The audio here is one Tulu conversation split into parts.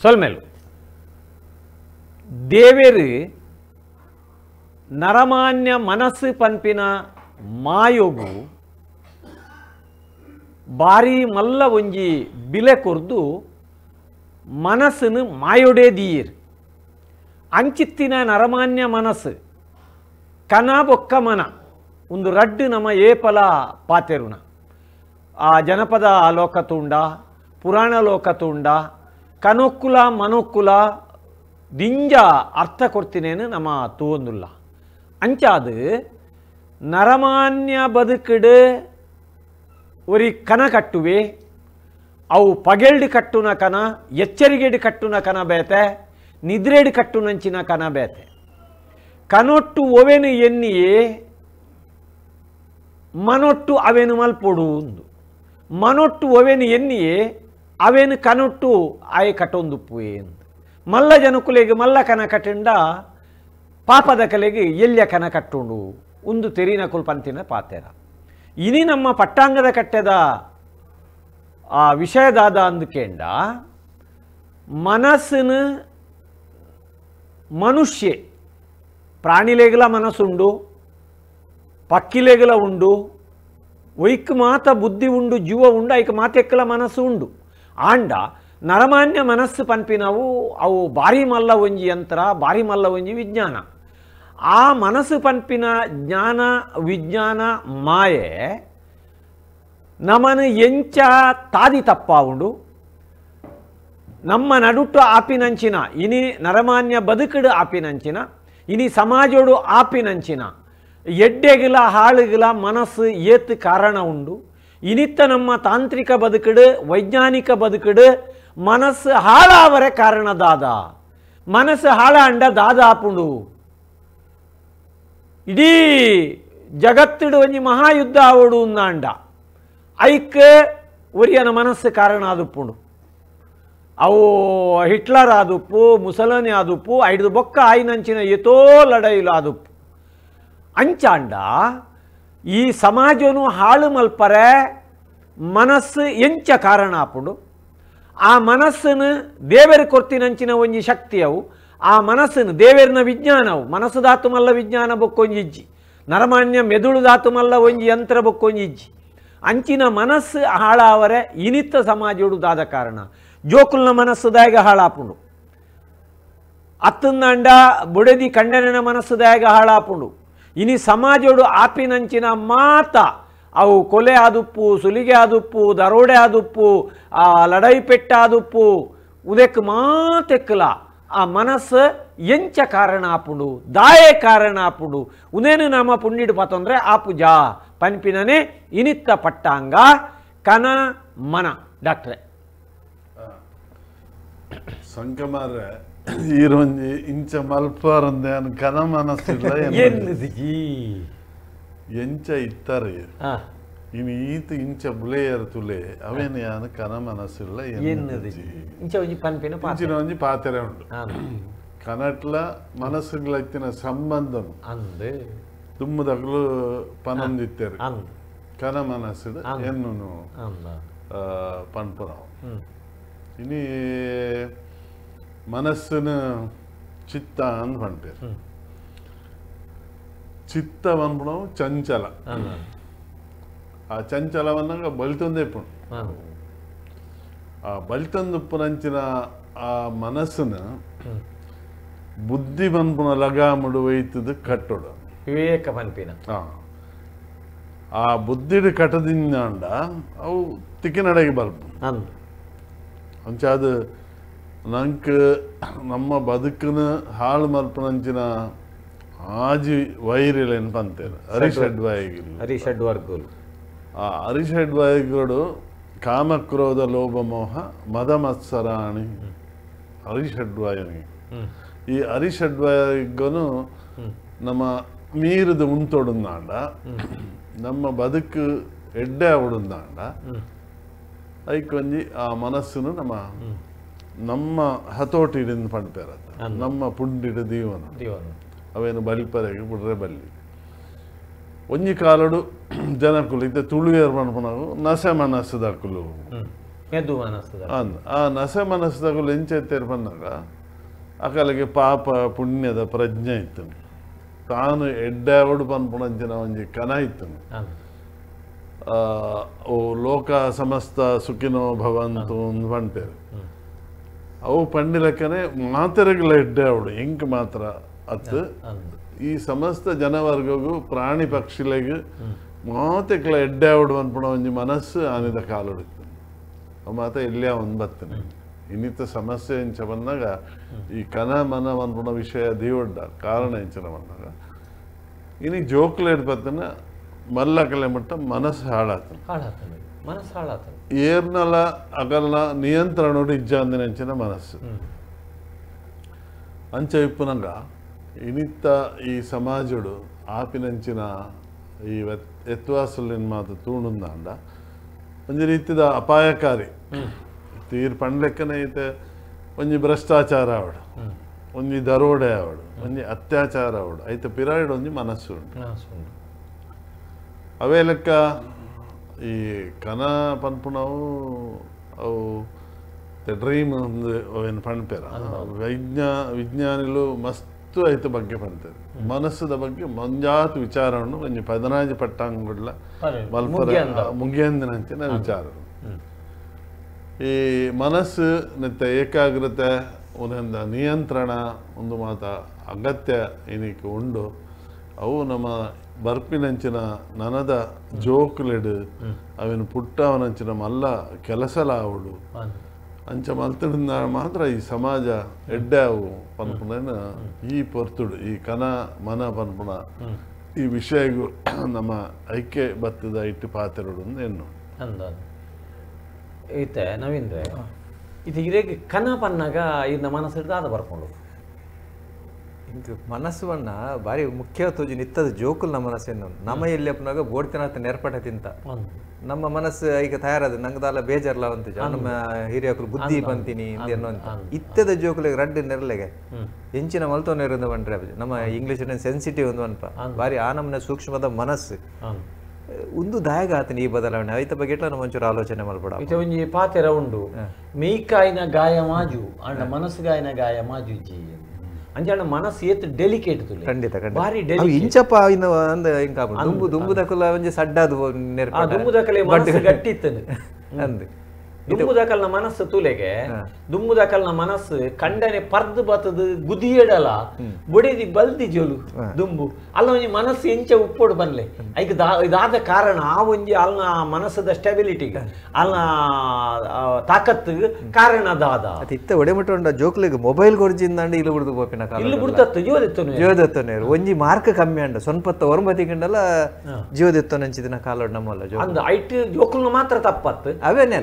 ಸೊಲ್ಮೆಲು ದೇವೇರು ನರಮಾನ್ಯ ಮನಸ್ಸು ಪನ್ಪಿನ ಮಾಯೋಗು ಬಾರಿ ಮಲ್ಲ ಒಂಜಿ ಬಿಲೆ ಕೊರ್ದು ಮನಸ್ಸನ್ನು ಮಾಯೋಡೇ ದೀರ್ ಅಂಚಿತ್ತಿನ ನರಮಾನ್ಯ ಮನಸ್ಸು ಕನ ಬೊಕ್ಕ ಮನ ಒಂದು ರಡ್ಡು ನಮ್ಮ ಏಪಲ ಪಾತೆರುಣ ಆ ಜನಪದ ಲೋಕ ತುಂಡ ಪುರಾಣ ಲೋಕ ತುಂಡ ಕನೊಕ್ಕುಲ ಮನೊಕ್ಕುಲ ದಿಂಜ ಅರ್ಥ ಕೊಡ್ತೀನೇನು ನಮ್ಮ ತೂವೊಂದುಲ್ಲ ಅಂಚಾದು ನರಮಾನ್ಯ ಬದುಕಿಡು ಒರಿ ಕನ ಕಟ್ಟುವೆ ಅವು ಪಗೆಲ್ಡು ಕಟ್ಟುನ ಕನ ಎಚ್ಚರಿಗೆಡು ಕಟ್ಟುನ ಕನ ಬೇತೆ ನಿದ್ರೆಡು ಕಟ್ಟುನಂಚಿನ ಕನ ಬೇತೆ ಕನೊಟ್ಟು ಒವೆನು ಎನ್ನಿಯೇ ಮನೊಟ್ಟು ಅವೇನು ಮಲ್ಪೊಡು ಒಂದು ಮನೊಟ್ಟು ಒವೆನು ಎನ್ನಿಯೇ ಅವೇನು ಕನೊಟ್ಟು ಆಯೆ ಕಟ್ಟೊಂದುಪ್ಪುವೆ ಎಂದು ಮಲ್ಲ ಜನಕುಲೆಗೆ ಮಲ್ಲ ಕನ ಕಟ್ಟಂಡ ಪಾಪದ ಕಲೆಗೆ ಎಲ್ಯ ಕನ ಕಟ್ಟುಂಡು ಒಂದು ತೆರಿನ ಕುಲ್ಪಂತಿನ ಪಾತೆರ ಇನಿ ನಮ್ಮ ಪಟ್ಟಾಂಗದ ಕಟ್ಟೆದ ಆ ವಿಷಯದಾದ ಅಂದುಕೇಂಡ ಮನಸ್ಸಿನ ಮನುಷ್ಯ ಪ್ರಾಣಿಲೆಗಲ ಮನಸ್ಸುಂಡು ಪಕ್ಕಿಲೆಗಲ ಉಂಡು ಒಯ್ಕ್ ಮಾತ ಬುದ್ಧಿ ಉಂಡು ಜೀವ ಉಂಡು ಐಕ್ ಮಾತೆಕ್ಕಲ ಮನಸ್ಸು ಉಂಡು ಆಂಡ ನರಮಾನ್ಯ ಮನಸ್ಸು ಪನ್ಪಿನವು ಅವು ಭಾರಿ ಮಲ್ಲ ಒಂಜಿ ಯಂತ್ರ ಭಾರಿ ಮಲ್ಲ ಒಂಜಿ ವಿಜ್ಞಾನ ಆ ಮನಸ್ಸು ಪನ್ಪಿನ ಜ್ಞಾನ ವಿಜ್ಞಾನ ಮಾಯೆ ನಮನ ಎಂಚ ತಾದಿ ತಪ್ಪಾವುಂಡು ನಮ್ಮ ನಡುಟ್ಟು ಆಪಿನಂಚಿನ ಇನಿ ನರಮಾನ್ಯ ಬದುಕಡು ಆಪಿನಂಚಿನ ಇನಿ ಸಮಾಜೋಡು ಆಪಿನಂಚಿನ ಎಡ್ಡೆಗಿಲ ಹಾಳುಗಿಲ ಮನಸ್ಸು ಏತು ಕಾರಣ ಉಂಡು ಇನಿತ್ತ ನಮ್ಮ ತಾಂತ್ರಿಕ ಬದುಕಡು ವೈಜ್ಞಾನಿಕ ಬದುಕಡು ಮನಸ್ಸು ಹಾಳಾವರೆ ಕಾರಣ ದಾದ ಮನಸ್ಸು ಹಾಳ ಅಂಡ ದಾದ ಆಪುಂಡು ಇಡೀ ಜಗತ್ತಿಡು ಒಂಜಿ ಮಹಾಯುದ್ಧ ಆವಡು ಅಂಡ ಐಕ್ ಒರಿಯನ ಮನಸ್ಸು ಕಾರಣ ಆದುಪ್ಪುಂಡು ಅವು ಹಿಟ್ಲರ್ ಆದುಪ್ಪು ಮುಸಲನಿ ಆದುಪ್ಪು ಐದು ಬೊಕ್ಕ ಆಯಿನಂಚಿನ ಎತೋ ಲಡೈಲು ಆದುಪ್ಪು ಅಂಚಾಂಡ ಈ ಸಮಾಜನು ಹಾಳು ಮಲ್ಪರೆ ಮನಸ್ಸು ಎಂಚ ಕಾರಣ ಆಪುಂಡು ಆ ಮನಸ್ಸನ್ನು ದೇವರು ಕೊರ್ತಿನಂಚಿನ ಒಂಜಿ ಶಕ್ತಿಯವು ಆ ಮನಸ್ಸನ್ನು ದೇವೇರಿನ ವಿಜ್ಞಾನವು ಮನಸ್ಸು ದಾತು ಮಲ್ಲ ವಿಜ್ಞಾನ ಬೊಕ್ಕೊಂಜಿ ಇಜ್ಜಿ ನರಮಾನ್ಯ ಮೆದುಳು ದಾತು ಮಲ್ಲ ಒಂಜಿ ಯಂತ್ರ ಬೊಕ್ಕೊಂಜಿ ಇಜ್ಜಿ ಅಂಚಿನ ಮನಸ್ಸು ಹಾಳಾವರೆ ಇನಿತ್ತ ಸಮಾಜೋಡು ದಾದ ಕಾರಣ ಜೋಕುಲ್ನ ಮನಸ್ಸು ದಾಯಗ ಹಾಳಾಪುಂಡು ಅತ್ತಂದಂಡ ಬುಡದಿ ಕಂಡನ ಮನಸ್ಸು ದಾಯಗ ಹಾಳಾಪುಂಡು ಇನಿ ಸಮಾಜೋಡು ಆಪಿನಂಚಿನ ಮಾತ ಅವು ಕೊಲೆ ಆದುಪ್ಪು ಸುಲಿಗೆ ಆದುಪ್ಪು ದರೋಡೆ ಆದುಪ್ಪು ಆ ಲಡೈ ಪೆಟ್ಟ ಆದುಪ್ಪು ಉದಕ್ಕೆ ಮಾತೆಕ್ಕಲ ಆ ಮನಸ್ಸು ಎಂಚ ಕಾರಣ ಆಪುಂಡು ದಾಯೆ ಕಾರಣ ಆಪುಂಡು ಉನೇನು ನಮ್ಮ ಪುಣ್ಯಿಡು ಪತಂದ್ರೆ ಆಪುಜಾ ಪನ್ಪಿನನೆ ಇನಿತ್ತ ಪಟ್ಟಾಂಗ ಕನ ಮನ ಡಾಕ್ಟ್ರೆ ಸಂಕಮಾರ ಈರೊಂಜಿ ಇಂಚ ಮಲ್ಪಾರಂದೆ ಕನ ಮನಸ್ಸಿಲ್ಲ ಎಂಚ ಇತ್ತಾರೆ ಇನ್ನು ಈತ ಇಂಚ ಬುಲೆಯರ್ ತುಲೆ ಅವೇನು ಯಾನು ಕನ ಮನಸ್ಸಿಲ್ಲ ಇಂಚಿನ ಒಂಜಿ ಪಾತೆರೆ ಉಂಡು ಕನಟ್ಲ ಮನಸ್ಸುಗಳತ್ತಿನ ಸಂಬಂಧ ತುಮ್ಮದಗ್ಲು ಪನೊಂದಿತ್ತಾರೆ ಕನ ಮನಸ್ಸು ಎನ್ನು ಪನ್ಪುನವು ಇನಿ ಮನಸ್ಸಿನ ಚಿತ್ತ ಅಂದ್ ಪನ್ಪೇರು ಚಿತ್ತ ಪನ್ಪುನವು ಚಂಚಲ ಆ ಚಂಚಲವನ್ನ ಬಲಿತೊಂದೇ ಇಪ್ಪುಂಡು ಆ ಬಲಿತೊಂದುಪ್ಪುನಂಚಿನ ಆ ಮನಸ್ಸನ್ನು ಬುದ್ಧಿ ಪನ್ಪುನ ಲಗಾಮುಡು ಒಯ್ತದ ಕಟ್ಟೋಡು ವಿವೇಕ ಪನ್ಪಿನ ಆ ಬುದ್ಧಿಡು ಕಟ್ಟದಿಂದಾಂಡ ಅವು ತಿಕ್ಕಿನಡೆಗೆ ಬರ್ಪು ಅಂಚ ಅದು ನಂಗೆ ನಮ್ಮ ಬದುಕಿನ ಹಾಳು ಮಲ್ಪನಂಚಿನ ಆಜಿ ವೈರಿಲೇನು ಪಂತೇರು ಅರಿಷಡ್ವಾಯಿಗಳು ಅರಿಷಡ್ವರ್ಗಲು ಆ ಅರಿಷಡ್ವಾಯಿಗಳು ಕಾಮಕ್ರೋಧ ಲೋಭ ಮೋಹ ಮದ ಮತ್ಸರಾಣಿ ಅರಿಷಡ್ವಾಯನಿ ಈ ಅರಿಷಡ್ವಾಯಿಗನು ನಮ್ಮ ಮೀರಿದ ಉಂತೊಡುಂದಾಂಡ ನಮ್ಮ ಬದುಕು ಎಡ್ಡೆ ಅವಡುಂದಾಂಡ ಐಕೊಂಜಿ ಆ ಮನಸ್ಸನ್ನು ನಮ್ಮ ನಮ್ಮ ಹತೋಟಿಡಿಂದ ಪಂಪೇರತ್ತ ನಮ್ಮ ಪುಂಡಿಡು ದೀವನ ಅವೇನು ಬಲಿಪರೆಗೆ ಬಿಡ್ರೆ ಬಲ್ಲಿ ಒಂಜಿ ಕಾಲಡು ಜನಕುಲು ಇತ್ತೆ ತುಳುವೇರು ಪನ್ಪುನವು ನಸೆ ಮನಸ್ಸು ದಕ್ಕುಲು ಮೆದು ಮನಸ್ಸು ಆ ನಸೆ ಮನಸ್ಸುದಗುಲು ಎಂಚೆತ್ತೇರು ಪನ್ನಾಗ ಅಕಲಿಗೆ ಪಾಪ ಪುಣ್ಯದ ಪ್ರಜ್ಞೆ ಇತ್ತು ತಾನು ಎಡ್ಡಾವಡು ಪನ್ಪುಣಂಚಿನ ಒಂಜಿ ಕನ ಇತ್ತು ಓ ಲೋಕ ಸಮಸ್ತ ಸುಖಿನೋ ಭವಂತು ಪಂಪೇರು ಅವು ಪಂಡಿಲಕ್ಕನೆ ಮಾತೆರೆಗಳ ಎಡ್ಡಾವಡು ಎಂಕ್ ಮಾತ್ರ ಅತ್ತು ಈ ಸಮಸ್ತ ಜನವರ್ಗಗೂ ಪ್ರಾಣಿ ಪಕ್ಷಿಲೆಗ್ ಮಾತೆಕ್ಲ ಎಡ್ಡಾವಡು ಅನ್ಪುಣ ಒಂಜಿ ಮನಸ್ಸು ಆನಿದ ಕಾಲುಡಿತ್ತು ಅವು ಮಾತ ಎಲ್ಲಿಯ ಒಂದು ಬತ್ತನೆ ಇನ್ನಿತ ಸಮಸ್ಯೆ ಎಂಚ ಬಂದಾಗ ಈ ಕನ ಮನ ಅನ್ಪುಣ ವಿಷಯ ದೀವಡ್ಡ ಕಾರಣ ಎಂಚನ ಬಂದಾಗ ಇನಿ ಜೋಕ್ಲೇಡ್ ಬತ್ತನ ಮಲ್ಲಕಲೆ ಮಟ್ಟ ಮನಸ್ಸು ಹಾಳಾತನ ಮನಸ್ಸು ಹಾಳಾತನ ಏರ್ನಲ ಅಗಲ್ನ ನಿಯಂತ್ರಣ ಇಜ್ಜಾಂದಿನ ಮನಸ್ಸು ಅಂಚ ಇಪ್ಪುನಂಗ ಇನಿತ್ತ ಈ ಸಮಾಜಡು ಆಪಿನಂಚಿನ ಈ ಎತ್ವಾಸಲಿನ ಮಾತು ತೂಣುಂದಾಂಡ ಒಂಜಿ ರೀತಿದ ಅಪಾಯಕಾರಿ ತೀರ್ ಪಂಡ್ಲೆಕ್ಕನೆ ಐತೆ ಒಂಜಿ ಭ್ರಷ್ಟಾಚಾರ ಆವಡು ಒಂಜಿ ದರೋಡೆ ಆವಡು ಒಂಜಿ ಅತ್ಯಾಚಾರ ಆವಡು ಐತೆ ಪಿರಾಯಿಡ್ ಒಂಜಿ ಮನಸ್ಸು ಉಂಟು ಅವೇ ಲೆಕ್ಕ ಈ ಕನ ಪನ್ಪುನವು ಅವು ಡ್ರೀಮ್ ಒಂದು ಅವೇನು ಪಣ್ಪೇರ ವಿಜ್ಞಾನಿಲು ಮಸ್ತು ಐತ ಬಗ್ಗೆ ಪಣ್ತಾರೆ ಮನಸ್ಸದ ಬಗ್ಗೆ ಮಂಜಾತ್ ವಿಚಾರವನ್ನು ಒಂಜಿ ಪದನಾಜಿ ಪಟ್ಟಾಂಗುಡ್ಲ ಮಲ್ಪರ ಮುಗಿಯಂದಿನಂಚಿನ ವಿಚಾರ ಈ ಮನಸ್ಸು ನೆತ್ತ ಏಕಾಗ್ರತೆ ಒಂದೊಂದು ನಿಯಂತ್ರಣ ಒಂದು ಮಾತ ಅಗತ್ಯ ಏನಕ್ಕೆ ಉಂಡು ಅವು ನಮ್ಮ ಬರ್ಪಿನಂಚಿನ ನನದ ಜೋಕುಲೆಡು ಅವಿನ ಪುಟ್ಟವನಂಚಿನ ಮಲ್ಲ ಕೆಲಸಲ ಅವಳು ಅಂಚ ಮಲ್ತಡಿಂದ ಮಾತ್ರ ಈ ಸಮಾಜ ಎಡ್ಡೆ ಅವು ಪನ್ಪುನ ಈ ಪೊರ್ತುಡು ಈ ಕನ ಮನ ಪನ್ಪುನ ಈ ವಿಷಯಗೂ ನಮ್ಮ ಐಕ್ಯ ಬತ್ತದ ಇಟ್ಟು ಪಾತ್ರಡು ಎನ್ನು ಈತೆ ನವೀಂದ್ರೆ ಇದು ಹಿರೇಗೆ ಕನ ಪನ್ನಾಗ ಇದನ್ನ ಮನಸ್ಸು ಹಿಡ್ದು ಬರ್ಕೊಂಡು ಇಂದು ಮನಸ್ಸುವನ್ನ ಭಾರಿ ಮುಖ್ಯ ತೋಜಿ ನಿತ್ತದ ಜೋಕುಲ್ ನಮ್ಮ ಮನಸ್ಸನ್ನು ನಮ್ಮ ಎಲ್ಲಿ ಅಪ್ಪನಾಗ ಬೋಡ್ತಿನಾತ ನೆರ್ಪಟ ತಿಂತ ನಮ್ಮ ಮನಸ್ಸು ಈಗ ತಯಾರಾದ ನಂಗದಾಲ ಬೇಜಾರ್ಲ ಅಂತ ನಮ್ಮ ಹಿರಿಯಕರು ಬುದ್ಧಿ ಬಂತೀನಿ ಅಂತ ಇತ್ತದ ಜೋಕುಲಿಗೆ ರಡ್ಡು ನೆರಲೆಗೆ ಎಂಚಿನ ಮಲ್ತೋ ನೆರಂದು ಬಂದ್ರೆ ನಮ್ಮ ಇಂಗ್ಲೀಷ್ ಸೆನ್ಸಿಟಿವ್ ಒಂದು ಅನ್ಪ ಭಾರಿ ಆ ನಮ್ಮನೆ ಸೂಕ್ಷ್ಮದ ಮನಸ್ಸು ಒಂದು ದಾಯಗ ಆತನ ಈ ಬದಲಾವಣೆ ಐತ ಬಗ್ಗೆ ನಮ್ಮ ಒಂಚೂರು ಆಲೋಚನೆ ಮಲ್ಪಡ ಇದು ಒಂಜಿ ಪಾತೆರ ಉಂಡು ಮೇಯ್ಕಾಯಿನ ಗಾಯ ಮಾಜು ಅಂಡ ಮನಸ್ಸು ಗಾಯನ ಗಾಯ ಮಾಜು ಜಿ ಅಂಜಾಣ ಮನಸ್ಸು ಏತ್ ಡೆಲಿಕೇಟ್ ತುಲೆ ಖಂಡಿತ ಖಂಡಿತ ಭಾರಿ ಡೆಲಿಕೇಟ್ ಇಂಚಪ್ಪ ಇನ್ನು ಅಂದ ಇಂಕ ದುಂಬು ದುಂಬುದಕುಲ ಒಂಜಿ ಸಡ್ಡಾದು ನೆರ್ಪ ದುಂಬುದಕಲೆ ಮನಸ್ಸು ಗಟ್ಟಿ ಇತ್ತನು ಅಂದ್ ದುಂಬುದಕಲ್ನ ಮನಸ್ಸು ತುಲೆಗೆ ದುಂಬುದಕಲ್ನ ಮನಸ್ಸು ಕಂಡನೆ ಪರ್ದು ಬತ್ತದು ಗುದಿಯಡಲ ಬೊಡೆದಿ ಬಲ್ದಿ ಜೋಲು ದುಂಬು ಅಲ್ಲ ಒಂಜಿ ಮನಸ್ಸು ಎಂಚ ಉಪ್ಪೋಡು ಬನ್ಲೆ ಐಕ್ ಇದಾದ ಕಾರಣ ಆ ಒಂಜಿ ಅಲ್ನ ಮನಸ್ಸದ ಸ್ಟೆಬಿಲಿಟಿಗೆ ಅಲ್ನ ತಾಕತ್ತು ಕಾರಣ ದಾದ ಇತ್ತ ಒಡೆಮುಟ್ಟ ಜೋಕ್ಲಿಗೆ ಮೊಬೈಲ್ ಕೊರ್ಜಿಂದಾಂಡ ಇಲ್ಲು ಬಿಡ್ದು ಬೋಪಿನ ಕಾಲ ಇಲ್ಲು ಬಿಡ್ತತ್ತು ಜೋದೆತ್ತನು ಜೋದೆತ್ತನೆ ಒಂಜಿ ಮಾರ್ಕ್ ಕಮ್ಮಿ ಅಂಡ ಸ್ವಲ್ಪ ಒರಂಬತಿ ಗಂಡಲ ಜೋದೆತ್ತನಂಚಿದಿನ ಕಾಲೋಡ್ ನಮ್ಮಲ್ಲ ಜೋ ಅಂದ ಐಟ್ ಜೋಕುಲ್ನ ಮಾತ್ರ ತಪ್ಪತ್ತು ಅವೇನೆ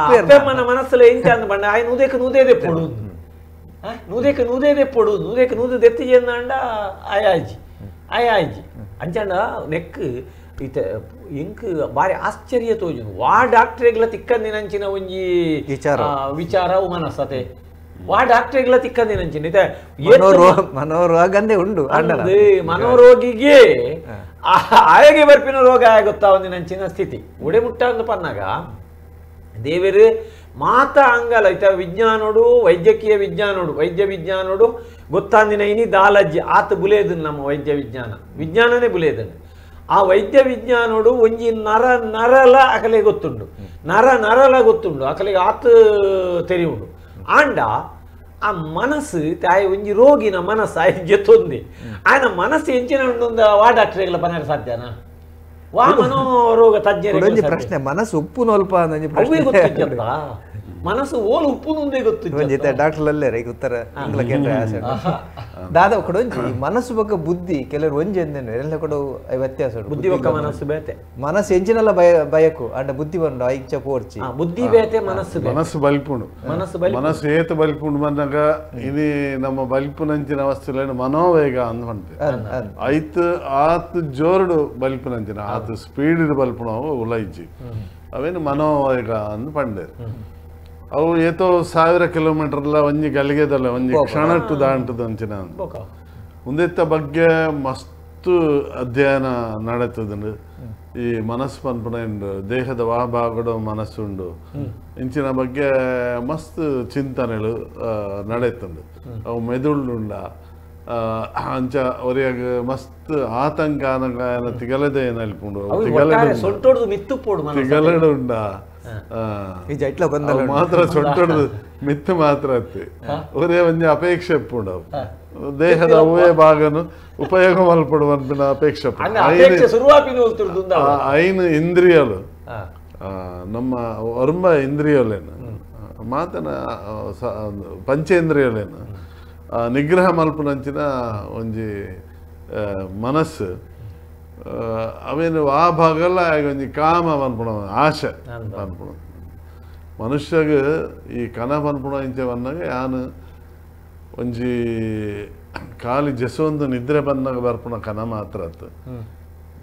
ಅಪ್ಪಮ್ಮನ ಮನಸ್ಸಲ್ಲಿ ಎಂಚ ಅಂದ ಬಣ್ಣ ಆಯ್ ನೂದೇಕ ನೂದೇದೆ ಪೊಡು ನೂದೇಕ ನೂದೇದೆ ಪೊಡು ನೂದೇಕ ನೂದು ದೆತ್ತಿ ಅಂಡ ಆಯಾಜಿ ಆಯಾಜಿ ಅಂಚಂಡ ನೆಕ್ ಇತ ಇಂಕ್ ಬಾರಿ ಆಶ್ಚರ್ಯ ತೋಜುನು ವಾ ಡಾಕ್ಟ್ರೆಗ್ಲ ತಿಕ್ಕಂದಿನಂಚಿನ ಒಂಜಿ ವಿಚಾರ ವಿಚಾರ ಮನಸ್ಸತೆ ವಾ ಡಾಕ್ಟ್ರೆಗ್ಲ ತಿಕ್ಕಂದಿನಂಚಿನ ಇತ ಮನೋರೋಗಂದೇ ಉಂಡು ಮನೋರೋಗಿಗೆ ಆಯಗೆ ಬರ್ಪಿನ ರೋಗ ಆಗುತ್ತಾ ಒಂದಿನಂಚಿನ ಸ್ಥಿತಿ ಉಡೆ ಮುಟ್ಟ ಅಂದು ಪನ್ನಾಗ ದೇವರು ಮಾತಾ ಅಂಗಲ ಐತ ವಿಜ್ಞಾನೋಡು ವೈದ್ಯಕೀಯ ವಿಜ್ಞಾನೋಡು ವೈದ್ಯ ವಿಜ್ಞಾನೋಡು ಗೊತ್ತಾಂದಿನ ಇನಿ ದಾಲಜ್ಜಿ ಆತ ಬುಲೇದನ್ ನಮ್ಮ ವೈದ್ಯ ವಿಜ್ಞಾನ ವಿಜ್ಞಾನನೇ ಬುಲೇದನ್ ಆ ವೈದ್ಯ ವಿಜ್ಞಾನೋಡು ಒಂಜಿ ನರ ನರಲ ಅಕಲೆ ಗೊತ್ತುಂಡು ನರ ನರಲ ಗೊತ್ತುಂಡು ಅಕಲೆಗೆ ಆತ ತೆರಿಯುಂಡು ಆಂಡ ಆ ಮನಸ್ಸು ತಾಯಿ ಒಂಜಿ ರೋಗಿನ ಮನಸ್ಸು ಆಯ್ ಜೊತ್ತೊಂದಿ ಆಯನ ಮನಸ್ಸು ಎಂಚಿನ ಉಂಡು ವಾ ಡಾಕ್ಟ್ರೆಗಳ ಪನಾರ ಸಾಧ್ಯನಾ ವಾ ಮನೋರೋಗ ತಜ್ಞರ ಪ್ರಶ್ನೆ ಮನಸ್ಸು ಉಪ್ಪು ನೋಲ್ಪ ಮನಸ್ಸು ಓಲು ಉಪ್ಪು నుండే ಗೊತ್ತು ಡಾಕ್ಟರ್ ಅಲ್ಲೇ ಈಗ ಉತ್ತರ ದಾದ ಕೊಡೊಂಜಿ ಮನಸ್ಸು ಬೊಕ್ಕ ಬುದ್ಧಿ ಕೆಲವರು ಒಂಜಿ ಎಂದೇನು ಎಲ್ಲ ಕೂಡ ವ್ಯತ್ಯಾಸ ಬುದ್ಧಿ ಬೊಕ್ಕ ಮನಸ್ಸು ಬೇತೆ ಮನಸ್ಸು ಎಂಜಿನೆಲ್ಲ ಭಯ ಬಯಕು ಅಂಡ ಬುದ್ಧಿ ಬಂಡು ಐಚ ಪೋರ್ಚಿ ಬುದ್ಧಿ ಬೇತೆ ಮನಸ್ಸು ಮನಸ್ಸು ಬಲ್ಪುಂಡು ಮನಸ್ಸು ಮನಸ್ಸು ಏತ ಬಲ್ಪುಂಡು ಬಂದಾಗ ಇನಿ ನಮ್ಮ ಬಲ್ಪುನಂಚಿನ ವಸ್ತುಲೇನು ಮನೋವೇಗ ಅಂದ್ ಪನ್ಪೆ ಐತ್ ಆತ್ ಜೋರುಡು ಬಲ್ಪುನಂಚಿನ ಆತ್ ಸ್ಪೀಡ್ ಬಲ್ಪುಣವು ಉಲೈಜಿ ಅವೇನು ಮನೋವೇಗ ಅಂದ್ ಪಂಡೇರು ಅವು ಏತೋ 1000 ಕಿಲೋಮೀಟರ್ಲ ಒಂಜಿ ಗಲಿಗೆದಲ್ಲ ಒಂಜಿ ಕ್ಷಣಟ್ಟು ದಾಂಟದ ಅಂಚಿನ ಉಂದೆತ್ತ ಬಗ್ಗೆ ಮಸ್ತ್ ಅಧ್ಯಯನ ನಡೀತದಂಡು. ಈ ಮನಸ್ಸು ಪನ್ಪುನ ಉಂಡು ದೇಹದ ವಾಭಾಗಡ ಮನಸ್ಸುಂಡು ಇಂಚಿನ ಬಗ್ಗೆ ಮಸ್ತ್ ಚಿಂತನೆಗಳು ನಡೆತುಂಡು ಅವು ಮೆದುಳುಂಡ ಅಂಚ ಒರಿಯಾಗ ಮಸ್ತ್ ಆತಂಕ ಅನಗ ತಿಗಲದೆ ಏನಲ್ಪುಂಡು ತಿಗಲಡು ಉಂಡ ಮಾತ್ರ ಸೊಟ್ಟೊಡ್ದು ಮಿತ್ತು ಮಾತ್ರ ಅತ್ತಿ ಒರೇ ಒಂಜಿ ಅಪೇಕ್ಷೆ ಇಪ್ಪುಂಡು ದೇಹದ ಅವೇ ಭಾಗನು ಉಪಯೋಗ ಮಲ್ಪಡು ಅನ್ಪಿನ ಅಪೇಕ್ಷೆ ಐನು ಇಂದ್ರಿಯಲು ನಮ್ಮ ಒರ್ಂಬ ಇಂದ್ರಿಯಲೇನು ಮಾತನ ಪಂಚೇಂದ್ರಿಯಲೇನು ನಿಗ್ರಹ ಮಲ್ಪುನಂಚಿನ ಒಂಜಿ ಮನಸ್ಸು ಅವೇನು ಆ ಭಾಗಲ್ಲ ಒಂಜಿ ಕಾಮ ಪನ್ಪುಣ ಆಶೆ ಪನ್ಪುಣ ಮನುಷ್ಯಗ ಈ ಕನ ಪನ್ಪುಣ ಇಂಚ ಬಂದಾಗ ಯಾನು ಒಂಜಿ ಖಾಲಿ ಜಸೊಂದು ನಿದ್ರೆ ಬಂದಾಗ ಬರ್ಪುಣ ಕನ ಮಾತ್ರ ಅತ್ತು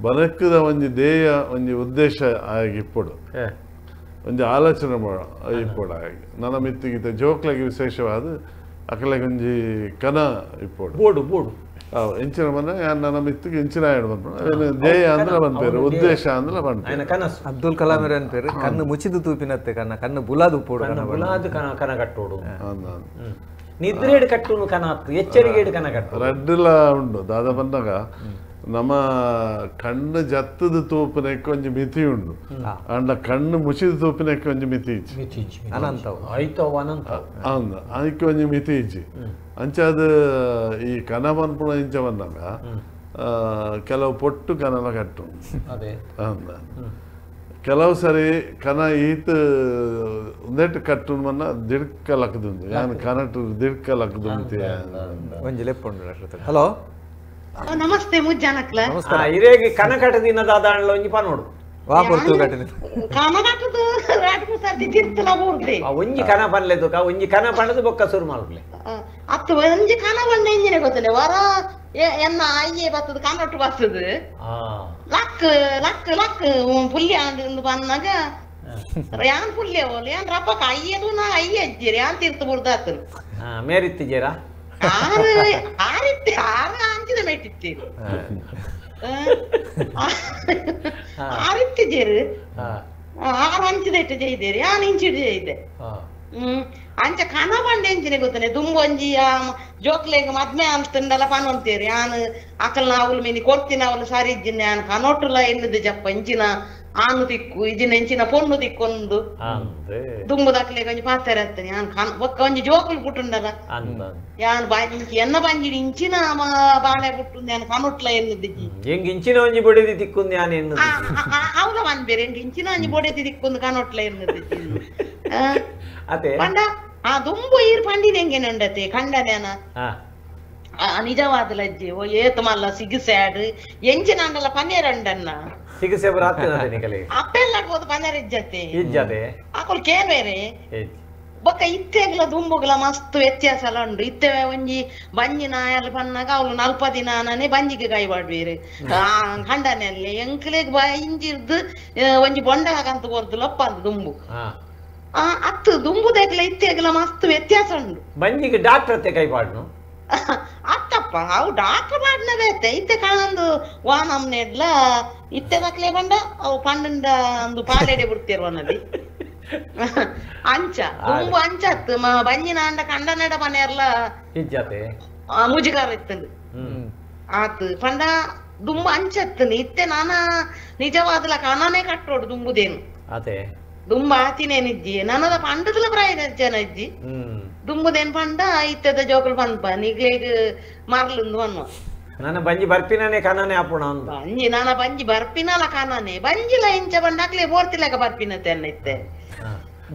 ಬರಕ್ಕದ ಒಂಜಿ ಧ್ಯೇಯ ಒಂಜಿ ಉದ್ದೇಶ ಆಗಿ ಇಪ್ಪಡು ಒಂಜಿ ಆಲೋಚನೆ ಇಪ್ಪಡು ಆಗಿ ನನ್ನ ಮಿತ್ತಿಗಿತ ಜೋಕ್ಲಾಗಿ ವಿಶೇಷವಾದ ಅಕಲೆಗೆ ಒಂಜಿ ಕನ ಇಪ್ಪಡು ಬೋಡು ಬೋಡು ಇಂಚಿನ ಬಂದ ನನ್ನ ಮಿತ್ತಿಗೆ ಇಂಚಿನ ಬಂದ್ಬಿಡು ಧ್ಯೇಯ ಅಂದ್ರೆ ಬಂದ್ಪೇರು ಉದ್ದೇಶ ಅಂದ್ರೆ ಬಂದ್ಪೇರು ಕನಸು ಅಬ್ದುಲ್ ಕಲಾಂ ಅನ್ಪೇರು ಕಣ್ಣು ಮುಚ್ಚಿದು ತೂಪಿನತ್ತೆ ಕಣ್ಣ ಕಣ್ಣು ಬುಲಾದು ಪೋಡು ಬುಲಾದು ಕನ ಕನ ಕಟ್ಟೋಡು ನಿದ್ರೇಡು ಕಟ್ಟುನು ಕನ ಎಚ್ಚರಿಕೆಡು ಕನ ಕಟ್ಟು ರಡ್ಡುಲ ಉಂಡು ದಾದ ಬಂದಾಗ ನಮ್ಮ ಕಣ್ಣು ಜತ್ತದ ತೂಪಿನಕ್ಕೆ ಒಂಜಿ ಮಿತಿ ಉಂಡು ಅಂಡ ಕಣ್ಣು ಮುಚ್ಚಿದ ತೂಪಿನಕ್ಕೆ ಒಂಜಿ ಮಿತಿ ಇಜ್ಜಿ ಅಂದ ಅದಕ್ಕೆ ಒಂಜಿ ಮಿತಿ ಇಜ್ಜಿ ಅಂಚ ಅದು ಈ ಕನ ಪನ್ಪುಣ ಇಂಚ ಬಂದಾಗ ಕೆಲವು ಪೊಟ್ಟು ಕನಲ ಕಟ್ಟು ಅಂದ ಕೆಲವು ಸರಿ ಕನ ಈತ ಒಂದೆಟ್ಟು ಕಟ್ಟು ಮನ್ನ ದಿಡ್ಕ ಲಕ್ಕದುಂಡು ಯಾನ್ ಕನಟು ದಿಡ್ಕ ಲಕ್ಕದು ಒಂಜಿ ಲೆಪ್ಪುಂಡು. ಹಲೋ ನಮಸ್ತೆ ಮುಜ್ಜಾನಕ್ಲ. ಇರೇಗಿ ಕನಕಟ ದಿನದ ದಾದಾಣ್ಲ ಒಂಜಿ ಪನೋಡು ವಾ ಪೊರ್ತು ಕಟನೆ ಕನಕಟದು ರಾಟ್ ಮುಸರ್ದಿ ತಿರ್ತಲ ಬೋರ್ದೆ ಒಂಜಿ ಕನ ಪನ್ಲೆ ತುಕ ಒಂಜಿ ಕನ ಪಣದು ಬೊಕ್ಕ ಸುರು ಮಲ್ಪಲೆ ಅತ್ತು ಒಂಜಿ ಕನ ಬಂದ ಇಂಜಿನೆ ಗೊತ್ತನೆ ವರ ಎನ್ನ ಅಯ್ಯೆ ಬತ್ತದ ಕನಟು ಬತ್ತದ luck luck luck ಪುಲ್ಯ ಅಂದು ಬಂದಾಗ ಯಾನ್ ಪುಲ್ಯ ಓಲ್ ಯಾನ್ ರಪ್ಪಕ ಅಯ್ಯದು ನಾ ಅಯ್ಯ ಅಜ್ಜಿರಿ ಯಾನ್ ತೀರ್ಥ ಬುರ್ದಾತನು ಮೇರಿತ್ತಿಜೇರಾ ಆರು ಆರಿತ್ತೆ ಆರು ಅಂಚಿದ ಮೆಟ್ಟಿತ್ತೀರು ಆರಿತ್ತಿಜೇರು ಆರು ಅಂಚಿದ ಇಟ್ಟು ಜೈದೇರಿ ಯಾನ್ ಇಂಚಿಡು ಜೈದೆ ಅಂಚ ಕನ ಬಂಡೆ ಎಂಚಿನೆ ಗೊತ್ತನೆ ದುಂಬೊಂಜಿ ಜೋಕ್ಲೆಗ್ ಮದ್ಮೆ ಅಂತಂಡಲ ಪನೊಂತೇರಿ ಯಾನ್ ಅಕಲ್ನ ಅವಲು ಮೀನಿ ಕೊಡ್ತಿನ ಅವಲು ಸರಿ ಇಜ್ಜಿನ ಯಾನ್ ಕನೊಟ್ಟುಲ ಎನ್ನದು ಜಪ್ಪ ಇಂಚಿನ ಆನು ತಿಕ್ಕು ಇಜಿನ ಇಂಚಿನ ಪೊಣ್ಣು ತಿಕ್ಕೊಂದು ದುಂಬುದಕ್ಲೆಗ್ ಒಂಜಿ ಪಾತೆರ ಅತ್ತನೆ ಯಾನ್ ಕನ್ ಬೊಕ್ಕ ಒಂಜಿ ಜೋಕುಲು ಪುಟ್ಟುಂಡಲ ಯಾನ್ ಬಾಂಜಿ ಎನ್ನ ಬಂಜಿಡಿ ಇಂಚಿನ ಬಾಳೆ ಪುಟ್ಟುಂದು ಯಾನ್ ಕನೊಟ್ಲ ಎನ್ನದು ಎಂಗ್ ಇಂಚಿನ ಒಂಜಿ ಬೊಡೆದಿ ತಿಕ್ಕೊಂದು ಯಾನ್ ಎನ್ನದು ಅವಲ ಬಂದ್ಬೇರೆ ಎಂಗ್ ಇಂಚಿನ ಒಂಜಿ ಬೊಡೆದಿ ತಿಕ್ಕೊಂದು ಕನೊಟ್ಲ ಎನ್ನದು ಅದೇ ಪಂಡ ಆ ದುಂಬು ಈರ್ ಪಂಡಿನ ಹೆಂಗೆ ನಂಡತೆ ಕಂಡನೇನ ನಿಜವಾದ ಲಜ್ಜೆ ಓ ಏತ್ ಮಲ್ಲ ಸಿಗಿಸ್ಯಾಡ್ ಎಂಚಿನ ಅಂಡಲ ಪನ್ನೇರಂಡನ್ನ ಸಿಗಿಸೆ ಬರಾತ್ತಿ ಅಪ್ಪೆಲ್ಲ ಪನ್ನೇರ ಇಜ್ಜತೆ ಇಜ್ಜತೆ ಆಕುಲ್ ಕೇನ್ವೇರೆ ಬೊಕ್ಕ ಇತ್ತೆಗ್ಲ ದುಂಬುಗ್ಲ ಮಸ್ತ್ ವ್ಯತ್ಯಾಸ ಎಲ್ಲ ಉಂಡು ಇತ್ತೆ ಒಂಜಿ ಬಂಜಿನ ಎಲ್ಲ ಪನ್ನಾಗ ಅವಳು ನಲ್ಪ ದಿನ ನಾನೇ ಬಂಜಿಗೆ ಕೈ ಮಾಡ್ಬೇರು ಕಂಡನೆಲ್ಲಿ ಎಂಕ್ಲೆಗ್ ಇಂಜಿರ್ದು ಒಂಜಿ ಬೊಂಡ ಹಾಕಂತ ಕೊರ್ದು ಲೊಪ್ಪ ಅಂತ ದುಂಬು ಅತ್ತು ದುಂಬುದೆಗ್ಲ ಇತ್ತೆಗ್ಲ ಮಸ್ತ್ ವ್ಯತ್ಯಾಸ ಉಂಡು ಬಂಜಿಗೆ ಡಾಕ್ಟರ್ ಕೈ ಪಾಡ್ನು ಅತ್ತಪ್ಪ ಅವು ಡಾಕ್ಟರ್ ಮಾಡಿನ ಬೇತೆ ಇತ್ತೆ ಕಾಣಂದು ವಾ ನಮ್ನೆಡ್ಲ ಇತ್ತೆ ದಕ್ಲೆ ಬಂಡ ಅವು ಪಂಡಂಡ ಒಂದು ಪಾಲೆಡೆ ಬಿಡ್ತಿರ್ವನಲ್ಲಿ ಅಂಚ ದುಂಬು ಅಂಚ ಅತ್ತು ಬಂಜಿನ ಅಂಡ ಕಂಡನೆಡ ಪನೆರ್ಲ ಮುಜುಗಾರ ಇತ್ತಂದು ಆತು ಪಂಡ ದುಂಬು ಅಂಚತ್ತನು ಇತ್ತೆ ನಾನ ನಿಜವಾದಲ ಕಣನೇ ಕಟ್ಟೋಡು ದುಂಬುದೇನು ಅದೇ ದುಂಬ ಆತಿನೇನಿಜ್ಜಿ ನನದ ಪಂಡದಲ ಪ್ರಾಯ ಜನ ಇಜ್ಜಿ ದುಂಬುದೇನ್ ಪಂಡ ಇತ್ತದ ಜೋಕುಲು ಪನ್ಪ ನಿಗ್ಲೇಗ್ ಮರ್ಲುಂದು ಅನ್ವ ನನ್ನ ಬಂಜಿ ಬರ್ಪಿನೇ ಕನನೆ ಆಪುಣ ಅಂದ ಬಂಜಿ ನಾನ ಬಂಜಿ ಬರ್ಪಿನಲ ಕನನೆ ಬಂಜಿಲ ಇಂಚ ಬಂಡ ಅಕ್ಲೆ ಬೋರ್ತಿಲಕ ಬರ್ಪಿನತೆ ಅನ್ನ ಇತ್ತೆ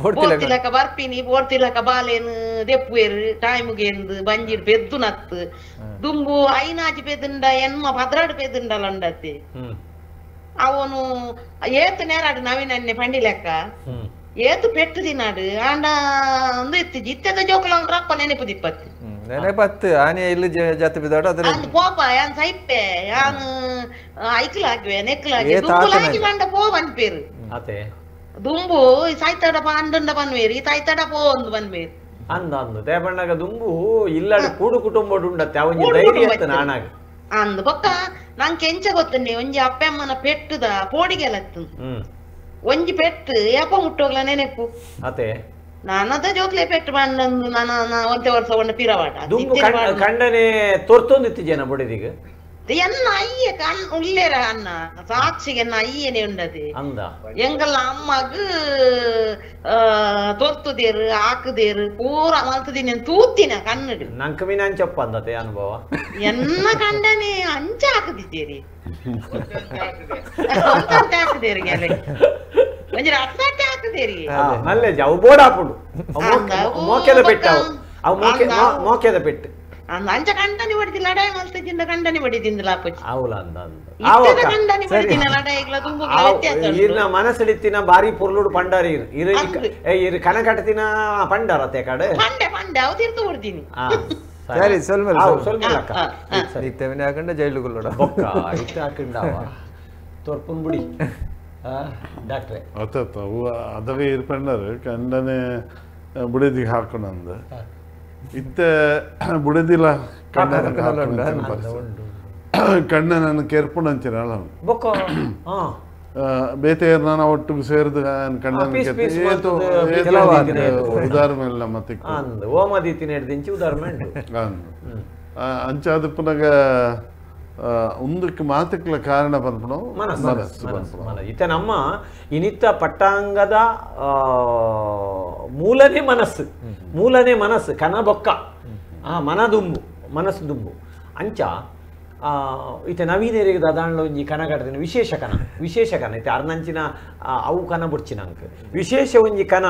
ಬೋರ್ತಿಲಕ ಬರ್ಪಿನಿ ಬೋರ್ತಿಲಕ ಬಾಲೇನು ದೆಪ್ಪುವೇರು ಟೈಮುಗೇಂದು ಬಂಜಿಡ್ ಪೆದ್ದು ನತ್ತು ದುಂಬು ಐನಾಜಿ ಪೆದ್ದುಂಡ ಎನ್ಮ ಪದ್ರಾಡು ಪೆದ್ದುಂಡಲ ಉಂಡತಿ ಅವನು ಏತು ನೇರಾಡು ನವೀನನ್ನೆ ಪಂಡಿಲೆಕ್ಕ ಏತು ಪೆಟ್ಟು ತಿನ್ನಾಡು ಆಂಡ ಒಂದು ಇತ್ತು ಇತ್ತೆದ ಜೋಕುಲ ರಪ್ಪ ನೆನಪು ದಿಪ್ಪತ್ತು ನೆನಪತ್ತು ಆನೆ ಇಲ್ಲಿ ಜಾತಿ ಬಿದ್ದಾಡ ಅದ್ರ ಅಂದ್ ಪೋಪ ಯಾನ್ ಸೈಪೆ ಯಾನ್ ಐಕ್ಲಾಗ್ವೆ ನೆಕ್ಲಾಗಿ ದುಂಬುಲಾಗಿ ಬಂಡ ಪೋ ಅನ್ಪೇರು ಅದೇ ದುಂಬು ಸಾಯ್ತಾಡ ಅಂಡುಂಡ ಬನ್ವೇರು ಈ ತಾಯ್ತಾಡ ಪೋ ಒಂದು ಬನ್ವೇರು ಅಂದ ಅಂದು ದೇಬಣ್ಣಗ ದುಂಬು ಇಲ್ಲಡ ಕೂಡು ಕುಟುಂಬ ಉಂಡತ್ತೆ ಅವನಿಗೆ ಧೈರ್ಯ ಇತ್ತು ನಾನಾಗ ಅಂದ್ ಬೊಕ್ಕ ನಂಗೆ ಎಂಚ ಗೊತ್ತುಂಡೆ ಒಂಜಿ ಅಪ್ಪೆ ಅಮ್ಮನ ಪೆಟ್ಟುದ ಪೋಡಿಗೆಲತ್ತು ಒಂಜಿ ಪೆಟ್ಟು ಯಾಪ ಮುಟ್ಟೋಗ್ಲ ನೆನೆಪು ಅತೆ ನಾನದ ಜೋಕ್ಲೆ ಪೆಟ್ಟು ಬಂದು ನಾನು ಒಂತೆ ವರ್ಷ ಒಂಡ ಪಿರವಾಟ ಕಂಡನೆ ತೋರ್ತೊಂದಿತ್ತು ಜನ ಬಡಿದಿಗ ಎನ್ನ ಅಯ್ಯ ಕಣ್ ಉಳ್ಳೇರ ಅಣ್ಣ ಸಾಕ್ಷಿಗೆ ಎನ್ನ ಅಯ್ಯನೆ ಉಂಡದೆ ಅಂದ ಎಂಗಲ್ಲ ಅಮ್ಮಗ್ ತೊರ್ತುದೇರು ಹಾಕುದೇರು ಪೂರ ಮಲ್ತದಿನ ತೂತಿನ ಕನ್ನಡ ನಂಕ ಮೀನ ಅಂಚಪ್ಪ ಅಂದತೆ ಅನುಭವ ಎನ್ನ ಕಂಡನೆ ಅಂಚ ಹಾಕುದಿದ್ದೀರಿ ಹಾಕುದೇರಿ ಒಂಜಿ ರಕ್ತ ಹಾಕುದೇರಿ ಮಲ್ಲೇಜ್ ಅವು ಬೋರ್ಡ್ ಹಾಪುಂಡು ಮೋಕೆದ ಪೆಟ್ಟು ಅವು ಮೋಕೆದ ಪೆಟ್ಟು ಅಂಚ ಕಂಡನಿ ಬಡಿದಿ ಲಡಾಯಿ ಮಲ್ತಿದ್ದ ಕಂಡನಿ ಬಡಿದಿಂದಲ ಅಪ್ಪಚ್ಚಿ ಅವಲ ಅಂದ ಕಂಡನಿ ಬಡಿದಿನ ಲಡಾಯಿಗ್ಲ ತುಂಬ ವ್ಯತ್ಯಾಸ ಇರ್ನ ಮನಸ್ಸಿಡಿತ್ತಿನ ಬಾರಿ ಪೊರ್ಲುಡು ಪಂಡಾರಿ ಇರು ಇರು ಕನ ಕಟ್ಟತಿನ ಪಂಡಾರ ತೇಕಾಡು ಪಂಡೆ ಪಂಡೆ ಅವು ತಿರ್ತು ಕೊಡ್ತೀನಿ ಸರಿ ಸ್ವಲ್ಪ ಸ್ವಲ್ಪ ಅಕ್ಕ ಸರಿ ತೆವನೆ ಹಾಕೊಂಡ ಜೈಲು ಗುಲ್ಲೋಡ ಬೊಕ್ಕ ಇಟ್ಟು ಹಾಕೊಂಡಾವ ತೋರ್ಪುನ್ ಬಿಡಿ ಡಾಕ್ಟ್ರೆ ಅತ್ತ ಅದಾಗ ಇರು ಪಂಡಾರು ಕಂಡನೆ ಬುಡಿದಿಗೆ ಹಾಕೊಂಡ ಇತ್ತೆ ಬುಡದಿಲ್ಲ ಕಣ್ಣನ ಕೆರ್ಪುಣಂಚಿನ ಬೇತೆ ನಾನು ಒಟ್ಟಿಗೆ ಸೇರಿದ ಕಣ್ಣನ ಉದಾಹರಣೆ ನಮ್ಮ ಅಂಚಾದ ಪುನಗ ಒಂದಕ್ಕೆ ಮಾತಕ್ಲ ಕಾರಣ ಪನ್ಪುಣ ಮನಸ್ಸು ಇತ್ತೆ ನಮ್ಮ ಇನಿತ್ತ ಪಟ್ಟಾಂಗದ ಮೂಲನೇ ಮನಸ್ಸು ಮೂಲನೇ ಮನಸ್ಸು ಕನ ಬೊಕ್ಕ ಆ ಮನದುಂಬು ಮನಸ್ಸು ದುಂಬು ಅಂಚ ಇತ್ತೆ ನವೀನರಿಗೆ ದಾದಾಂಡ್ಲ ಒಂಜಿ ಕನ ಕಟ್ಟದಿನ ವಿಶೇಷ ಕನ ವಿಶೇಷ ಕನ ಇತ್ತೆ ಅರ್ನಂಚಿನ ಅವು ಕನ ಬುಡ್ಚಿನಂಕ್ ವಿಶೇಷ ಒಂಜಿ ಕನ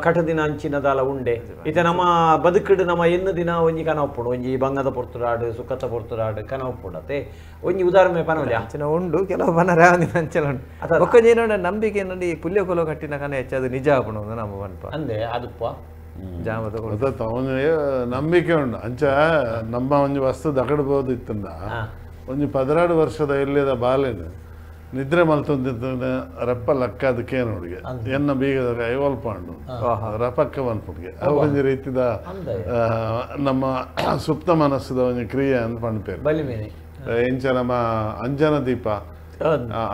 ಕಟದಿನ ಅಂಚಿನದಾಲ ಉಂಡೆ ಇತ್ತೆ ನಮ್ಮ ಬದುಕುಡು ನಮ್ಮ ಎನ್ನು ದಿನ ಒಂಜಿ ಕನ ಒಪ್ಪುಂಡು ಒಂಜಿ ಬಂಗದ ಪೊರ್ತುರಾಡು ಸುಖದ ಪೊರ್ತುರಾಡು ಕನ ಒಪ್ಪುಂಡತೆ ಒಂಜಿ ಉದಾಹರಣೆ ಪನೋಲಿ ಅಂಚಿನ ಉಂಡು ಕೆಲವು ಪನ ರಾವಂದಿನ ಅಂಚಲ ಉಂಡು ಬೊಕ್ಕ ಏನೋ ನಂಬಿಕೆ ಏನಂದ್ರೆ ಈ ಪುಲ್ಯ ಕೊಲೋ ಕಟ್ಟಿನ ಕನ ಹೆಚ್ಚದು ನಿಜ ಆಪುಂಡು ನಮ್ಮ ಪನ್ಪ ಅಂದೆ ಅದಪ್ಪ ಜಾಮದ ನಂಬಿಕೆ ಉಂಡು ಅಂಚ ನಮ್ಮ ಒಂಜಿ ವಸ್ತು ದಗಡ್ಬೋದು ಇತ್ತಂದ ಒಂಜಿ 12 ವರ್ಷದ ಎಲ್ಲಿದ ಬಾಲೆನು ನಿದ್ರೆ ಮಲ್ತೊಂದಿದ್ದ ರಪ್ಪ ಲಕ್ಕ ಅದಕ್ಕೆ ನೋಡಿಗೆ ಎನ್ನ ಬೀಗದ ಐವಲ್ಪಾಂಡು ರಪಕ್ಕ ಬಂದ್ಪುಡ್ಗೆ ಅವು ಒಂಜಿ ರೀತಿದ ನಮ್ಮ ಸುಪ್ತ ಮನಸ್ಸದ ಒಂಜಿ ಕ್ರಿಯೆ ಅಂತ ಪಣ್ಪೇರು ಎಂಚ ನಮ್ಮ ಅಂಜನ ದೀಪ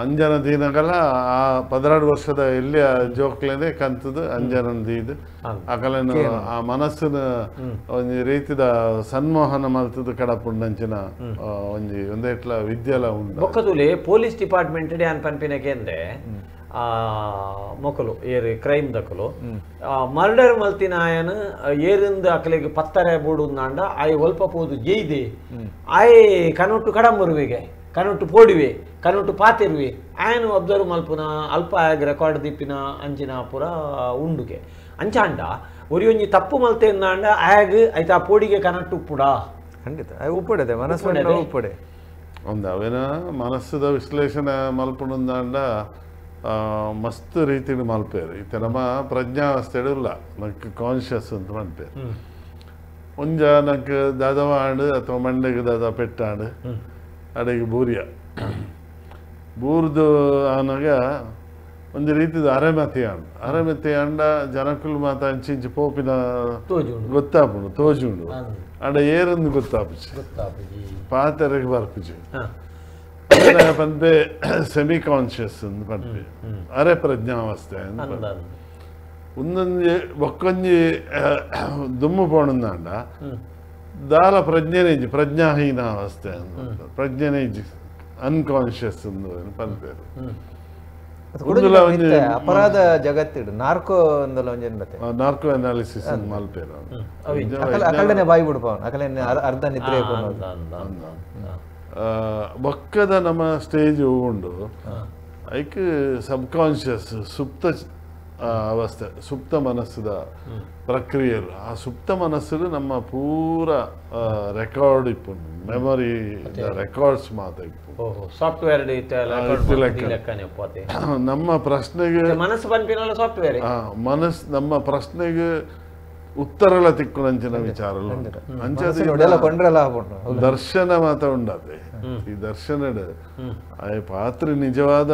ಅಂಜನ ದೀನಗಲ ಆ 12 ವರ್ಷದ ಎಲ್ಲಿಯ ಜೋಕ್ಲೇನೆ ಕಂತದ ಅಂಜನ ದೀದ್ ಅಕಲನ ಆ ಮನಸ್ಸಿನ ಒಂಜಿ ರೀತಿದ ಸನ್ಮೋಹನ ಮಲ್ತದ ಕಡಪುಂಡಂಚಿನ ಒಂಜಿ ಒಂದೇಟ್ಲ ವಿದ್ಯೆಲ ಉಂಡು ಬೊಕ್ಕದೂಲೆ ಪೊಲೀಸ್ ಡಿಪಾರ್ಟ್ಮೆಂಟ್ ಅನ್ ಪನ್ಪಿನಕೆಂದೆ ಮೊಕಲು ಏರು ಕ್ರೈಮ್ ದಕಲು ಮರ್ಡರ್ ಮಲ್ತಿನಾಯನ್ ಏರಿಂದ ಅಕಲಿಗೆ ಪತ್ತರೆ ಬೋಡುಂದಾಂಡ ಆಯ್ ಒಲ್ಪ ಪೋದು ಜೈದೆ ಆಯ್ ಕನೊಟ್ಟು ಕಡಂಬರುವಿಗೆ ಕನೊಟ್ಟು ಪೋಡಿವೆ ಕನೊಟ್ಟು ಪಾತಿರುವೆ ಆಯನು ಅಬ್ಸರ್ವ್ ಮಲ್ಪುನ ಅಲ್ಪ ಆಯಗ್ ರೆಕಾರ್ಡ್ ದಿಪ್ಪಿನ ಅಂಚಿನ ಪುರ ಉಂಡುಗೆ ಅಂಚಾಂಡ ಒರಿ ಒಂಜಿ ತಪ್ಪು ಮಲ್ತೆಂದಾಂಡ ಆಯಗ್ ಐತ ಆ ಪೋಡಿಗೆ ಕನಟ್ಟು ಉಪ್ಪುಡ ಖಂಡಿತ ಉಪ್ಪುಡದೆ ಮನಸ್ಸು ಉಪ್ಪುಡೆ ಒಂದು ಅವೇನ ಮನಸ್ಸದ ವಿಶ್ಲೇಷಣೆ ಮಲ್ಪುಂದಾಂಡ ಮಸ್ತ್ ರೀತಿಯಲ್ಲಿ ಮಲ್ಪೇರು ಇತ್ತೆ ನಮ್ಮ ಪ್ರಜ್ಞಾವಸ್ಥೆ ಇಲ್ಲ ನಂಗೆ ಕಾನ್ಷಿಯಸ್ ಅಂತ ಮನ್ಪೇರು ಒಂಜ ನಂಗೆ ದಾದವ ಆಂಡು ಅಥವಾ ಮಂಡೆಗೆ ದಾದ ಪೆಟ್ಟಾಂಡು ಅಡೆಗೆ ಬೂರಿಯ ಬೂರ್ದು ಆನಾಗ ಒಂದು ರೀತಿದ ಅರೆಮತಿ ಆಂಡ್ ಅರೆಮತಿ ಅಂಡ ಜನಕುಲು ಮಾತ ಅಂಚಿಂಚಿ ಪೋಪಿನ ಗೊತ್ತಾಪುಂಡು ತೋಜುಂಡು ಅಂಡ ಏರಂದು ಗೊತ್ತಾಪುಜಿ ಪಾತೆರೆಗೆ ಬರ್ಪುಜಿ ಪನ್ಪೆ ಸೆಮಿ ಕಾನ್ಷಿಯಸ್ ಅಂತ ಪನ್ಪೆ ಅರೆ ಪ್ರಜ್ಞಾವಸ್ಥೆ ಅಂತ ಒಂದೊಂಜಿ ಒಕ್ಕೊಂಜಿ ದುಮ್ಮು ಪೋಣಂದಾಂಡ ದಾಲ ಪ್ರಜ್ಞೆನೇ ಇಜ್ಜಿ ಪ್ರಜ್ಞಾಹೀನ ಅವಸ್ಥೆ ಅಂತ ಪ್ರಜ್ಞೆನೇ ಇಜ್ಜಿ ಅನ್ಕಾನ್ಷಿಯಸ್ ಅಂತ ಪನ್ಪೇರು ಅಪರಾಧ ಜಗತ್ತಿಡು ನಾರ್ಕೋ ಅಂದಲ ಒಂಜಿ ನಾರ್ಕೋ ಅನಾಲಿಸಿಸ್ ಮಲ್ಪೇರು ಅಕಲನೆ ಬಾಯಿ ಬಿಡ್ಪವನ್ ಅಕಲನೆ ಅರ್ಧ ನಿದ್ರೆ ಬೊಕ್ಕದ ನಮ್ಮ ಸ್ಟೇಜ್ ಉಂಡು ಐಕ್ ಸಬ್ಕಾನ್ಷಿಯಸ್ ಸುಪ್ತ ಅವಸ್ಥೆ ಸುಪ್ತ ಮನಸ್ಸದ ಪ್ರಕ್ರಿಯೆಲು ಆ ಸುಪ್ತ ಮನಸ್ಸು ನಮ್ಮ ಪೂರ ರೆಕಾರ್ಡ್ ಇಪ್ಪುಂಡು ಮೆಮೊರಿ ರೆಕಾರ್ಡ್ಸ್ ಮಾತ ಇಪ್ಪು ಸಾಫ್ಟ್ವೇರ್ ನಮ್ಮ ಪ್ರಶ್ನೆಗೆ ಮನಸ್ಸು ಪನ್ಪಿನಲ್ಲ ಸಾಫ್ಟ್ವೇರ್ ಮನಸ್ಸು ನಮ್ಮ ಪ್ರಶ್ನೆಗೆ ಉತ್ತರಲ ತಿಕ್ಕುನಂಚಿನ ವಿಚಾರ ದರ್ಶನ ಮಾತ ಉಂಡದೆ ಈ ದರ್ಶನ ಆ ಪಾತ್ರ ನಿಜವಾದ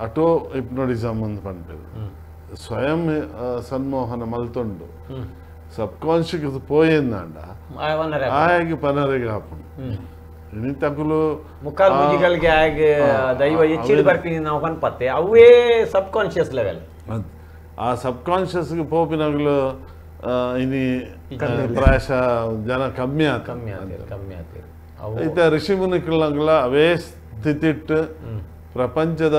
ಅಟೋ ಹಿಪ್ನೋಟಿಸಮ್ ಅಂತ ಪನ್ಪೇರು ಸ್ವಯಂ ಸನ್ಮೋಹನ ಮಲ್ತೊಂಡು ಸಬ್ ಕಾನ್ಶಿಯಸ್ ಪೋಯಿಂದಾಂಡ ಆಯಗ್ ಪನರೆಗೆ ಹಾಪುಂಡು ಇನಿತಕುಲು ಮುಕ್ಕಾಲ್ ಮುಜಿಗಳಿಗೆ ಆಗ ದೈವ ಎಚ್ಚಿಡ್ ಬರ್ಪಿನಿ ನಾವು ಪನ್ಪತ್ತೆ ಅವೇ ಸಬ್ ಕಾನ್ಷಿಯಸ್ ಲೆವೆಲ್. ಆ ಸಬ್ ಕಾನ್ಷಿಯಸ್ಗೆ ಪೋಪಿನಗಳು ಇನಿ ಪ್ರಾಯಶಃ ಜನ ಕಮ್ಮಿ ಆತ ಕಮ್ಮಿ ಆತೀರಿ ಕಮ್ಮಿ ಆತೀರಿ. ಇತ್ತ ಋಷಿ ಮುನಿಕುಲಂಗಳ ಅವೇ ಸ್ಥಿತಿಟ್ಟು ಪ್ರಪಂಚದ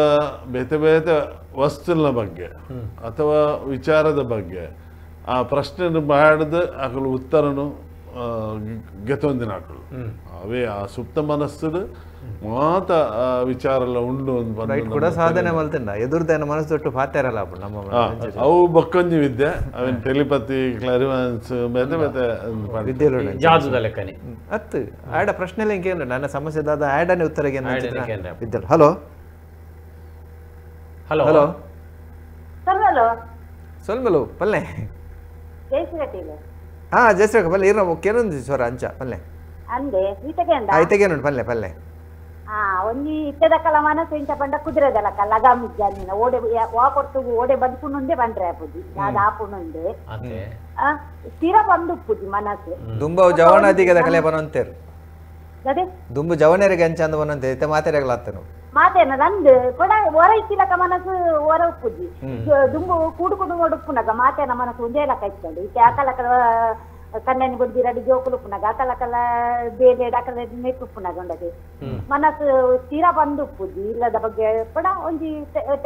ಬೇತೆ ಬೇತೆ ವಸ್ತುವಿನ ಬಗ್ಗೆ ಅಥವಾ ವಿಚಾರದ ಬಗ್ಗೆ ಆ ಪ್ರಶ್ನೆಯನ್ನು ಮಾಡಿದ ಅಕಲು ಉತ್ತರನು ಗೆತೊಂದಿನ ಅಕಲು ಅವೇ ಆ ಸುಪ್ತ ಮನಸ್ಸು ಮಾತ ವಿಚಾರ ಎಲ್ಲ ಉಂಡು ರೈಟ್ ಕೂಡ ಸಾಧನೆ ಮಲ್ತಿನ ಎದುರ್ದೇನ ಮನಸ್ಸು ತೊಟ್ಟು ಪಾತೇರಲ್ಲ ನಮ್ಮ ಅವು ಬೊಕ್ಕೊಂಜಿ ವಿದ್ಯೆ ಅವೇನು ಟೆಲಿಪತಿ ಕ್ಲಾರಿವಾನ್ಸ್ ಬೇತೆ ಬೇತೆ ವಿದ್ಯೆ ಜಾದುದ ಲೆಕ್ಕನೆ ಅತ್ತು ಆಡ ಪ್ರಶ್ನೆ ಇಂಕೇನು ನನ್ನ ಸಮಸ್ಯೆ ದಾದ ಆಡನೆ ಉತ್ತರ ವಿದ್ಯೆ. Hello hello hello ಸೊಲ್ಮೆಲು ಸೊಲ್ಮೆಲು ಪಲ್ಲೆ ಹಾ ಜಯಶ್ರೀ ಪಲ್ಲೆ ಇರ ಕೇನೊಂದು ಸ್ವರ ಅಂಚ ಪಲ್ಲೆ ಅಂದೆ ಈತಗೆಂಡ ಈತಗೇನುಂಟು ಪಲ್ಲೆ ಪಲ್ಲೆ. ಹಾ ಒಂಜಿ ಇತ್ತದಕ್ಕಲ ಮನಸ್ಸು ಇಂಚ ಪಂಡ ಕುದುರೆದಲಕ್ಕ ಲಗಾಮಿಜ್ಜ ಓಡೆ ವಾ ಕೊಡ್ತು ಓಡೆ ಬದುಕುನುಂಡೆ ಬಂದ್ರೆ ಆಪುಜಿ ಯಾವ್ದು ಆಪುನುಂಡೆ ಸ್ಥಿರ ಬಂದುಪ್ಪುಜಿ ಮನಸ್ಸು. ದುಂಬ ಜವನಾದಿಗೆ ಕಲೆ ಬನಂತೇರು ಅದೇ ದುಂಬು ಜವನರಿಗೆ ಅಂಚ ಅಂದ ಬನಂತೆ ಇತ್ತ ಮಾತೆರೆಗ್ಲಾತನು ಮಾತೇನ ನಂದು ಕೊಡ ಹೊರ ಇತ್ತಿಲಕ ಮನಸ್ಸು ಹೊರ ಉಪ್ಪುಜಿ ದುಂಬು ಕೂಡು ಕುಡು ಉಪ್ಪುನಾಗ ಮಾತೇನ ಮನಸ್ಸು ಒಂದೇ ಲಕ್ಕ ಇತ್ತಂಡು ಇತ್ತೆ ಅಕಲಕ ಕಣ್ಣని ಬುಡ್ದಿರಡಿ ಜೋಕುಲು ಉಪ್ಪುನಾಗ ಅಕಲಕಲ ಬೇಲೆ ಅಕಲ ನೆಟ್ಟು ಉಪ್ಪುನಾಗ ಉಂಡದೆ ಮನಸ್ಸು ಸ್ಥಿರ ಬಂದು ಉಪ್ಪುಜಿ ಇಲ್ಲದ ಬಗ್ಗೆ ಪಡ ಒಂಜಿ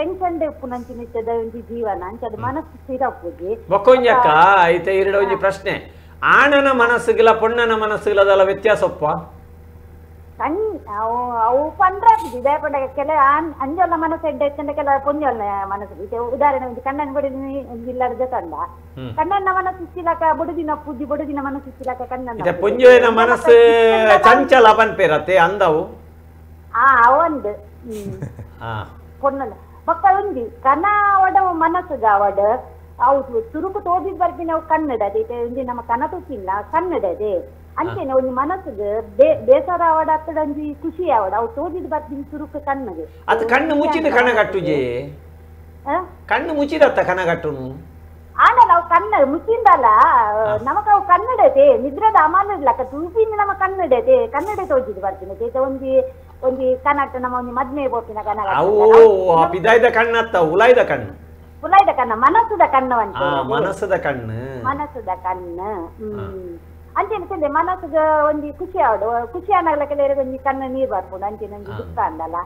ಟೆನ್ಷನ್ ಉಪ್ಪುನಂಚಿ ನಿತ್ಯದ ಒಂಜಿ ಜೀವನ ಅಂಚದ ಮನಸ್ಸು ಸ್ಥಿರ ಉಪ್ಪುಜಿ. ಬೊಕ್ಕೊಂಜಕ್ಕ ಐತೆ ಇರಡ ಒಂಜಿ ಪ್ರಶ್ನೆ, ಆಣನ ಮನಸ್ಸುಗಿಲ್ಲ ಪೊಣ್ಣನ ಮನಸ್ಸುಗಿಲ್ಲದಲ್ಲ ವ್ಯತ್ಯಾಸಪ್ಪ? ಕಣ್ ಅವು ಪಂಡ್ರೆ ಇದೇ ಪಂಡ ಕೆಲ ಅಂಜೊಲ್ಲ ಮನಸ್ಸು ಎಡ್ಡೆ ಇತ್ತಂಡ ಕೆಲ ಪೊಂಜೊಲ್ಲ ಮನಸ್ಸು. ಉದಾಹರಣೆ ಒಂಜಿ ಕಣ್ಣನ್ ಬಡಿದಿನ ಇಲ್ಲದ ಜೊತಂಡ ಕಣ್ಣನ್ನ ಮನಸ್ಸು ಇಚ್ಚಿಲಕ ಬುಡುದಿನ ಪೂಜಿ ಬುಡುದಿನ ಮನಸ್ಸು ಇಚ್ಚಿಲಕ ಕಣ್ಣನ್ನ ಪೊಂಜೊನ ಮನಸ್ಸು ಚಂಚಲ ಪನ್ಪೇರತ್ತೆ ಅಂದವು. ಆ ಒಂದು ಪೊಣ್ಣನ ಬೊಕ್ಕ ಒಂಜಿ ಕನ ಒಡ ಮನಸ್ಸುಗ ಅವಡ ಅವು ತುರುಕು ತೋದಿದ್ ಬರ್ಪಿನ ಅವು ಕನ್ನಡ ಅದೇ ಒಂಜಿ ನಮ್ಮ ಕನ ತೂಪಿಲ್ಲ ಕನ್ನಡದೆ ಅಂಚೆನೆ ಒಂಜಿ ಮನಸ್ಸುಗೆ ಬೇಸರ ಅವಡ ಅತ್ತಡ ಒಂಜಿ ಖುಷಿ ಅವಡ ಅವು ತೋದಿದ್ ಬರ್ಪಿನ ತುರುಕು ಕಣ್ಣಗೆ ಅದು ಕಣ್ಣು ಮುಚ್ಚಿದ ಕನಗಟ್ಟುಜಿ ಕಣ್ಣು ಮುಚ್ಚಿದತ್ತ ಕನಗಟ್ಟುನು ಆಂಡಲ ಅವು ಕಣ್ಣ ಮುಚ್ಚಿಂದಲ್ಲ ನಮಕ ಅವು ಕನ್ನಡತೆ ನಿದ್ರದ ಅಮಾನಡ್ಲಕ್ಕ ತೂಪಿನ ನಮ್ಮ ಕನ್ನಡತೆ ಕನ್ನಡ ತೋಜಿದ್ ಬರ್ಪಿನ ಚೇತ ಒಂಜಿ ಒಂಜಿ ಕನಟ ನಮ್ಮ ಒಂಜಿ ಮದ್ಮೆ ಪೋಪಿನ ಕನಗ ಅವು ಪಿದಾಯ್ದ ಕಣ್ಣತ್ತ ಉಲಾಯ್ದ ಕಣ್ಣು ಉಲಾಯ್ದ ಕಣ್ಣ ಮನಸ್ಸುದ ಕಣ್ಣವಂತ ಮನಸ್ಸುದ ಕಣ್ಣು ಮನಸ್ಸುದ ಕಣ್ಣು. ಅಂಚೆನೆ ಚಂದೆ ಮನಸ್ಸುಗ ಒಂಜಿ ಖುಷಿ ಆವಡು ಖುಷಿ ಆನಾಗ್ಲ ಕೆಲವರಿಗೆ ಒಂಜಿ ಕಣ್ಣು ನೀರ್ ಬರ್ಪುಂಡು ಅಂಚೆನೆ ಒಂಜಿ ದುಃಖ ಅಂದಲ್ಲ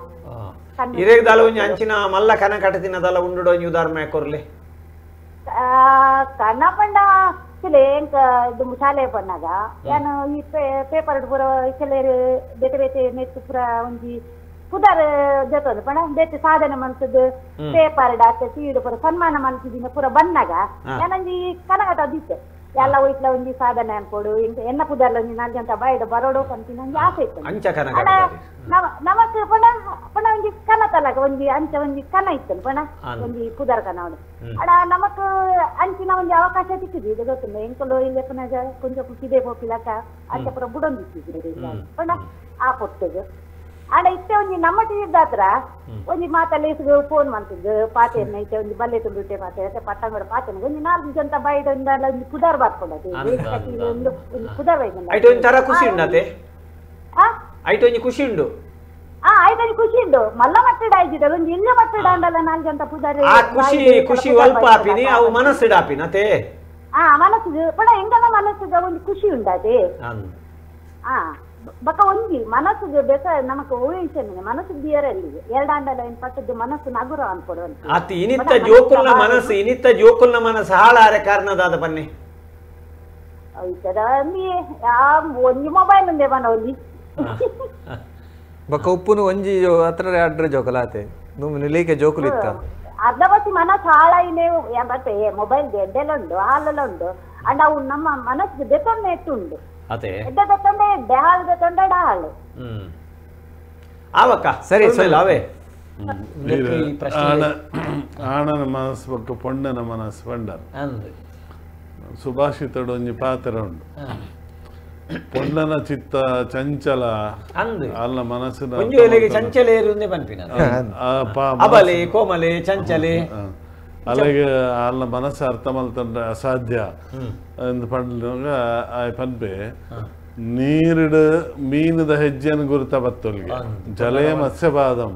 ಇರೇಗದಾಲ ಒಂಜಿ ಅಂಚಿನ ಮಲ್ಲ ಕನ ಕಟ್ಟತಿನದಲ್ಲ ಉಂಡು ಒಂಜಿ ಉದಾಹರಣೆ ಕೊರ್ಲೆ. ಕನ ಪಂಡ ಕೆಲೆ ಎಂಕ ದುಂಬು ಶಾಲೆ ಪಣ್ಣಾಗ ಯಾನು ಈ ಪೇಪರ್ ಪೂರ ಕೆಲವರು ಬೇತೆ ಬೇತೆ ನೆಟ್ ಪೂರ ಒಂಜಿ ಪುದರ್ ಜೊತೆ ಪಂಡ ಬೇತೆ ಸಾಧನೆ ಮನ್ಸದ್ ಪೇಪರ್ ಡಾಕ್ಟರ್ ಸೀಡ್ ಪೂರ ಸನ್ಮಾನ ಮನ್ಸಿದಿನ ಪೂರ ಬಂದಾಗ ಯಾನೊಂಜಿ ಕನಗಟ ಅದಿತ್ತೆ ಎಲ್ಲ ಒಯ್ಟ್ಲ ಒಂಜಿ ಸಾಧನೆ ಅನ್ಕೊಡು ಎನ್ನ ಪುದರ್ಲ ಒಂಜಿ ನಾಲ್ಕು ಗಂಟೆ ಬಾಯಿಡ ಬರೋಡು ಪಂತಿನ ಒಂಜಿ ಆಸೆ ಇತ್ತು. ನಮಕ್ ಪಂಡ ಪಂಡ ಒಂಜಿ ಕನ ತಲಕ ಒಂಜಿ ಅಂಚ ಒಂಜಿ ಕನ ಇತ್ತು ಪಂಡ ಒಂಜಿ ಪುದರ್ ಕನ ಅಡ ನಮಕ್ ಅಂಚಿನ ಒಂಜಿ ಅವಕಾಶ ಸಿಕ್ಕಿದೆ ಇದು ಗೊತ್ತಿಲ್ಲ ಎಂಕುಲು ಇಲ್ಲಿ ಪುನಃ ಕೊಂಚ ಕಿದೆ ಪೋಪಿಲಕ ಅಂಚ ಪೂರ ಬುಡೊಂದಿತ್ತಿದ್ರು ಪಂಡ ಆ ಪೊತ್ತುಗು ಆಂಡ ಇತ್ತೆ ಒಂಜಿ ನಮ್ಮ ದಾತ್ರ ಒಂಜಿ ಮಾತಲ್ಲಿ ಫೋನ್ ಮಾಡ್ತಿದ್ದು ಪಾತೆನ ಇತ್ತೆ ಒಂಜಿ ಬಲ್ಲೆ ತುಂಬಿಟ್ಟೆ ಪಾತೆ ಪಟ್ಟಂಗಡ ಪಾತೆನ ಒಂಜಿ ನಾಲ್ಕು ಜನ ಬೈಡ್ ಒಂಜಿ ಪುದಾರ್ ಬಾರ್ಕೊಂಡದು ಒಂದು ಪುದಾರ್ ಐಟ್ ಒಂಜಿ ತರ ಖುಷಿ ಉಂಡತೆ ಐಟ್ ಒಂಜಿ ಖುಷಿ ಉಂಡು. ಆ ಐಟ್ ಖುಷಿ ಉಂಡು ಮಲ್ಲ ಮಟ್ಟಡ ಆಯ್ತಿದೆ ಒಂಜಿ ಇಲ್ಲ ಮಟ್ಟಡ ಅಂಡಲ್ಲ ನಾಲ್ಕು ಜನ ಪುದಾರ್ ಆ ಖುಷಿ ಖುಷಿ ಅಲ್ಪ ಆಪಿನಿ ಅವು ಮನಸ್ಸಿಡ ಆಪಿನತೆ. ಆ ಮನಸ್ಸು ಪಡ ಎಂಗಲ ಮನಸ್ಸುಗ ಒಂಜಿ ಖುಷಿ ಉಂಡದೆ. ಆ ಬಕ ಒಂಜಿ ಮನಸ್ಸುಗೆ ಬೇಸ ನಮಕ್ ಊಹಿಸೇನೆ ಮನಸ್ಸು ಬಿಯರಲ್ಲಿ ಎರಡಾಂಡಲ ಏನ್ ಪಟ್ಟದ್ದು ಮನಸ್ಸು ನಗುರ ಅನ್ಕೊಡುವಂತ ಅತಿ ಇನಿತ್ತ ಜೋಕುಲ್ನ ಮನಸ್ಸು ಇನಿತ್ತ ಜೋಕುಲ್ನ ಮನಸ್ಸು ಹಾಳಾರೆ ಕಾರಣದಾದ ಬನ್ನಿ ಒಂಜಿ ಮೊಬೈಲ್ ಒಂದೇ ಬನ ಒಂಜಿ ಬಕ ಉಪ್ಪುನು ಒಂಜಿ ಹತ್ರ ಅಡ್ರೆ ಜೋಕಲ ಆತೆ ನಿಲೀಕೆ ಜೋಕುಲು ಇತ್ತ ಅರ್ಧ ಬಸಿ ಮನಸ್ಸು ಹಾಳಾಯಿನೇ ಮತ್ತೆ ಮೊಬೈಲ್ ಎಡ್ಡೆಲ್ಲ ಉಂಡು ಹಾಲೆಲ್ಲ ಉಂಡು ಅಂಡ್ ಅವು ನಮ್ಮ ಮನಸ್ಸಿಗೆ ಬೆತೊನ್ನೆ ಎತ್ತುಂಡು ಅದೇ ಎಡ್ಡೆ ಬೆತ್ತೊಂಡೆ ಎಡ್ಡೆ ಹಾಳು ಬೆತ್ತೊಂಡೆ ಹಾಳು. ಆವಕ್ಕ ಸರಿ ಸರಿ ಅವೇ ಆಣನ ಮನಸ್ಸು ಬೊಕ್ಕ ಪೊಣ್ಣನ ಮನಸ್ಸು ಪಂಡರ್ ಸುಭಾಷಿತಡು ಒಂಜಿ ಪಾತ್ರ ಉಂಡು ಪೊಣ್ಣನ ಚಿತ್ತ ಚಂಚಲ ಅಲ್ಲ ಮನಸ್ಸಿನ ಚಂಚಲೆ ಅಬಲೆ ಕೋಮಲೆ ಚಂಚಲೆ ಅಲ್ಲಿಗೆ ಅಲ್ಲ ಮನಸ್ಸು ಅರ್ಥ ಮಲ್ತಂದ್ರೆ ಅಸಾಧ್ಯ ಎಂದು ಪಂಡ ಪನ್ಪೆ ನೀರಿಡು ಮೀನದ ಹೆಜ್ಜೆಯನ್ನು ಗುರುತ ಬತ್ತೊಲ್ಗೆ ಜಲೇ ಮತ್ಸ್ಯಪಾದಂ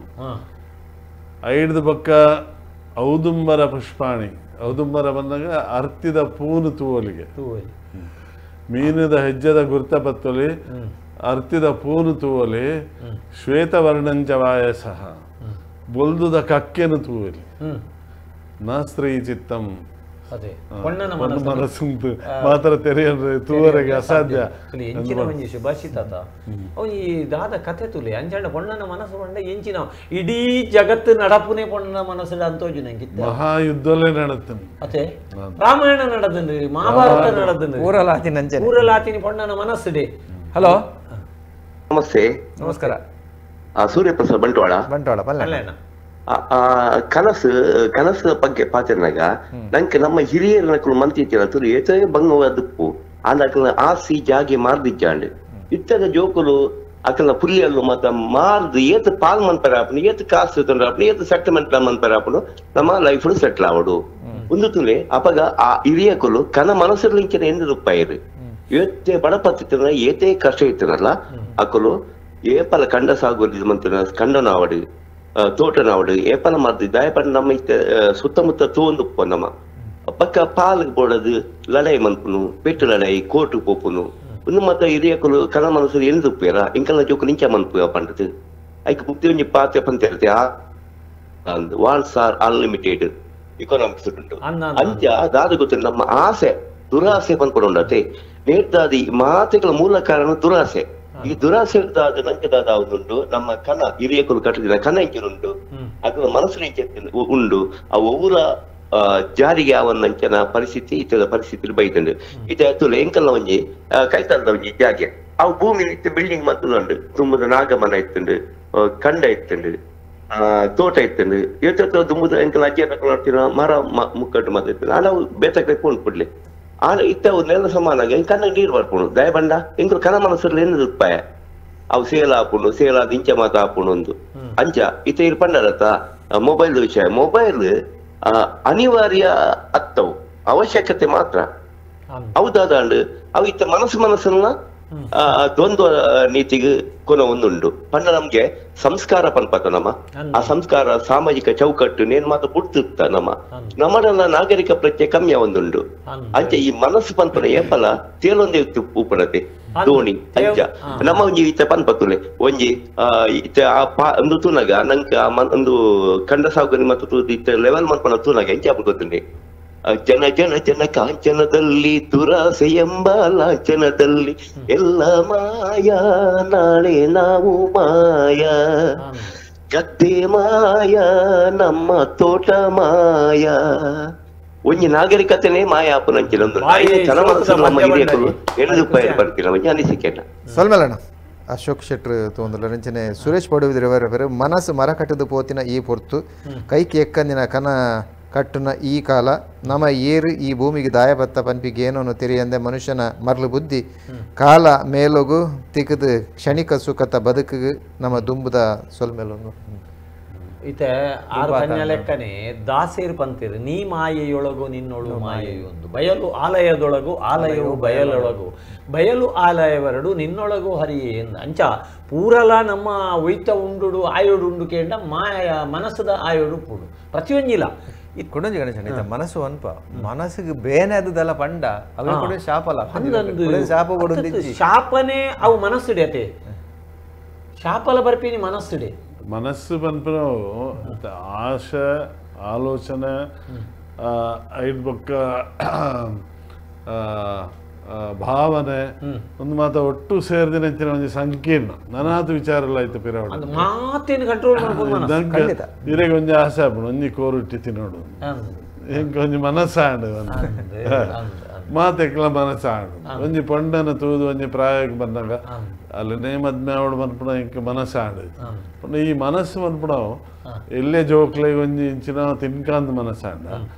ಐಡ್ದು ಬೊಕ್ಕ ಔದುಂಬರ ಪುಷ್ಪಾಣಿ ಔದುಂಬರ ಬಂದಾಗ ಅರ್ತಿದ ಪೂನು ತೂವಲಿಗೆ ಮೀನದ ಹೆಜ್ಜೆದ ಗುರುತ ಬತ್ತೊಲಿ ಅರ್ತಿದ ಪೂನು ತೂವಲಿ ಶ್ವೇತವರ್ಣಂಚ ವಾಯಸಃ ಬೊಲ್ದುದ ಕಕ್ಕೆನು ತೂವಲಿ ನ ಸ್ತ್ರೀ ಚಿತ್ತಂ ಮನಸ್ಸು ಮಾತ್ರ ತೆರೆಯಂದ್ರೆ ತೂವರೆಗೆ ಅಸಾಧ್ಯ. ಎಂಚಿನ ಒಂಜಿ ಶುಭಾಷಿತ ಅವು ಈ ದಾದ ಕಥೆ ತುಲೆ ಅಂಚಂಡ ಪೊಣ್ಣನ ಮನಸ್ಸು ಪಂಡ ಎಂಚಿನ ಇಡೀ ಜಗತ್ತು ನಡಪುನೆ ಪೊಣ್ಣನ ಮನಸ್ಸು ಅಂತೋಜು ನಂಗೆ ಮಹಾಯುದ್ಧಲೇ ನಡತ್ತೆ ಅದೇ ರಾಮಾಯಣ ನಡದಂದ್ರಿ ಮಹಾಭಾರತ ನಡದಂದ್ರಿ ಊರಲಾತಿನ ಊರಲಾತಿನಿ ಪೊಣ್ಣನ ಮನಸ್ಸುಡೆ. ಹಲೋ ನಮಸ್ತೆ. ನಮಸ್ಕಾರ. ಸೂರ್ಯಪ್ರಸಾದ್ ಬಂಟ್ವಾಳ. ಬಂಟ್ವಾಳ ಪಲ್ಲೆ. ಕನಸು ಕನಸು ಬಗ್ಗೆ ಪಾತಿರ್ನಾಗ ನಂಗೆ ನಮ್ಮ ಹಿರಿಯರ ನಕಲು ಮಂತಿ ತುರು ಏತೇ ಬಂಗವಾದಪ್ಪು ಆಂಡ ಆಸಿ ಜಾಗೆ ಮಾರ್ದಿಜ್ಜಾಂಡ್ ಇತ್ತದ ಜೋಕುಲು ಅಕಲ್ನ ಪುಲ್ಲಿಯಲ್ಲು ಮತ್ತ ಮಾರ್ದು ಏತ್ ಪಾಲ್ ಮನ್ಪರಾಪನು ಏತ್ ಕಾಸು ತೊಂದ್ರಾಪನು ಏತ್ ಸೆಟ್ಲ್ಮೆಂಟ್ ಮನ್ಪರಾಪನು ನಮ್ಮ ಲೈಫ್ ಸೆಟ್ಲ್ ಆವಡು ಒಂದು ತುಲೆ ಅಪಗ ಆ ಹಿರಿಯಕುಲು ಕನ ಮನಸ್ಸು ಎಂದು ರೂಪಾಯಿರು ಏತೆ ಬಡಪತ್ತಿನ ಏತೇ ಕಷ್ಟ ಇತ್ತನಲ್ಲ ಅಕಲು ಏಪಲ ಕಂಡ ಸಾಗುವುದು ಮಂತಿನ ಕಂಡನಾವಡು ತೋಟನಾವಡು ಏಪಲ ಮಾರ್ದು ದಾಯಪಡ ನಮ್ಮ ಇತ್ತ ಸುತ್ತಮುತ್ತ ತೂಂದು ನಮ್ಮ ಪಕ್ಕ ಪಾಲ್ ಬೋಡದು ಲಡಾಯಿ ಮನ್ಪುನು ಪೆಟ್ಟು ಲಡಾಯಿ ಕೋರ್ಟ್ ಪೋಪುನು ಒಂದು ಮತ್ತ ಹಿರಿಯಕುಲು ಕನ ಮನಸ್ಸು ಎಂದು ಉಪ್ಪೇರ ಇಂಕಲ್ನ ಜೋಕು ನಿಂಚ ಮನ್ಪು ಪಂಡದು ಐಕ್ ಬುದ್ಧಿ ಒಂಜಿ ಪಾತ್ರೆ ಪಂತ ಇರುತ್ತೆ wants are unlimited economics ಉಂಟು ಅಂತ್ಯ ದಾದ ಗೊತ್ತಿಲ್ಲ ನಮ್ಮ ಆಸೆ ದುರಾಸೆ ಪನ್ಪುಂಡತೆ ನೇರ್ದಾದಿ ಮಾತೆಗಳ ಮೂಲ ಕಾರಣ ದುರಾಸೆ. ಈ ದುರಾಸೆ ನಂಗೆ ದಾದ ಉಂಟು ನಮ್ಮ ಕನ ಹಿರಿಯಕುಲು ಕಟ್ಟಿದ ಕನ ಇಂಚಿನುಂಟು ಅದ್ರ ಮನಸ್ಸು ಇಂಚ ಉಂಡು ಆ ಒವ್ವರ ಜಾರಿಗೆ ಆವನ್ನಂಚನ ಪರಿಸ್ಥಿತಿ ಇತದ ಪರಿಸ್ಥಿತಿ ಬೈತಂಡು ಇತ ತುಲೆ ಎಂಕಲ್ನ ಒಂಜಿ ಕೈತಲ್ದ ಒಂಜಿ ಜಾಗೆ ಅವು ಭೂಮಿ ಇತ್ತು ಬಿಲ್ಡಿಂಗ್ ಮತ್ತುಂಡು ತುಂಬುದ ನಾಗಮನ ಇತ್ತುಂಡು ಕಂಡ ಇತ್ತುಂಡು ತೋಟ ಇತ್ತುಂಡು ಏತ ದುಂಬುದ ಎಂಕಲ್ ಅಜ್ಜಿ ನೋಡ್ತೀರ ಮರ ಮುಕ್ಕಟ್ಟು ಮಾತ್ರ ಇತ್ತು ನಾವು ಬೇತಕ್ಕೆ ಕೊಂಡು ಕೊಡ್ಲಿ ಆ ಇತ್ತ ನೆಲ ಸಮಾನಾಗ ಕಣ್ಣ ನೀರು ಬರ್ಪುಂಡು ದಯಬಂಡ ಎಂಕಲ್ ಕನ ಮನಸ್ಸಲ್ಲಿ ಏನು ಉಪಾಯ ಅವು ಸೇಲ್ ಆಪುಂಡು ಸೇಲ್ ಆದ ಇಂಚ ಮಾತ ಆಪುಂಡು ಒಂದು ಅಂಚ ಇತ್ತ ಇರ್ ಪಂಡರತ್ತ ಮೊಬೈಲ್ ವಿಷಯ ಮೊಬೈಲ್ ಅನಿವಾರ್ಯ ಅತ್ತವು ಅವಶ್ಯಕತೆ ಮಾತ್ರ ಹೌದಾದಾಂಡ್ ಅವು ಇತ್ತ ಮನಸ್ಸು ಮನಸ್ಸನ್ನ ದ್ವಂದ್ವ ನೀತಿಗೆ ಕೊನ ಒಂದುಂಡು ಪಂಡ ನಮ್ಗೆ ಸಂಸ್ಕಾರ ಪನ್ಪತ ನಮ್ಮ ಆ ಸಂಸ್ಕಾರ ಸಾಮಾಜಿಕ ಚೌಕಟ್ಟು ನೇನ್ ಮಾತ್ರ ಬುಡ್ತಿರ್ತ ನಮ್ಮ ನಮ್ಮಡೆಲ್ಲ ನಾಗರಿಕ ಪ್ರಜ್ಞೆ ಕಮ್ಮಿ ಒಂದುಂಡು ಅಂಚೆ ಈ ಮನಸ್ಸು ಪನ್ಪನ ಏಪಲ ತೇಲೊಂದೇ ಉಪ್ಪಣತೆ ದೋಣಿ ಅಂಚ ನಮ್ಮ ಒಂಜಿ ಇತ್ತ ಪನ್ಪತುಲೆ ಒಂಜಿ ಇತ್ತ ಆ ಪಾ ಒಂದು ತೂನಗ ನಂಗೆ ಆ ಒಂದು ಕಂಡ ಸಾಗುನಿ ಮತ್ತು ಇತ್ತ ಲೆವೆಲ್ ಮನ್ಪನ ತೂನಗ ಎಂಚ ಗೊತ್ತುಂಡೆ ಜನ ಜನ ಜನ ಕಾಂಚನದಲ್ಲಿ ದುರಾಸೆ ಎಂಬ ಲಾಂಛನದಲ್ಲಿ ಎಲ್ಲ ಮಾಯಾ ನಾಳೆ ನಾವು ಮಾಯಾ ಗದ್ದೆ ಮಾಯಾ ನಮ್ಮ ತೋಟ ಮಾಯಾ ಒಂಜಿ ನಾಗರಿಕತೆನೇ ಮಾಯ ಆಪುನಂಚಿನ ನಮ್ಮ ಹಿರಿಯಕುಲು ಎಣ್ಣೆ ರೂಪಾಯಿ ಬರ್ತಿಲ್ಲ ಒಂಜಿ ಅನಿಸಿಕೆ ಸೊಲ್ಮೆಲಣ್ಣ ಅಶೋಕ್ ಶೆಟ್ರು ತೋಂದುಲ್ಲ ರಂಚನೆ ಸುರೇಶ್ ಪಡುವಿದ್ರೆ ಮನಸ್ಸು ಮರ ಕಟ್ಟದು ಪೋತಿನ ಈ ಪೊರ್ತು ಕೈకి ಎಕ್ಕಂದಿನ ಕನ ಕಟ್ಟುನ ಈ ಕಾಲ ನಮ ಏರು ಈ ಭೂಮಿಗೆ ದಾಯಬತ್ತ ಪನ್ಪಿಗೆ ಏನೋನು ತೆರೆಯಂದೆ ಮನುಷ್ಯನ ಮರಳು ಬುದ್ಧಿ ಕಾಲ ಮೇಲೊಗು ತಿಕ್ಕದು ಕ್ಷಣಿಕ ಸುಖತ ಬದುಕಿಗೆ ನಮ್ಮ ದುಂಬುದ ಸೊಲ್ಮೇಲೊಂದು ಇತೆ ಆರು ಕನ್ಯಾ ಲೆಕ್ಕನೆ ದಾಸೇರು ಪಂತಿರು ನೀ ಮಾಯೆಯೊಳಗು ನಿನ್ನೊಳು ಮಾಯೆಯೊಂದು ಬಯಲು ಆಲಯದೊಳಗು ಆಲಯವು ಬಯಲೊಳಗು ಬಯಲು ಆಲಯವೆರಡು ನಿನ್ನೊಳಗು ಹರಿಯೇ ಎಂದು ಅಂಚ ಪೂರಲ ನಮ್ಮ ಒಯ್ತ ಉಂಡುಡು ಆಯೋಡು ಉಂಡು ಕೇಂಡ ಮಾಯ ಮನಸ್ಸದ ಆಯೋಡು ಪೂಡು ಪ್ರತಿಯೊಂಜಿಲ್ಲ ಕೊಡೊಂಜಿ ಗಣೇಶನ ಮನಸ್ಸು ಅನ್ಪ ಮನಸ್ಸಿಗೆ ಬೇನೆ ಅದಲ್ಲ ಪಂಡ ಅವೆ ಕೂಡ ಶಾಪಲ ಶಾಪ ಕೊಡೊಂದು ಶಾಪನೇ ಅವು ಮನಸ್ಸುಡೆ ಅತೆ ಶಾಪಲ ಬರ್ಪಿನಿ ಮನಸ್ಸುಡೆ ಮನಸ್ಸು ಪನ್ಪುನವು ಆಶೆ ಆಲೋಚನೆ ಐದು ಬೊಕ್ಕ ಭಾವನೆ ಒಂದು ಮಾತ ಒಟ್ಟು ಸೇರ್ದಿನ ಒಂಜಿ ಸಂಕೀರ್ಣ ನನಾತು ವಿಚಾರ ಎಲ್ಲ ಆಯ್ತು ಪಿರವಡ ಮಾತೇನು ಕಂಟ್ರೋಲ್ ಇರೆಗೆ ಒಂಜಿ ಆಸೆ ಆಪುಂಡು ಒಂಜಿ ಕೋರುಟ್ಟಿ ತಿನ್ನೋಡು ಎಂಕ್ ಒಂಜಿ ಮನಸ್ಸಾಂಡು ಮಾತೆಕ್ಲ ಮನಸ್ಸಾಂಡು ಒಂಜಿ ಪೊಂಡನ ತೂದು ಒಂಜಿ ಪ್ರಾಯಕ್ಕೆ ಬಂದಾಗ ಅಲ್ಲನೇ ಮದ್ಮೆ ಅವಳು ಮನ್ಪುಣ ಇಂಕ ಮನಸ್ಸಾಂಡು ಪಂಡ ಈ ಮನಸ್ಸು ಮನ್ಪುಣವು ಎಲ್ಲೇ ಜೋಕ್ಲೆಗ್ ಒಂಜಿ ಇಂಚಿನ ತಿನ್ಕಾಂದ್ ಮನಸ್ಸಾಂಡ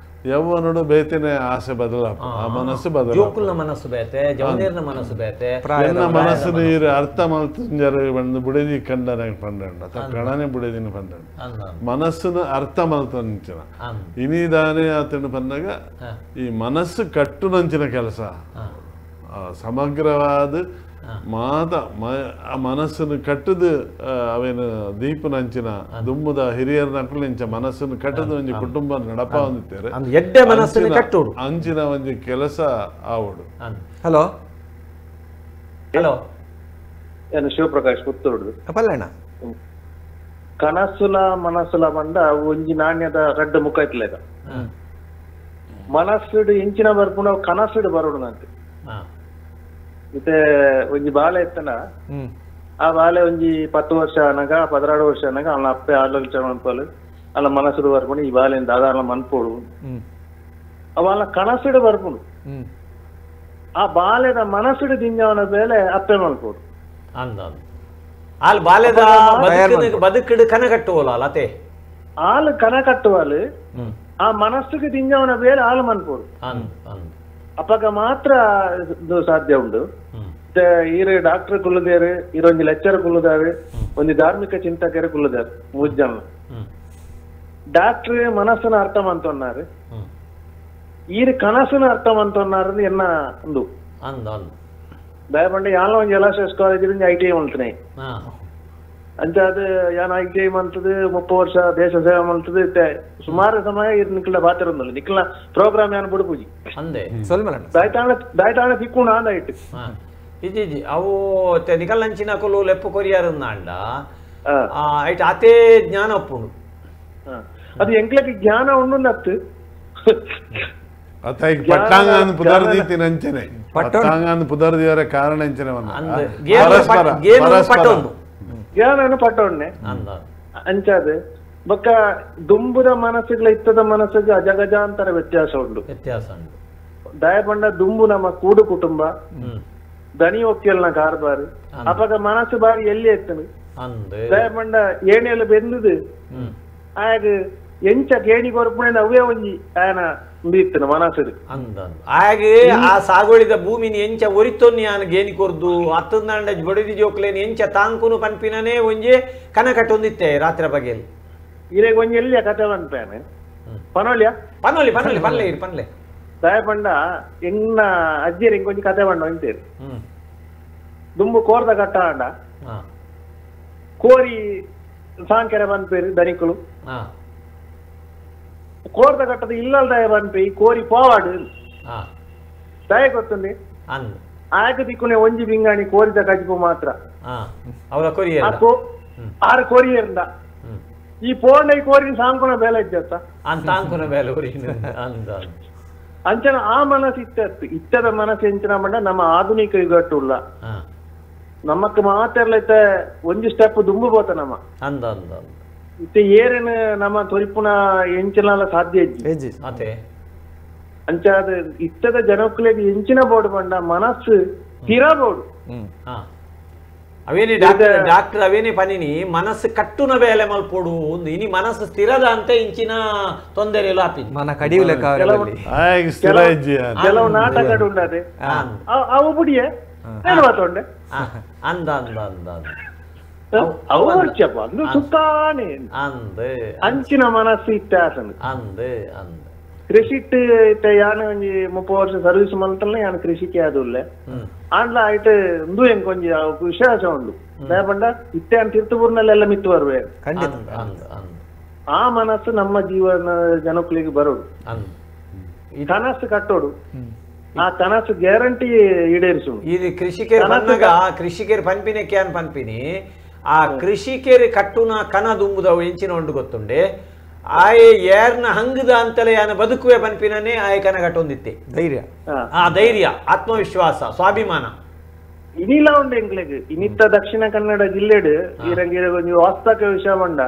ಯವ್ವನೋಡು ಬೇತೇನೆ ಆಸೆ ಬದಲಾಪ ಆ ಮನಸ್ಸು ಬದಲ ಜೋಕುಲ್ನ ಮನಸ್ಸು ಬೇತೆ ಜವನೇರ್ನ ಮನಸ್ಸು ಬೇತೆ ಎನ್ನ ಮನಸ್ಸು ನೀರು ಅರ್ಥ ಮಲ್ತುಂಜರು ಬಂದು ಬುಡದಿ ಕಂಡನೆ ಪಂಡಂಡ ಕಣನೆ ಬುಡದಿನ ಪಂಡಂಡ ಮನಸ್ಸುನ ಅರ್ಥ ಮಲ್ತಂಚಿನ ಇನಿದಾನೆ ಆತನ ಪಂದಾಗ ಈ ಮನಸ್ಸು ಕಟ್ಟುನಂಚಿನ ಕೆಲಸ ಸಮಗ್ರವಾದ ಮಾತ ಮನಸ್ಸನ್ನು ಕಟ್ಟದು ಅವೇನು ದೀಪನಂಚಿನ ದುಮ್ಮದ ಹಿರಿಯರ ನಕಲಿಂಚ ಮನಸ್ಸನ್ನು ಕಟ್ಟದು ಒಂಜಿ ಕುಟುಂಬ ನಡಪ ಹೊಂದಿದ್ದಾರೆ ಎಡ್ಡೆ ಮನಸ್ಸನ್ನು ಕಟ್ಟೋಡು ಅಂಚಿನ ಒಂಜಿ ಕೆಲಸ ಆವಡು. ಹಲೋ ಹಲೋ, ನಾನು ಶಿವಪ್ರಕಾಶ್ ಪುತ್ತೂರು. ಪಲ್ಲಣ್ಣ, ಕನಸುಲ ಮನಸ್ಸುಲ ಬಂಡ ಒಂಜಿ ನಾಣ್ಯದ ರಡ್ಡು ಮುಖ ಇತ್ಲೇಗ. ಮನಸ್ಸುಡು ಇಂಚಿನ ಬರ್ಪುಣ ಕನಸುಡು ಬರೋಡು ನಂತೆ. ಇತ್ತೆ ಒಂಜಿ ಬಾಲೆ ಇತ್ತನ, ಆ ಬಾಲೆ ಒಂಜಿ 10 ವರ್ಷ ಅನಗ 16 ವರ್ಷ ಅನಗ ಅವನ ಅಪ್ಪೆ ಆಲೋಚನೆ ಮನ್ಪಲು ಅಲ್ಲ ಮನಸ್ಸುಡು ಬರ್ಪುಣ ಈ ಬಾಲೆ ದಾದಾರಣ ಮನ್ಪೋಡು ಅವನ ಕನಸುಡು ಬರ್ಪುಣು. ಆ ಬಾಲೆದ ಮನಸ್ಸುಡು ದಿಂಜವನ ಬೇಲೆ ಅಪ್ಪೆ ಮನ್ಪೋಡು. ಆಲ್ ಬಾಲೆದ ಬದುಕಿಡು ಕನ ಕಟ್ಟುವಲ್ಲ ಅತೆ ಆಲ್ ಕನ ಕಟ್ಟುವಲು ಆ ಮನಸ್ಸುಗೆ ದಿಂಜವನ ಬೇಲೆ ಆಲ್ ಮನ್ಪೋಡು. ಅಪ್ಪಗ ಮಾತ್ರ ಸಾಧ್ಯ ಉಂಡು. ಈರು ಡಾಕ್ಟರ್ ಕುಲ್ಲುದೇರು, ಈರೊಂಜಿ ಲೆಕ್ಚರ್ ಕುಲ್ಲುದಾರು, ಒಂಜಿ ಧಾರ್ಮಿಕ ಚಿಂತಕರು ಕುಲ್ಲುದಾರು ಮೂರು ಜನ. ಡಾಕ್ಟರ್ ಮನಸ್ಸನ್ನ ಅರ್ಥ ಮಂತೊನ್ನಾರು, ಈರು ಕನಸನ್ನ ಅರ್ಥ ಮಂತೊನ್ನಾರು ಎನ್ನ ಒಂದು ದಯಪಂಡ ಯಾನ ಒಂಜಿ LSS college I T I ಮಲ್ತನೆ ಅಂಚ ಅದು ಯಾನ್ I T I ಮಲ್ತದು 30 ವರ್ಷ ದೇಶ ಸೇವೆ ಮಲ್ತದು. ಸುಮಾರು ಸಮಯ ಇರ್ ನಿಕ್ಲ ಬಾತಿರಂದಲ್ಲ ನಿಕ್ಲ ಪ್ರೋಗ್ರಾಮ್ ಯಾನ್ ಬುಡುಪುಜಿ ದಾಯ್ತಾಣ ತಿಕ್ಕುಣ ಅಂದಾಯ್ತು. ಇಜ್ಜಿ ಅವು ನಿಕಲ್ ನಂಚಿನ ಕುಲು ಲೆಪ್ಪು ಕೊರಿಯಾರಂದಾಂಡ ಐಟ್ ಅತೇ ಜ್ಞಾನ ಒಪ್ಪುಂಡು. ಅದು ಎಂಕ್ಲಕ್ಕೆ ಜ್ಞಾನ ಉಂಡು. ಪಟ್ಟಾಂಗಾನ್ ಪುದರ್ದೀತಿನ ಅಂಚನೆ ಪಟ್ಟಾಂಗಾನ್ ಪುದರ್ದಿಯವರ ಕಾರಣ ಅಂಚನೆ ಜ್ಞಾನ ಪಟ್ಟೊಣ್ಣೆ ಅಂಚಾದ ಬೊಕ್ಕ ದುಂಬುದ ಮನಸ್ಸುಗಳ ಇತ್ತದ ಮನಸ್ಸಿಗೆ ಅಜಗಜಾಂತರ ವ್ಯತ್ಯಾಸ ಉಂಟು. ವ್ಯತ್ಯಾಸ ಉಂಟು. ದಯಪಂಡ ದುಂಬು ನಮ್ಮ ಕೂಡು ಕುಟುಂಬ ದನಿ ಒಕ್ಕೆಲ್ನ ಕಾರ್ಬಾರು ಅಪಗ ಮನಸ್ಸು ಬಾರಿ ಎಲ್ಲಿ ಎತ್ತನು ದಯಪಂಡ ಏನೆಲ್ಲ ಬೆಂದುದು ಆಗ ಎಂಚ ಗೇಣಿ ಕೊರಪುಣೆ ಅವೇ ಒಂಜಿ ಆಯನ ಇತ್ತನ ಮನಸ್ಸು ಆಗ ಆ ಸಾಗುಳಿದ ಭೂಮಿನ ಎಂಚ ಒರಿತೊನ್ನಿ ಆನ ಗೇಣಿ ಕೊರ್ದು ಅತ್ತಂದಾಂಡ ಬಡಿದಿ ಜೋಕ್ಲೇನ್ ಎಂಚ ತಾಂಕುನು ಪನ್ಪಿನನೇ ಒಂಜಿ ಕನ ಕಟ್ಟೊಂದಿತ್ತೆ ರಾತ್ರಿ ಬಗೆಯಲ್ಲಿ. ಇರೇಗ ಒಂಜಿ ಎಲ್ಲಿಯ ಕತೆ ಪನ್ಪೇನೆ ಪನೋಲಿಯ ಪನೋಲಿ ಪನೋಲಿ ಪನ್ಲೆ ಇರು ಪನ್ಲೆ ದಯಪಂಡ ಎನ್ನ ಅಜ್ಜಿಯರ್ ಇಂಕೊಂಜಿ ಕತೆ ಪಂಡ ಅಂತೀರಿ. ದುಂಬು ಕೋರ್ದ ಕಟ್ಟ ಅಂಡ ಕೋರಿ ಸಾಂಕೆರೆ ಪನ್ಪೇರು ದನಿಕುಲು ಕೋರ್ದ ಕಟ್ಟದ ಇಲ್ಲಲ್ ದಯ ಪನ್ಪಿ ಕೋರಿ ಪೋವಾಡು ದಯ ಗೊತ್ತುಂಡಿ ಆಯಕ ದಿಕ್ಕುನೆ ಒಂಜಿ ಬಿಂಗಾಣಿ ಕೋರಿದ ಕಜಿಪು ಮಾತ್ರ ಆರು ಕೋರಿಯರಿಂದ ಈ ಪೋಂಡ ಈ ಕೋರಿನ ಸಾಂಕುನ ಬೇಲೆ ಇದ್ದ ಸಾಂಕುನ ಬೇಲೆ ಅಂಚನ ಆ ಮನಸ್ಸು ಇತ್ತ ಇತ್ತದ ಮನಸ್ಸು ಎಂಚಿನ ಮಂಡ ನಮ್ಮ ಆಧುನಿಕ ಯುಗಟ್ಟುಲ್ಲ ನಮಕ್ ಮಾತೆರ್ಲ ಇತ್ತ ಒಂಜಿ ಸ್ಟೆಪ್ ದುಂಬು ಬೋತ ನಮ್ಮ ಇತ್ತೆ ಏರೇನು ನಮ್ಮ ತೊರಿಪುನ ಎಂಚಿನ ಸಾಧ್ಯ ಇಜ್ಜಿ. ಅಂಚಾದ ಇತ್ತದ ಜನಕ್ಕುಲೆಗ್ ಎಂಚಿನ ಬೋರ್ಡ್ ಬಂಡ ಮನಸ್ಸು ಸ್ಥಿರ ಬೋರ್ಡು. ಅವೇನಿ ಡಾಕ್ಟರ್ ಡಾಕ್ಟರ್ ಅವೇನಿ ಪನಿನಿ ಮನಸ್ಸು ಕಟ್ಟುನ ಬೇಲೆ ಮಲ್ಪೋಡು ಒಂದು ಇನಿ ಮನಸ್ಸು ಸ್ಥಿರದ ಅಂತ ಇಂಚಿನ ತೊಂದರೆ ಇಲ್ಲ ಆಪಿ ಮನ ಕಡಿಯುಲೆ ಕೆಲವು ನಾಟಕ ಉಂಡದೆ ಅವು ಬುಡಿಯೆ ಏನು ಮಾತೊಂಡೆ ಅಂದ ಅಂದ ಅಂದ ಅವು ವರ್ಷಪ್ಪ ಅಂದು ಸುತ್ತಾನೆ ಅಂದ ಅಂಚಿನ ಮನಸ್ಸು ಇತ್ಯಾಸನ ಅಂದ ಅಂದ ಕೃಷಿಟ್ ಯಾನ ಒಂಜಿ 30 ವರ್ಷ ಸರ್ವಿಸ್ ಮಲ್ತಲ್ಲ ಯಾನ ಕೃಷಿಕೆ ಆದುಲ್ಲೆ ಆಂಡ್ಲ ಆಯ್ತು ಉಂದು ಎಂಕ್ ಒಂಜಿ ವಿಶ್ವಾಸ ಉಂಡು ದಯಪಂಡ ಇತ್ತೆ ಅನ್ ತಿರ್ತುಪುರ್ನಲ್ಲೆಲ್ಲ ಮಿತ್ತು ಬರ್ವೆ ಖಂಡಿತ. ಆ ಮನಸ್ಸು ನಮ್ಮ ಜೀವನ ಜನಕ್ಕುಲಿಗೆ ಬರೋಡು ಕನಸು ಕಟ್ಟೋಡು ಆ ಕನಸು ಗ್ಯಾರಂಟಿ ಈಡೇರಿಸು. ಇದು ಕೃಷಿಕೇರ್ ಬಂದಾಗ ಕೃಷಿಕೇರ್ ಪನ್ಪಿನಕ್ಕೆ ಅನ್ ಪನ್ಪಿನಿ ಆ ಕೃಷಿಕೇರ್ ಕಟ್ಟುನ ಕನ ದುಂಬುದವು ಎಂಚಿನ ಉಂಡು ಗೊತ್ತುಂಡೆ ಆಯೆ ಏರ್ನ ಹಂಗದ ಅಂತಲೇ ಯಾನ ಬದುಕುವೆ ಪನ್ಪಿನೇ ಆಯೆ ಕನ ಕಟ್ಟೊಂದಿತ್ತೆ ಧೈರ್ಯ ಆ ಧೈರ್ಯ ಆತ್ಮವಿಶ್ವಾಸ ಸ್ವಾಭಿಮಾನ ಇನಿಲ ಉಂಡು ಎಂಕ್ಲೆಗ್. ಇನಿತ್ತ ದಕ್ಷಿಣ ಕನ್ನಡ ಜಿಲ್ಲೆಡ್ ಈರಂಗಿರ ಒಂಜಿ ವಾಸ್ತಕ ವಿಷಯ ಬಂಡ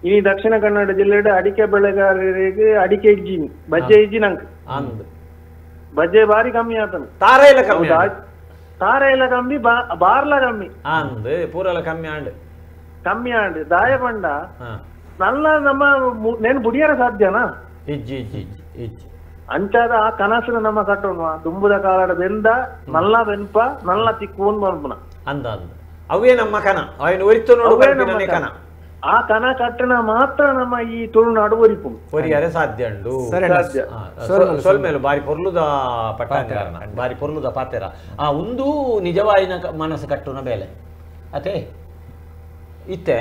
ಇನಿ ದಕ್ಷಿಣ ಕನ್ನಡ ಜಿಲ್ಲೆಡ್ ಅಡಿಕೆ ಬೆಳೆಗಾರರಿಗೆ ಅಡಿಕೆ ಇಜ್ಜಿ ಬಜ್ಜೆ ಇಜ್ಜಿ ನಂಕ್ ಬಜ್ಜೆ ಬಾರಿ ಕಮ್ಮಿ ಆತನು ತಾರ ಇಲ್ಲ ಕಮ್ಮಿ ತಾರ ಇಲ್ಲ ಕಮ್ಮಿ ಬಾರ್ಲ ಕಮ್ಮಿ ಅಂದ್ ಪೂರಲ ಕಮ್ಮಿ ಆಂಡ್ ಕಮ್ಮಿ ಆಂಡ್ ದಾಯ ಬಂಡ ನಲ್ಲ ನಮ್ಮ ನೇನು ಬುಡಿಯರ ಸಾಧ್ಯನಾ ಇಜ್ಜಿ ಇಜ್ಜಿ ಇಜ್ಜಿ ಇಜ್ಜಿ ಅಂಚಾದ ಆ ಕನಸು ನಮ್ಮ ಕಟ್ಟೋಣ ದುಂಬುದ ಕಾಲದ ಬೆಂದ ನಲ್ಲ ಬೆನ್ಪ ನಲ್ಲ ತಿಕ್ಕು ಪನ್ಪುನ ಅಂದ ಅಂದ ಅವೇ ನಮ್ಮ ಕನ ಅವನು ಒರಿತು ನೋಡು ಕನ. ಆ ಕನ ಕಟ್ಟಣ ಮಾತ್ರ ನಮ್ಮ ಈ ತುಳುನಾಡು ಒರಿಪು ಒರಿಯರೆ ಸಾಧ್ಯ ಉಂಡು. ಸೊಲ್ಮೇಲು ಬಾರಿ ಪೊರ್ಲುದ ಪಟ್ಟಾಂಗಾರನ ಬಾರಿ ಪೊರ್ಲುದ ಪಾತೆರ. ಆ ಒಂದು ನಿಜವಾಯಿನ ಮನಸ್ಸು ಕಟ್ಟುನ ಬೇಲೆ ಅತೆ ಇತ್ತೆ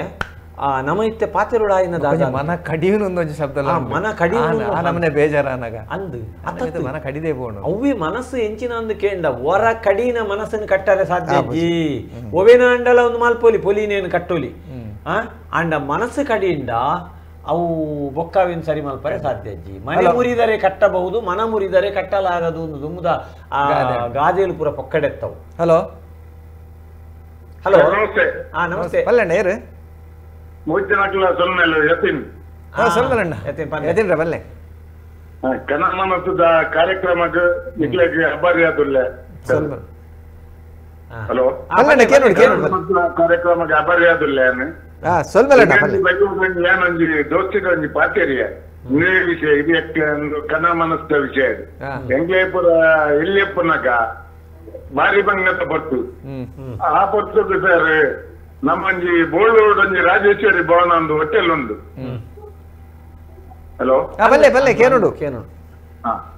ಆ ನಮ ಇತ್ತೆ ಪಾತೆರುಡಾಯಿನ ದಾದ ಮನ ಕಡಿಯುನು ಒಂದೊಂದು ಶಬ್ದ ಮನ ಕಡಿಯುನು ನಮನೆ ಬೇಜಾರಾನಾಗ ಅಂದು ಅತ್ತ ಮನ ಕಡಿದೆ ಬೋಣು ಅವ್ವೆ ಮನಸ್ಸು ಎಂಚಿನ ಅಂದು ಕೇಂಡ ವರ ಕಡಿನ ಮನಸ್ಸನ್ನು ಕಟ್ಟರೆ ಸಾಧ್ಯ ಇಜ್ಜಿ. ಒವೇನ ಅಂಡಲ ಒಂದು ಮಾಲ್ಪೊಲಿ ಪೊಲಿನೇನು ಕಟ್ಟೋಲಿ ಅಂಡ ಮನಸ್ಸು ಕಡಿಯಿಂದ ಅವು ಬೊಕ್ಕಾವಿನ ಸರಿ ಮಲ್ಪರೆ ಸಾಧ್ಯ ಅಜ್ಜಿ. ಮನೆ ಮುರಿದರೆ ಕಟ್ಟಬಹುದು, ಮನ ಮುರಿದರೆ ಕಟ್ಟಲಾಗದು ಒಂದು ದುಮ್ಮುದ ಆ ಗಾದೆಲು ಪೂರ ಪೊಕ್ಕಡೆತ್ತವು. ಹಲೋ ಹಲೋ ನಮಸ್ತೆ ಬಲ್ಲಣ್ಣ ಏರು ಬಲ್ಲೆ ಕನ್ನಡ ಕಾರ್ಯಕ್ರಮಕ್ಕೆ ಹಲೋ ಕಾರ್ಯಕ್ರಮಕ್ಕೆ ಅಬರ್ಯಾದುಲ್ಲ ದೋಸ್ತಿದ ಒಂಜಿ ಪಾತೆರಿಯ ವಿಷಯ ಇದು ಕನ್ನ ಮನಸ್ದ ವಿಷಯ ಎಂಗ್ಲೇಪುರ ಎಲ್ಲಿಯಪ್ಪನಕ ಬಾರಿ ಬಂಗತ ಪೊರ್ತು ಆ ಪೊರ್ತುಗು ಸರ್ ನಮ್ಮಂಜಿ ಬೋಳೂರು ಒಂಜಿ ರಾಜೇಶ್ವರಿ ಭವನ ಒಂದು ಹೋಟೆಲ್ ಉಂಡು. ಹಲೋ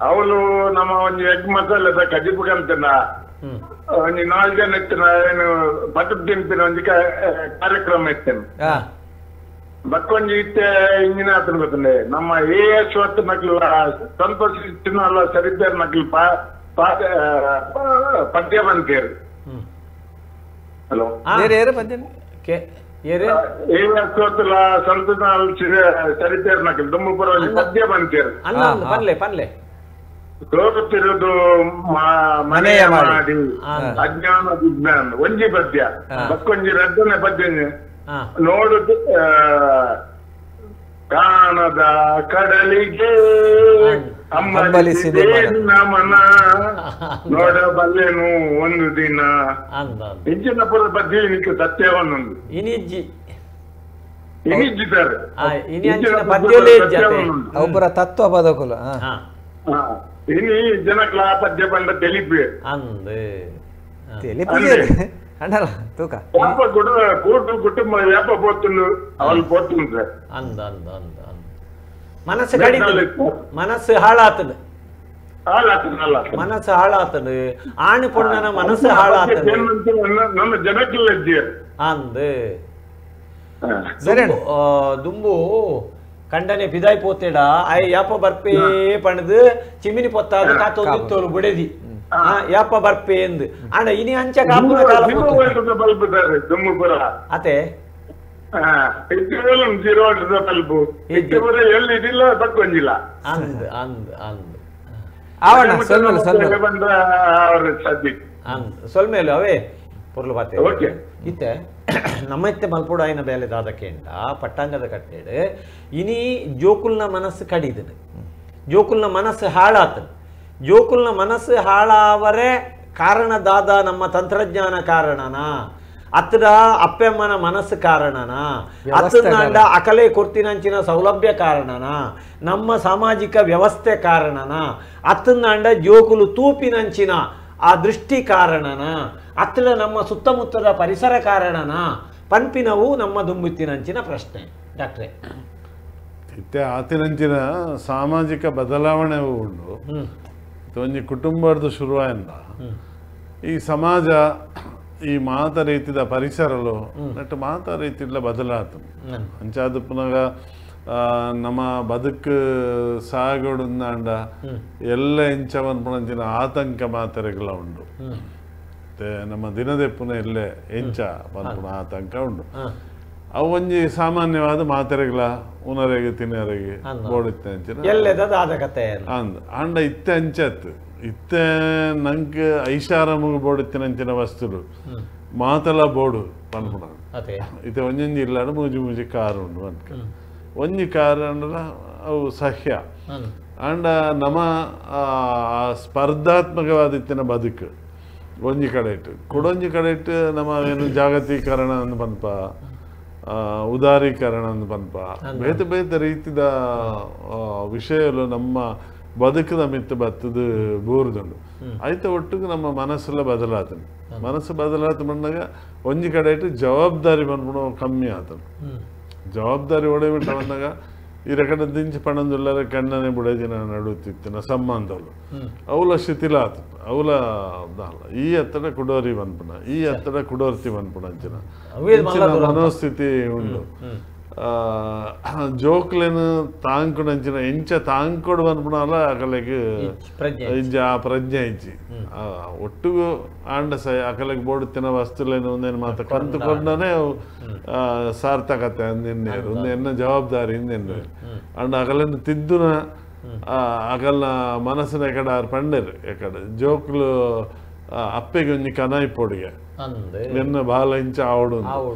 ಅವಳು ನಮ್ಮ ಒಂಜಿ ಎಗ್ ಮಸಾಲೆ ಕಜಿಪು ಕಂತನ ಒಂಜಿ ನಾಲ್ಕು ಜನ ಇತ್ತಿನ ಏನು ಪಟ್ಟು ತಿಂಪಿನ ಒಂಜಿ ಕಾರ್ಯಕ್ರಮ ಇತ್ತೇನೆ ಬಕ್ಕೊಂಜಿ ಇತ್ತೆ ಇಂಜಿನ ಆತನ ಗೊತ್ತಂಡೆ ನಮ್ಮ ಎ ಎಸ್ ಹೊತ್ತು ಮಕ್ಳು ಸಂತೋಷ ಅಲ್ಲ ಸರಿದ್ದಾರ ಮಕ್ಳು ಪದ್ಯ ಬಂತೇರು. ಹಲೋ ಎ ಎಸ್ ಹೊತ್ತಲ ಸಂತೋಷ ಸರಿದ್ದಾರ ಮಕ್ಳು ದುಮ್ಮಪುರ ಒಂಜಿ ಪದ್ಯ ಬಂತೇರು. ಪನ್ಲೆ ಸೋರುತ್ತಿರುವುದು ಮನೆಯ ಮಾಡಿ ಅಜ್ಞಾನ ವಿಜ್ಞಾನ ಒಂಜಿ ಪದ್ಯ ಬಕ್ಕೊಂಜಿ ರದ್ದನೆ ಪದ್ಯ ನೋಡು ಕಾಣದ ಕಡಲಿಗೆ ಅಂಬಲಿಸಿದೆ ಮನ ನೋಡಬಲ್ಲೆನು ಒಂದು ದಿನ ಇಂಚಿನ ಪುರ ಪದ್ಯ ನಿಕ್ಕ ಸತ್ಯವನ್ನೊಂದು ಇನಿಜ್ಜಿ ಇನಿಜ್ಜಿ ಸರ್ ಒಬ್ಬರ ತತ್ವ ಬದಕುಲ ಇನಿ ಜನಕ್ಲ ಪದ್ಯ ಪಂಡ ತೆಲಿಪು ತೆಲಿಪು ಅಂಡಲ್ಲ ತೂಕ ಯಾಪ ಕೂಟು ಕುಟುಂಬ ಯಾಪ ಪೋತುಂಡು ಅವಳು ಪೋತುಂಡು ಸರ್. ಅಂದ ಅಂದ ಅಂದ ಅಂದ ಮನಸ್ಸು ಕಡಿತದೆ, ಮನಸ್ಸು ಹಾಳಾತದೆ, ಮನಸ್ಸು ಹಾಳಾತದೆ, ಆಣು ಪೊಣ್ಣನ ಮನಸ್ಸು ಹಾಳಾತದೆ ನಮ್ಮ ಜನಕ್ಕಿಲ್ಲ ಅಂದ ದುಂಬು ಕಂಡನೆ ಪಿದಾಯ್ ಪೋತೇಡ I ಯಾಪ ಬರ್ಪೇ ಪಣದು ಚಿಮಿನಿ ಪೊತ್ತಾದ ಕಾತೊಂದಿತ್ತೋಲು ಬುಡೆದಿ ಯಾಪ ಬರ್ಪೇ ಎಂದು ಅಣ್ಣ ಇನಿ ಅಂಚ ಕಾಪುನ ಕಾಲ ಅತೆ ಅಂದ್ ಅಂದ್ ಅಂದ್ ಅಂದ್ ಸೊಲ್ಮೇಲು ಅವೇ ಪೊರ್ಲು ಪಾತೆ ಇತ್ತೆ ನಮ್ಮ ಇತ್ತೆ ಮಲ್ಪುಡಾಯಿನ ಬೇಲೆ ದಾದಕೇಂಡ ಪಟ್ಟಾಂಗದ ಕಟ್ಟೆಡು ಇನಿ ಜೋಕುಲ್ನ ಮನಸ್ಸು ಕಡಿದನು, ಜೋಕುಲ್ನ ಮನಸ್ಸು ಹಾಳಾತನು. ಜೋಕುಲ್ನ ಮನಸ್ಸು ಹಾಳಾವರೆ ಕಾರಣ ದಾದ ನಮ್ಮ ತಂತ್ರಜ್ಞಾನ ಕಾರಣನಾ ಅತ್ರ ಅಪ್ಪೆಮ್ಮನ ಮನಸ್ಸು ಕಾರಣನಾ ಅತ್ತನಾಂಡ ಅಕಲೆ ಕೊರ್ತಿನಂಚಿನ ಸೌಲಭ್ಯ ಕಾರಣನಾ ನಮ್ಮ ಸಾಮಾಜಿಕ ವ್ಯವಸ್ಥೆ ಕಾರಣನಾ ಅತ್ತನಾಂಡ ಜೋಕುಲು ತೂಪಿನಂಚಿನ ಆ ದೃಷ್ಟಿ ಕಾರಣನ ಅತ್ತಲ ನಮ್ಮ ಸುತ್ತಮುತ್ತದ ಪರಿಸರ ಕಾರಣನ ಪನ್ಪಿನವು ನಮ್ಮ ದುಂಬುತ್ತಿನಂಚಿನ ಪ್ರಶ್ನೆ ಡಾಕ್ಟ್ರೆ. ಇತ್ತೆ ಆತಿನಂಚಿನ ಸಾಮಾಜಿಕ ಬದಲಾವಣೆ ಉಂಡು ಒಂಜಿ ಕುಟುಂಬದ ಶುರುವಾಯಿಂದ ಈ ಸಮಾಜ ಈ ಮಾತ ರೀತಿದ ಪರಿಸರಲು ನಟ್ಟು ಮಾತ ರೀತಿಲ ಬದಲಾತು ಅಂಚಾದ ಪುನಗ ನಮ್ಮ ಬದುಕು ಸಾಗೋಡುಂದಾಂಡ ಎಲ್ಲ ಎಂಚವನ್ ಪುನಂಚಿನ ಆತಂಕ ಮಾತರೆಗಳ ಉಂಡು. ನಮ್ಮ ದಿನದೆಪ್ಪುನ ಎಲ್ಲೆ ಎಂಚ ಪನ್ಪುನ ಆತಂಕ ಉಂಡು. ಅವು ಒಂಜಿ ಸಾಮಾನ್ಯವಾದ ಮಾತೆರೆಗಳ ಉನರೆಗೆ ತಿನ್ನರೆಗೆ ಬೋಡಿತ್ತೆ ಅಂಚಿನ ಅಂದ್ ಆಂಡ ಇತ್ತೆ ಅಂಚತ್ತು ಇತ್ತೆ ನಂಗೆ ಐಷಾರಾಮಿಗೆ ಬೋಡಿತ್ತಿನಂಚಿನ ವಸ್ತುಲು ಮಾತಲ ಬೋಡು ಪನ್ಪುನ ಇತ್ತೆ ಒಂಜೊಂಜಿ ಇಲ್ಲಾಡು ಮೂಜಿ ಮೂಜಿ ಕಾರು ಉಂಡು ಅನ್ಕ ಒಂಜಿ ಕಾರು ಅಂಡಲ ಅವು ಸಹ್ಯ ಆಂಡ ನಮ್ಮ ಸ್ಪರ್ಧಾತ್ಮಕವಾದ ಇತ್ತಿನ ಬದುಕು ಒಂಜಿ ಕಡೆ ಇಟ್ಟು ಕುಡೊಂಜಿ ಕಡೆ ಇಟ್ಟು ನಮ್ಮ ಏನು ಜಾಗತೀಕರಣ ಅಂದ್ ಪನ್ಪ ಉದಾರೀಕರಣ ಅಂದ್ ಪನ್ಪ ಬೇತೆ ಬೇತೆ ರೀತಿದ ವಿಷಯಲು ನಮ್ಮ ಬದುಕದ ಮಿತ್ತು ಬತ್ತದ ಬೂರ್ದುಂಡು ಐತ ಒಟ್ಟಿಗೆ ನಮ್ಮ ಮನಸ್ಸೆಲ್ಲ ಬದಲಾತನು. ಮನಸ್ಸು ಬದಲಾತ ಬಂದಾಗ ಒಂಜಿ ಕಡೆ ಇಟ್ಟು ಜವಾಬ್ದಾರಿ ಬಂದ್ಬಿಡು ಕಮ್ಮಿ ಆತನು. ಜವಾಬ್ದಾರಿ ಒಡೆಬಿಟ್ಟ ಬಂದಾಗ ಈ ರಕಡೆ ದಿಂಚಿ ಪಣಂದುಲ್ಲರ ಕಣ್ಣನೆ ಬುಡದಿನ ನಡುತ್ತಿತ್ತಿನ ಸಂಬಂಧಲು ಅವಲ ಶಿಥಿಲ ಆತು ಅವಲ ಈ ಹತ್ತಡ ಕುಡೋರಿ ಬಂದ್ಪುಣ ಈ ಹತ್ತಡ ಕುಡೋರ್ತಿ ಬಂದ್ಪುಣ ಅಂಚಿನ ಮನೋಸ್ಥಿತಿ ಉಂಡು ಜೋಕ್ಲೇನು ತಾಂಕುಡಂಚಿನ ಎಂಚ ತಾಂಕೊಡು ಬಂದ್ಪುಣಲ್ಲ ಅಕಲೆಗ್ ಇಂಚ ಆ ಪ್ರಜ್ಞೆ ಇಜ್ಜಿ ಒಟ್ಟಿಗೂ ಆಂಡ ಸೈ ಅಕಲೆಗ್ ಬೋಡುತ್ತಿನ ವಸ್ತುಲೇನು ಒಂದೇನು ಮಾತ ಕಂತು ಕೊಂಡನೆ ಸಾರ್ಥಕತೆ ಅಂದೆನ್ನೇರು ಒಂದು ಎನ್ನ ಜವಾಬ್ದಾರಿ ಇಂದೆನ್ನು ಅಂಡ್ ಅಕಲೆನ್ ತಿದ್ದುನ ಅಕಲ್ನ ಮನಸ್ಸಿನ ಎಕಡ ಆರ್ ಪಂಡೇರು ಎಕಡೆ ಜೋಕ್ಲು ಅಪ್ಪೆಗೆ ಒಂಜಿ ಕನ ಇಪ್ಪೊಡಿಗೆ ಎನ್ನ ಬಾಲ ಇಂಚ ಆವಡು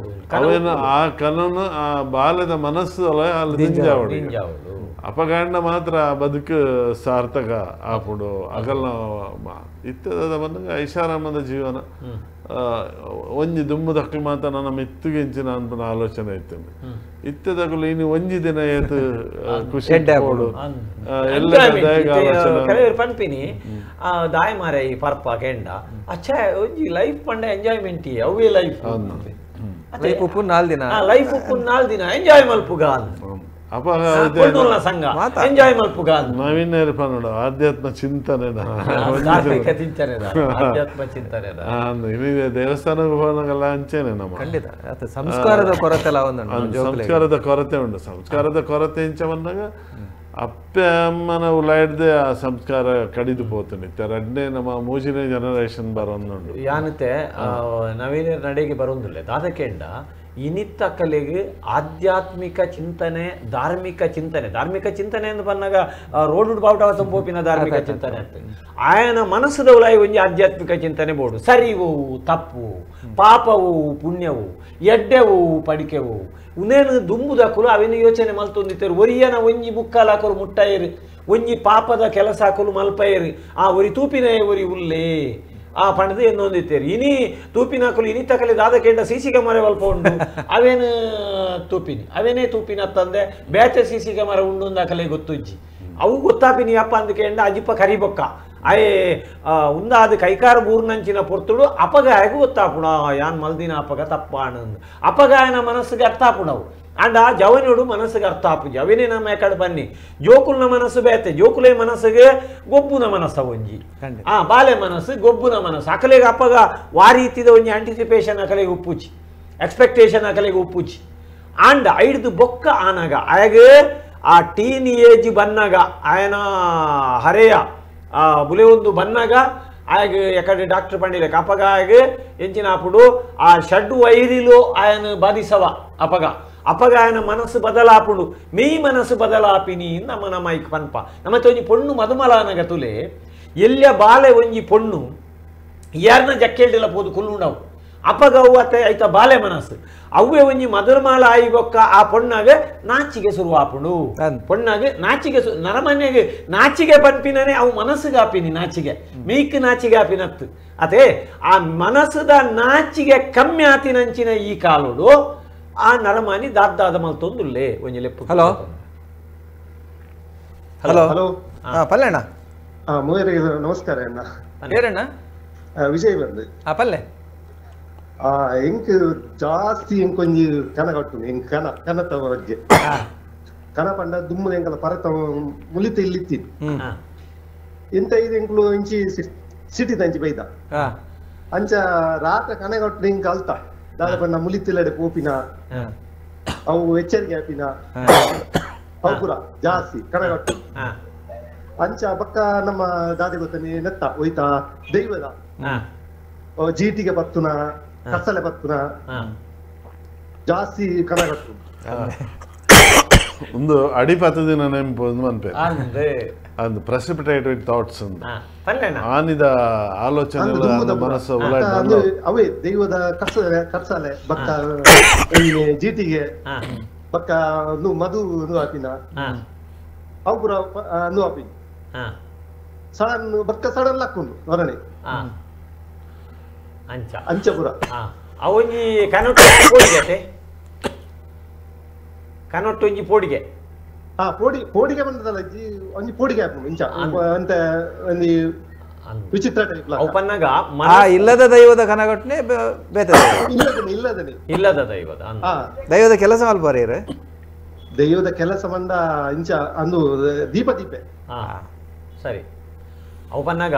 ಅವೇನು ಆ ಕನನು ಆ ಬಾಲದ ಮನಸ್ಸು ಅಲ್ಲಿ ದಿಂಜಾವಡು ಅಪಗಾಂಡ ಮಾತ್ರ ಆ ಬದುಕು ಸಾರ್ಥಕ ಆಪುಡು ಅಗಲ್ನ ಇತ್ತದ ಬಂದಾಗ ಐಷಾರಾಮದ ಜೀವನ ಒಂಜಿ ದುಮ್ಮು ದಕ್ಕಲು ಮಾತ್ರ ನನ್ನ ಮಿತ್ತುಗೆ ಇಂಚಿನ ಅನ್ಪನ ಆಲೋಚನೆ ಇತ್ತು ಇತ್ತದಕ್ಕಲು ಇನ್ನು ಒಂಜಿ ದಿನ ಏತು ಖುಷಿ ಎಲ್ಲ ಪನ್ಪಿನಿ ದಾಯ ಮಾರೆ ಈ ಪರ್ಪ ಕೆಂಡ ಅಚ್ಚ ಒಂಜಿ ಲೈಫ್ ಪಂಡ ಎಂಜಾಯ್ಮೆಂಟ್ ಅವೇ ಲೈಫ್ ಲೈಫ್ ಉಪ್ಪು ನಾಲ್ ದಿನ ಲೈಫ್ ಉಪ್ಪು ನಾಲ್ ದಿನ ಎಂಜಾಯ್ ಮಲ್ಪುಗ ಸಂಘ ಎಂಜಾಯ್ ಮಲ್ಪುಗ ನವೀನ್ ಪನ್ನಡು ಆಧ್ಯಾತ್ಮ ಚಿಂತನೆ ಆಧ್ಯಾತ್ಮ ಚಿಂತನೆ ದೇವಸ್ಥಾನಕ್ಕೆ ಹೋಗಲ್ಲ ಅಂಚೇನೆ ನಮ್ಮ ಖಂಡಿತ ಸಂಸ್ಕಾರದ ಕೊರತೆ ಸಂಸ್ಕಾರದ ಕೊರತೆ ಉಂಟು ಸಂಸ್ಕಾರದ ಕೊರತೆ ಇಂಚ ಬಂದಾಗ ಅಪ್ಪೆ ಅಮ್ಮನ ಉಲಾಯ್ದೆ ಆ ಸಂಸ್ಕಾರ ಕಡಿದು ಪೋತುಂಡು ರಡ್ನೇ ನಮ್ಮ ಮೂಜಿನೇ ಜನರೇಷನ್ ಬರೋಂದುಂಡು ಯಾನತೆ ನವೀನ ನಡೆಗೆ ಬರೋಂದಿಲ್ಲ ದಾದಕೆಂಡ ಇನಿತ್ತಕಲೆಗೆ ಆಧ್ಯಾತ್ಮಿಕ ಚಿಂತನೆ ಧಾರ್ಮಿಕ ಚಿಂತನೆ ಧಾರ್ಮಿಕ ಚಿಂತನೆ ಎಂದು ಬಂದಾಗ ರೋಡ್ ಬಾವುಟ ತುಂಬೋಪಿನ ಧಾರ್ಮಿಕ ಚಿಂತನೆ ಅಂತ ಆಯನ ಮನಸ್ಸದ ಉಲಾಯಿ ಒಂಜಿ ಆಧ್ಯಾತ್ಮಿಕ ಚಿಂತನೆ ಬೋಡು ಸರಿವು ತಪ್ಪು ಪಾಪವು ಪುಣ್ಯವು ಎಡ್ಡೆವು ಪಡಿಕೆವು ಉನೇನು ದುಂಬುದಕ್ಕಲು ಅವೇನು ಯೋಚನೆ ಮಲ್ತೊಂದಿತ್ತರು ಒರಿಯನ ಒಂಜಿ ಮುಕ್ಕಾಲಾಕರು ಮುಟ್ಟಾಯರು ಒಂಜಿ ಪಾಪದ ಕೆಲಸ ಹಾಕಲು ಮಲ್ಪಯರು ಆ ಒರಿ ತೂಪಿನ ಒರಿ ಉಲ್ಲೇ ಆ ಪಣದು ಎನ್ನೊಂದಿತ್ತೇರಿ ಇನಿ ತೂಪಿನ ಹಾಕಲು ಇನಿ ತಕಲಿ ದಾದ ಕೆಂಡ ಸಿ ಸಿ ಕ್ಯಾಮರೆ ಅಲ್ಪ ಉಂಡು ಅವೇನು ತೂಪಿನಿ ಅವೇನೇ ತೂಪಿನ ತಂದೆ ಬೇತೆ ಸಿ ಸಿ ಕ್ಯಾಮರೆ ಉಂಡು ಅಂದಾಕಲೆ ಗೊತ್ತುಜ್ಜಿ ಅವು ಗೊತ್ತಾಪಿನಿ ಅಪ್ಪ ಅಂದಕೆಂಡ ಅಜಿಪ ಕರಿಬೊಕ್ಕ ಅಯೇ ಉಂದಾದ ಕೈಕಾರ ಬೂರ್ನಂಚಿನ ಪೊರ್ತುಡು ಅಪಗಾಯకు ಗೊತ್ತಾಪುಣ ಯಾನ್ ಮಲ್ದಿನ ಅಪಗ ತಪ್ಪಾಣಂದು ಅಪಗಾಯನ ಮನಸ್ಸಿಗೆ ಅರ್ಥ ಆಪುಣವು ಅಂಡ್ ಆ ಜವನುಡು ಮನಸ್ಸಿಗೆ ಅರ್ಥ ಆಪುಜಿ ಅವೇನೇ ನಮ್ಮ ಎಕಡೆ ಬನ್ನಿ ಜೋಕುಲ್ನ ಮನಸ್ಸು ಬೇತೆ ಜೋಕುಲೆ ಮನಸ್ಸಿಗೆ ಗೊಬ್ಬುನ ಮನಸ್ಸ ಒಂಜಿ ಆ ಬಾಲೆ ಮನಸ್ಸು ಗೊಬ್ಬುನ ಮನಸ್ಸು ಅಕಲೆಗೆ ಅಪ್ಪಗ ವಾರೀತಿದ ಒಂಜಿ ಆಂಟಿಸಿಪೇಷನ್ ಅಕಲೆಗೆ ಉಪ್ಪುಚಿ ಎಕ್ಸ್ಪೆಕ್ಟೇಷನ್ ಅಕಲೆಗೆ ಉಪ್ಪುಚಿ ಅಂಡ್ ಐಡ್ದು ಬೊಕ್ಕ ಆನಾಗ ಆಯಗೆ ಆ ಟೀನ್ ಏಜ್ ಬನ್ನಾಗ ಆಯನ ಹರೆಯ ಆ ಬುಲೆ ಒಂದು ಬನ್ನಾಗ ಆಯಗ ಎಕಡೆ ಡಾಕ್ಟರ್ ಪಂಡಿಲೆ ಅಪಗ ಆಯಗ ಎಂಚಿನ ಆಪುಡು ಆ ಷಡ್ ವೈರಿಲು ಆಯನ ಬಾಧಿಸವ ಅಪಗ ಅಪಗ ಆಯನ ಮನಸ್ಸು ಬದಲಾಪುಡು ಮೀ ಮನಸ್ಸು ಬದಲಾಪಿನಿ ನಮ್ಮ ನಮ್ಮ ಐಕ್ ಪನ್ಪ ನಮ್ಮ ಒಂಜಿ ಪೊಣ್ಣು ಮದುಮಲಾನಗ ತುಲೆ ಎಲ್ಲಿಯ ಬಾಲೆ ಒಂಜಿ ಪೊಣ್ಣು ಯಾರನ್ನ ಜಕ್ಕೆಲ್ಡಿಲ್ಲ ಪೋದು ಕುಲ್ಲುಂಡವು ಅಪಗ ಅವು ಅತ್ತೆ ಐತ ಬಾಲೆ ಮನಸ್ಸು ಅವ್ವೆ ಒಂಜಿ ಮಧುರಮಾಲ ಆಯಿ ಬೊಕ್ಕ ಆ ಪೊಣ್ಣಾಗ ನಾಚಿಗೆ ಶುರುವಾಪುಂಡು ಪೊಣ್ಣಾಗ ನಾಚಿಗೆ ನರಮನ್ಯಾಗ ನಾಚಿಗೆ ಪನ್ಪಿನೇ ಅವು ಮನಸ್ಸಿಗೆ ಆಪಿನಿ ನಾಚಿಗೆ ಮೀಕ್ ನಾಚಿಗೆ ಆಪಿನತ್ತು ಅದೇ ಆ ಮನಸ್ಸದ ನಾಚಿಗೆ ಕಮ್ಮಿ ಆತಿನಂಚಿನ ಈ ಕಾಲೋಡು ಆ ನರಮಾನಿ ದಾದ್ದಾದ ಮಲ್ತೊಂದುಲ್ಲೇ ಒಂಜಿ ಲೆಪ್ಪು. ಹಲೋ ಹಲೋ ಹಲೋ ಪಲ್ಲೆಣ್ಣ ಮೂವರಿಗೆ ನಮಸ್ಕಾರ ಅಣ್ಣ. ಏರಣ್ಣ? ವಿಜಯ್ ಬಂದು. ಪಲ್ಲೆ ಎಂಕ್ ಜಾಸ್ತಿ ಎಂಕೊಂಜಿ ಕನ ಕಟ್ಟುಂಡು ಎಂಕ್ ಕನ ಕನತ ಬಗ್ಗೆ ಕನ ಪಂಡ ದುಮ್ಮು ಎಂಕಲ ಪರತ ಮುಲಿತ ಇಲ್ಲಿತ್ತಿ ಇಂತ ಇದು ಎಂಕ್ಲು ಇಂಚಿ ಸಿಟಿ ತಂಚಿ ಬೈದ ಅಂಚ ರಾತ್ರಿ ಕನ ಕಟ್ಟು ಇಂಕ್ ಅಲ್ತ ದಾದ ಪಂಡ ಮುಲಿತಿಲ್ಲಡೆ ಪೋಪಿನ ಅವು ಎಚ್ಚರಿಕೆ ಆಪಿನ ಅವು ಪೂರ ಜಾಸ್ತಿ ಕನ ಕಟ್ಟು ಅಂಚ ಬಕ್ಕ ನಮ್ಮ ದಾದಿ ಗೊತ್ತನೆ ನೆತ್ತ ಒಯ್ತಾ ದೈವದ ಜೀಟಿಗೆ ಬತ್ತುನ ಕಸಲೆ ಬತ್ತುನ ಜಾಸ್ತಿ ಕನ ಕಟ್ಟು ಒಂದು ಅಡಿಪತ್ತದಿನ ನೆನಪು ಒಂದು ಮನ್ಪೆ ಅಂದ್ ಪ್ರೆಸಿಪಿಟೇಟೆಡ್ ಥಾಟ್ಸ್ ಆನಿದ ಆಲೋಚನೆ ಮನಸ್ಸು ಅವೇ ದೈವದ ಕಸಲೆ ಕಸಲೆ ಬಕ್ಕ ಜೀಟಿಗೆ ಬಕ್ಕ ಮಧು ಹಾಪಿನ ಅವು ಪೂರ ಹಾಪಿನ ಸಡನ್ ಬಕ್ಕ ಸಡನ್ ಲಕ್ಕುಂಡು ಹೊರಣೆ ಅಂಚ ಅಂಚಪುರ ಅವೊಂಜಿ ಕನೊಟ್ಟು ಪೋಡಿಗೆ ಕನೊಟ್ಟು ಒಂಜಿ ಪೋಡಿಗೆ ಪೋಡಿ ಪೋಡಿಗೆ ಬಂದದಲ್ಲ ಒಂಜಿ ಪೋಡಿಗೆ ಹಾಪುಂಡು ಇಂಚ ಅಂತ ಒಂಜಿ ವಿಚಿತ್ರ ಟೈಪ್ ಪನ್ನಗ ಇಲ್ಲದ ದೈವದ ಕನಗಟ್ಟನೆ ಬೇತೆ ಇಲ್ಲದನೆ ಇಲ್ಲದ ದೈವದ ದೈವದ ಕೆಲಸ ಮಲ್ಪರೇರು ದೈವದ ಕೆಲಸ ಬಂದ ಇಂಚ ಅಂದು ದೀಪ ದೀಪೆ ಸರಿ ಅವು ಪನ್ನಗ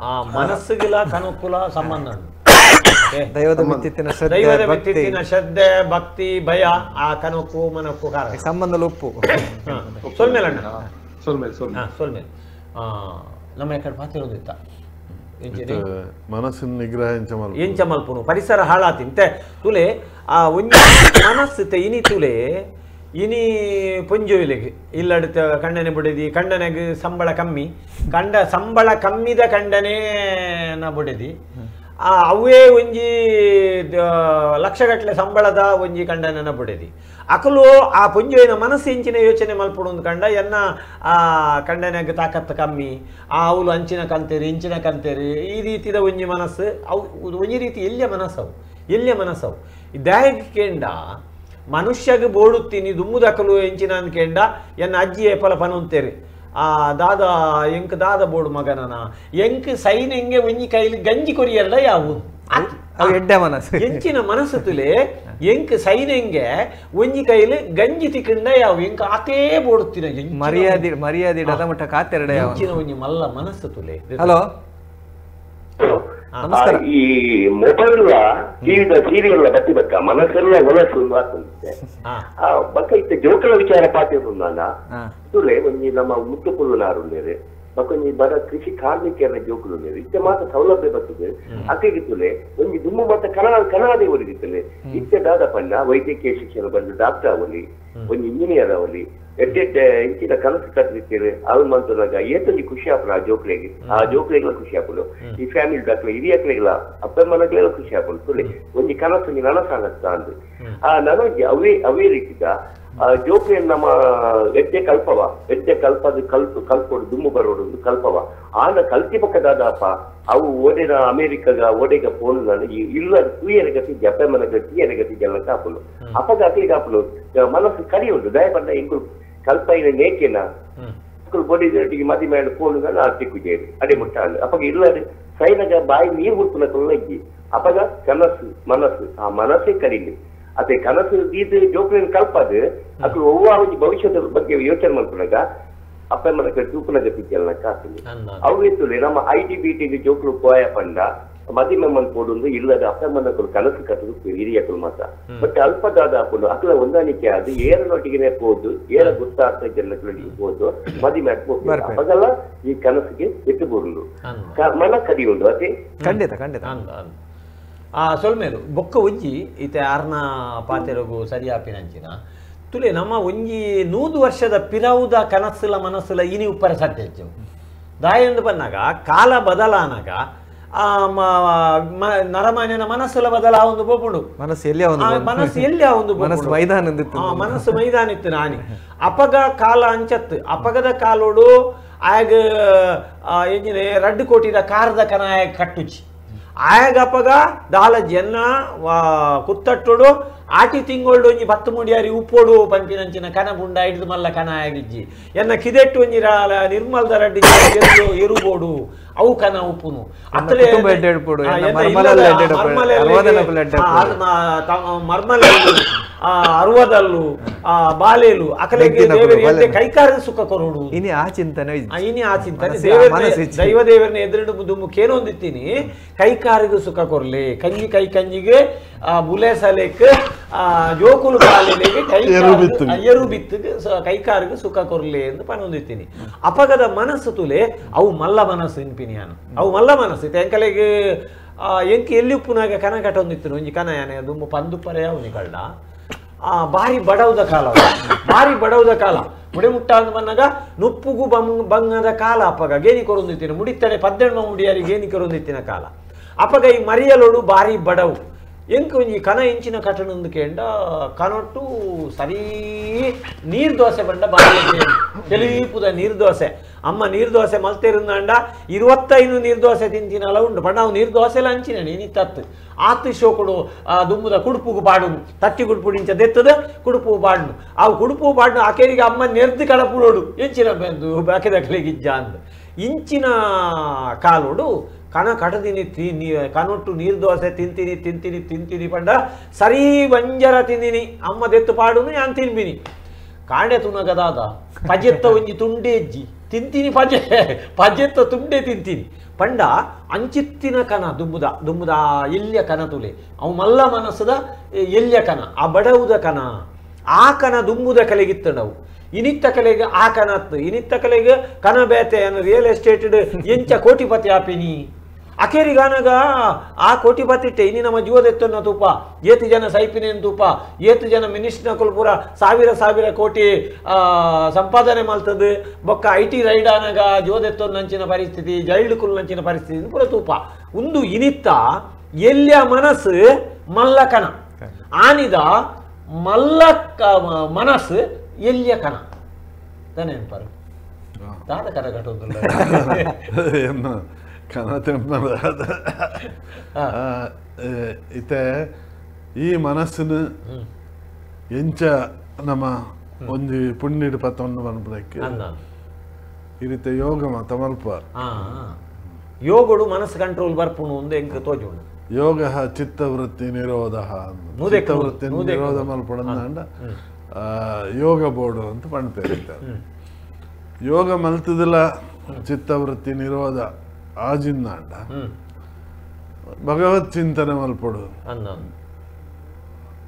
ಆ ಮನಸ್ಸುಗಿಲ ಕನಕುಲ ಸಂಬಂಧ ದೈವದ ಮಿತ್ತಿನ ಶ್ರದ್ಧೆ ಭಕ್ತಿ ಭಯ ಆ ಕನಕು ಮನಕ್ಕು ಕಾರಣ ಸಂಬಂಧ ಉಪ್ಪು ಸೊಲ್ಮೇಲೆ ಅಣ್ಣ ಸೊಲ್ಮೇಲೆ ಸೊಲ್ಮೇಲೆ ಸೊಲ್ಮೇಲೆ ನಮ್ಮ ಎಕಡೆ ಪಾತಿರೋದಿತ್ತ ಮನಸ್ಸಿನ ನಿಗ್ರಹ ಎಂಚ ಮಲ್ಪುನು ಪರಿಸರ ಹಾಳಾತಿಂತೆ ತುಲೆ ಆ ಒಂಜಿ ಮನಸ್ಸು ಇನಿ ತುಲೆ ಇನಿ ಪೊಂಜೋವಿಲೆಗ್ ಇಲ್ಲಡುತ್ತ ಕಂಡನೆ ಬುಡೆದಿ ಕಂಡನೆಗ್ ಸಂಬಳ ಕಮ್ಮಿ ಕಂಡ ಸಂಬಳ ಕಮ್ಮಿದ ಕಂಡನೆ ನ ಬುಡೆದಿ ಆ ಅವೇ ಒಂಜಿ ಲಕ್ಷಗಟ್ಟಲೆ ಸಂಬಳದ ಒಂಜಿ ಕಂಡನೆನ ಬುಡೆದಿ ಅಕಲು ಆ ಪೊಂಜೋಯಿನ ಮನಸ್ಸು ಎಂಚಿನ ಯೋಚನೆ ಮಲ್ಪಡು ಕಂಡ ಎನ್ನ ಆ ಕಂಡನೆಗ್ ತಾಕತ್ತು ಕಮ್ಮಿ ಆ ಅವಳು ಅಂಚಿನ ಕಂತೇರಿ ಇಂಚಿನ ಕಂತೇರಿ ಈ ರೀತಿದ ಒಂಜಿ ಮನಸ್ಸು ಅವು ಒಂಜಿ ರೀತಿ ಎಲ್ಲಿಯ ಮನಸ್ಸವು ಎಲ್ಲಿಯ ಮನಸ್ಸವು ದಾಯಕ್ ಕೇಂಡ ಮನುಷ್ಯಗೆ ಬೋಡುತ್ತೀನಿ ದುಮ್ಮುದಕಲು ಎಂಚಿನ ಅನ್ಕೇಂಡ ಎನ್ನ ಅಜ್ಜಿ ಏಪಲ ಪನೊಂತೇರಿ ಆ ದಾದ ಎಂಕ್ ದಾದ ಬೋಡು ಮಗನನ ಎಂಕ್ ಸೈನ್ ಎಂಗೆ ಒಂಜಿ ಕೈಲಿ ಗಂಜಿ ಕೊರಿಯಲ್ಲ ಯಾವು ಎಡ್ಡೆ ಮನಸ್ಸು ಎಂಚಿನ ಮನಸ್ಸು ತುಲೆ ಎಂಕ್ ಸೈನ್ ಎಂಗೆ ಒಂಜಿ ಕೈಲಿ ಗಂಜಿ ತಿಕ್ಕಂಡ ಯಾವು ಎಂಕ್ ಆತೇ ಬೋಡುತ್ತೀನ ಮರ್ಯಾದೆ ಮರ್ಯಾದೆ ಮಟ್ಟ ಕಾತೆರಡೆ ಎಂಚಿನ ಒಂಜಿ ಮಲ್ಲ ಮನಸ್ಸು ತುಲೆ. ಹಲೋ ನಮಸ್ಕಾರ. ಈ ಮೊಬೈಲ್ ಟಿವಿದ ಸೀರಿಯಲ್ ಬತ್ತಿ ಬಕ್ಕ ಮನಸ್ಸೆಲ್ಲ ಹೊಲಸು ಬಕ್ಕ ಇತ್ತ ಜೋಕಲ ವಿಚಾರ ಪಾತಿರುಂದಾನ ತುಲೆ ಒಂಜಿ ನಮ್ಮ ಮುತ್ತು ಪುಲ್ಲುನಾರುಳ್ಳೇರು ಬಕ್ಕೊಂಜಿ ಬಡ ಕೃಷಿ ಕಾರ್ಮಿಕರ ಜೋಕುಲುಳ್ಳೇರು ಇತ್ತೆ ಮಾತ ಸೌಲಭ್ಯ ಬರ್ತದೆ ಅಕ್ಕಿಗೆ ತುಲೆ ಒಂಜಿ ದುಮ್ಮು ಮಾತ ಕನ್ನಡ ಕನ್ನಡದೇ ಒರಿಗಿತ್ತಲೆ ಇತ್ತೆ ದಾದ ಪಂಡ ವೈದ್ಯಕೀಯ ಶಿಕ್ಷಣ ಬಂದು ಡಾಕ್ಟರ್ ಅವಲಿ ಒಂಜಿ ಇಂಜಿನಿಯರ್ ಅವಲಿ ಎಡ್ಡೆಡ್ಡೆ ಇಂಚಿನ ಕನಸು ಕಟ್ಟಿರ್ತೀರಿ ಅವು ಮಂತನಾಗ ಏತೊಂಜಿ ಖುಷಿ ಆಪುನ ಆ ಜೋಕ್ಲೆಗೆ ಆ ಜೋಕ್ಲೆಗ್ಲ ಖುಷಿ ಆಪುಂಡು ಈ ಫ್ಯಾಮಿಲಿ ಡಾಕ್ಟ್ಲೆ ಹಿರಿಯಕ್ಲೆಗ್ಲ ಅಪ್ಪ ಮನಕ್ಲೆಲ್ಲ ಖುಷಿ ಆಪುಂಡು ತುಲೆ ಒಂಜಿ ಕನಸು ಒಂಜಿ ನನಸಾಗತ್ತ ಅಂದ್ ಆ ನನಗೆ ಅವೇ ಅವೇ ರೀತಿದ ಆ ಜೋಕ್ಲೆ ನಮ್ಮ ಎಡ್ಡೆ ಕಲ್ಪವ ಎಡ್ಡೆ ಕಲ್ಪದ ಕಲ್ಪ ಕಲ್ಪೋಡು ದುಮ್ಮು ಬರೋಡು ಕಲ್ಪವ ಆನ ಕಲ್ತಿ ಪಕ್ಕದಾದಪ್ಪ ಅವು ಓಡೆನ ಅಮೇರಿಕಾಗ ಓಡೆಗ ಫೋನ್ ನಾನು ಇಲ್ಲ ತೂಯರ ಗತಿ ಜಪ್ಪೆ ಮನಗ ತೀಯರ ಗತಿ ಜಲ್ಲ ಕಾಪುಲು ಅಪ್ಪಗ ಅಕ್ಲಿಗೆ ಆಪುಲು ಮನಸ್ಸು ಕರಿಯುಂಡು ದಯಪಂಡ ಇಂಕುಲು ಕಲ್ಪೈನ ನೇಕೆನ ಬೊಡಿ ಮದಿ ಮೇಲೆ ಫೋನ್ ತಿಕ್ಕು ಅಡೆ ಮುಟ್ಟ ಅಪ್ಪಗ ಇಲ್ಲ ಸೈನಗ ಬಾಯಿ ನೀರು ಹುಟ್ಟುನ ಕೊಲ್ಲಜ್ಜಿ ಅಪ್ಪಗ ಕನಸು ಮನಸ್ಸು ಆ ಮನಸ್ಸೇ ಕಡಿಮೆ ಅದೇ ಕನಸು ದೀದ ಜೋಕ್ಲಿನ ಕಲ್ಪದು ಅದು ಒವ್ವ ಒಂಜಿ ಭವಿಷ್ಯದ ಬಗ್ಗೆ ಯೋಚನೆ ಮಾಡ್ಕೊಂಡಾಗ ಅಪ್ಪ ಮನಕ ತೂಪುನ ಗತಿ ಜಲ್ಲ ಕಾಪುಲು ಅವು ಇತ್ತುಲೆ ನಮ್ಮ I T B T ಜೋಕ್ಲು ಪೋಯ ಪಂಡ ಮದಿ ಮೆಮ್ಮನ್ ಪೋಡುಂದು ಇಲ್ಲದ ಅಪ್ಪ ಮನಕುಲು ಕನಸು ಕಟ್ಟದು ಹಿರಿಯಕುಲು ಮಾತ್ರ ಬಟ್ ಅಲ್ಪದಾದ ಹಾಕೊಂಡು ಅಕಲ ಹೊಂದಾಣಿಕೆ ಅದು ಏರನೊಟ್ಟಿಗೆ ಪೋದು ಏರ ಗೊತ್ತಾಗ್ತ ಜನಗಳಿಗೆ ಹೋದು ಮದಿ ಮ್ಯಾಕ್ ಹೋಗ್ತಾರೆ ಅವಾಗೆಲ್ಲ ಈ ಕನಸಿಗೆ ಎಟ್ಟು ಬೋರುಂಡು ಮನ ಕಡಿಯುಂಡು ಅದೇ ಖಂಡಿತ ಖಂಡಿತ ಆ ಸೊಲ್ಮೇಲು ಬೊಕ್ಕ ಒಂಜಿ ಇತ್ತೆ ಆರ್ನ ಪಾತೆರಗು ಸರಿಯಾಪಿನಂಚಿನ ತುಲೆ ನಮ್ಮ ಒಂಜಿ 100 ವರ್ಷದ ಪಿರವುದ ಕನಸುಲ ಮನಸ್ಸುಲ ಇನಿ ಉಪ್ಪರ ಸಟ್ಟೆಚ್ಚು ದಾಯೆಂದು ಬಂದಾಗ ಕಾಲ ಬದಲಾನಾಗ ಆ ನರಮಾನ್ಯನ ಮನಸ್ಸುಲ ಬದಲಾವೊಂದು ಪೋಪುಂಡು ಮನಸ್ಸು ಎಲ್ಲಿ ಮನಸ್ಸು ಎಲ್ಲಿ ಒಂದು ಮನಸ್ಸು ಮೈದಾನ ಮನಸ್ಸು ಮೈದಾನ ಇತ್ತು ನಾನಿ ಅಪಗ ಕಾಲ ಅಂಚತ್ತು ಅಪಗದ ಕಾಲೋಡು ಆಗ ಎಂಜಿನ ರಡ್ಡು ಕೋಟಿದ ಕಾರದ ಕನ ಆಗ ಕಟ್ಟುಚಿ ಆಯಾಗ ಅಪಗ ದಾಲ ಜನ್ನ ಕುತ್ತಟ್ಟೋಡು ಆಟಿ ತಿಂಗೋಳ್ಡು ಒಂಜಿ 10 ಮುಡಿಯಾರಿ ಉಪ್ಪೋಡು ಪಂಪಿನಂಚಿನ ಕನ ಬುಂಡ ಹಿಡಿದು ಮಲ್ಲ ಕನ ಆಗಿಜ್ಜಿ ಎನ್ನ ಕಿದೆಟ್ಟು ಒಂಜಿ ನಿರ್ಮಲ್ದ ರಡ್ಡಿ ಎರುಬೋಡು ಅವು ಕನ ಉಪ್ಪುನು ಅತ್ತಲೆ ಮರ್ಮಲೆ ಅರುವದಲ್ಲು ಆ ಬಾಲೇಲು ಅಕಲೆಗೆ ದೇವರಿಗೆ ಕೈಕಾರದ ಸುಖ ಕೊರೋಡು ಇನಿ ಆ ಚಿಂತನೆ ಇನಿ ಆ ಚಿಂತನೆ ದೇವರ ದೈವ ದೇವರನ್ನ ಎದುರು ದುಮ್ಮು ಕೇನೊಂದಿತ್ತೀನಿ ಕೈಕಾರಿಗೂ ಸುಖ ಕೊರ್ಲಿ ಕಂಜಿ ಕೈ ಕಂಜಿಗೆ ಆ ಬುಲೆ ಸಲೇಕ್ ಆ ಜೋಕುಲು ಬಾಲೆಲೆಗೆ ಕೈ ಎರು ಬಿತ್ತಿಗೆ ಕೈಕಾರಿಗೂ ಸುಖ ಕೊರ್ಲಿ ಎಂದು ಪನೊಂದಿತ್ತೀನಿ ಅಪಗದ ಮನಸ್ಸು ತುಲೆ ಅವು ಮಲ್ಲ ಮನಸ್ಸು ಇನ್ಪಿನಿಯಾನು ಅವು ಮಲ್ಲ ಮನಸ್ಸು ಎಂಕಲೆಗೆ ಎಂಕ್ ಎಲ್ಲಿ ಉಪ್ಪುನಾಗ ಕನ ಕಟ್ಟೊಂದಿತ್ತು ಒಂಜಿ ಕನ ಯಾನೆ ದುಮ್ಮು ಪಂದುಪ್ಪರೆ ಯಾವು ಕಳ್ಳ ಆ ಬಾರಿ ಬಡವದ ಕಾಲ ಬಾರಿ ಬಡವದ ಕಾಲ ಮುಡಿ ಮುಟ್ಟ ಅಂದ್ ಬಂದಾಗ ನುಪ್ಪುಗು ಬಂಗದ ಕಾಲ ಅಪ್ಪಗ ಗೇನಿ ಕೊರೊಂದಿತ್ತಿನ ಮುಡಿತಡೆ 18 ಮುಡಿಯಾರಿ ಗೇನಿ ಕೊರೊಂದಿತ್ತಿನ ಕಾಲ ಅಪ್ಪಗ ಈ ಮರಿಯಲೋಡು ಬಾರಿ ಬಡವು ಎಂಕ್ ಒಂಜಿ ಕನ ಇಂಚಿನ ಕಟನೊಂದು ಕೇಂಡ ಕನೊಟ್ಟು ಸರಿ ನೀರು ದೋಸೆ ಬಂಡ ಬಾರಿ ತೆಲೀಪುದ ನೀರು ದೋಸೆ ಅಮ್ಮ ನೀರು ದೋಸೆ ಮಲ್ತೇರುಂದಾಂಡ 25 ನೀರು ದೋಸೆ ತಿಂತಿನಲ್ಲ ಉಂಡು ಬಟ್ ನಾವು ನೀರು ದೋಸೆಲ್ಲ ಹಂಚಿನ ನೀನಿತ್ತತ್ತು ಆತು ಶೋಕುಡು ದುಮ್ಮುದ ಕುಡುಪುಗು ಬಾಡುನು ತಟ್ಟಿ ಕುಡುಪು ಇಂಚ ದೆತ್ತದ ಕುಡುಪು ಬಾಡ್ನು ಆ ಕುಡುಪು ಬಾಡ್ನು ಆಕೇರಿಗೆ ಅಮ್ಮ ನೆರ್ದು ಕಡಪುಡೋಡು ಎಂಚಿನ ಬಂದು ಬಾಕಿದಕ್ಲಿಗೆ ಇಜ್ಜ ಅಂದ್ ಇಂಚಿನ ಕಾಲೋಡು ಕಣ ಕಟದಿನಿ ಕನೊಟ್ಟು ನೀರು ದೋಸೆ ತಿಂತೀನಿ ತಿಂತೀನಿ ತಿಂತೀನಿ ಪಂಡ ಸರಿ ಬಂಜರ ತಿಂದಿನಿ ಅಮ್ಮ ದೆತ್ತು ಪಾಡುನು ಯಾನ್ ತಿನ್ಬಿನಿ ಕಾಂಡೆ ತುನಗದಾದ ಪಜೆತ್ತ ಒಂಜಿ ತುಂಡೆ ಎಜ್ಜಿ ತಿಂತೀನಿ ಪಜೆ ಪಜೆತ್ತ ತುಂಡೆ ತಿಂತೀನಿ ಪಂಡ ಅಂಚಿತ್ತಿನ ಕನ ದುಂಬುದ ದುಂಬುದ ಎಲ್ಯ ಕನ ತುಲೆ ಅವು ಮಲ್ಲ ಮನಸ್ಸದ ಎಲ್ಯ ಕನ ಆ ಬಡವುದ ಕನ ಆ ಕನ ದುಂಬುದ ಕಲೆಗಿತ್ತಂಡವು ಇನಿತ್ತ ಕಲೆಗೆ ಆ ಕನತ್ತು ಇನಿತ್ತ ಕಲೆಗೆ ಕನ ಬೇತೆ ರಿಯಲ್ ಎಸ್ಟೇಟ್ ಎಂಚ ಕೋಟಿಪತಿ ಆಪಿನಿ ಅಕೇರಿಗಾನಗ ಆ ಕೋಟಿಪತಿಟ್ಟೆ ಇನಿ ನಮ್ಮ ಜೀವದೆತ್ತನ್ನ ತೂಪ ಏತು ಜನ ಸೈಪಿನೇನು ತೂಪ ಏತು ಜನ ಮಿನಿಸ್ಟರ್ನ ಪೂರ ಸಾವಿರ ಸಾವಿರ ಕೋಟಿ ಸಂಪಾದನೆ ಮಾಡ್ತದೆ ಬೊಕ್ಕ I T ride ಆನಗ ಜೀವದೆತ್ತೊನ್ನಂಚಿನ ಪರಿಸ್ಥಿತಿ ಜೈಲ್ಡ್ ಕುಲ್ನಂಚಿನ ಪರಿಸ್ಥಿತಿ ಪೂರ ತೂಪ ಒಂದು ಇನಿತ್ತ ಎಲ್ಲಿಯ ಮನಸ್ಸು ಮಲ್ಲ ಕಣ ಆನಿದ ಮಲ್ಲ ಮನಸ್ಸು ಎಲ್ಲಿಯ ಕಣ ತಾನೇನ್ಪಾರು ದಾದ ಕರ ಕಟ್ಟೊಂದಿಲ್ಲ ಇತ್ತೆ ಈ ಮನಸ್ಸಿನ ಎಂಚ ನಮ್ಮ ಒಂಜಿ ಪುಣ್ಯಡು ಪತ್ತೊಂದು ಮನ್ಪುನಕ್ಕೆ ಈ ರೀತಿ ಯೋಗ ಮಾತ ಮಲ್ಪ ಯೋಗಡು ಮನಸ್ಸು ಕಂಟ್ರೋಲ್ ಬರ್ಪುಣು ಒಂದು ಎಂಕ್ ತೋಜುಂಡು ಯೋಗ ಚಿತ್ತವೃತ್ತಿ ನಿರೋಧ ಚಿತ್ತವೃತ್ತಿ ನಿರೋಧ ಮಲ್ಪುಣಂದ ಯೋಗ ಬೋರ್ಡು ಅಂತ ಪಣ್ಪೇರು ಯೋಗ ಮಲ್ತದಿಲ್ಲ ಚಿತ್ತವೃತ್ತಿ ನಿರೋಧ ಆಜಿಂದಾಂಡ ಭಗವತ್ ಚಿಂತನೆ ಮಲ್ಪಡು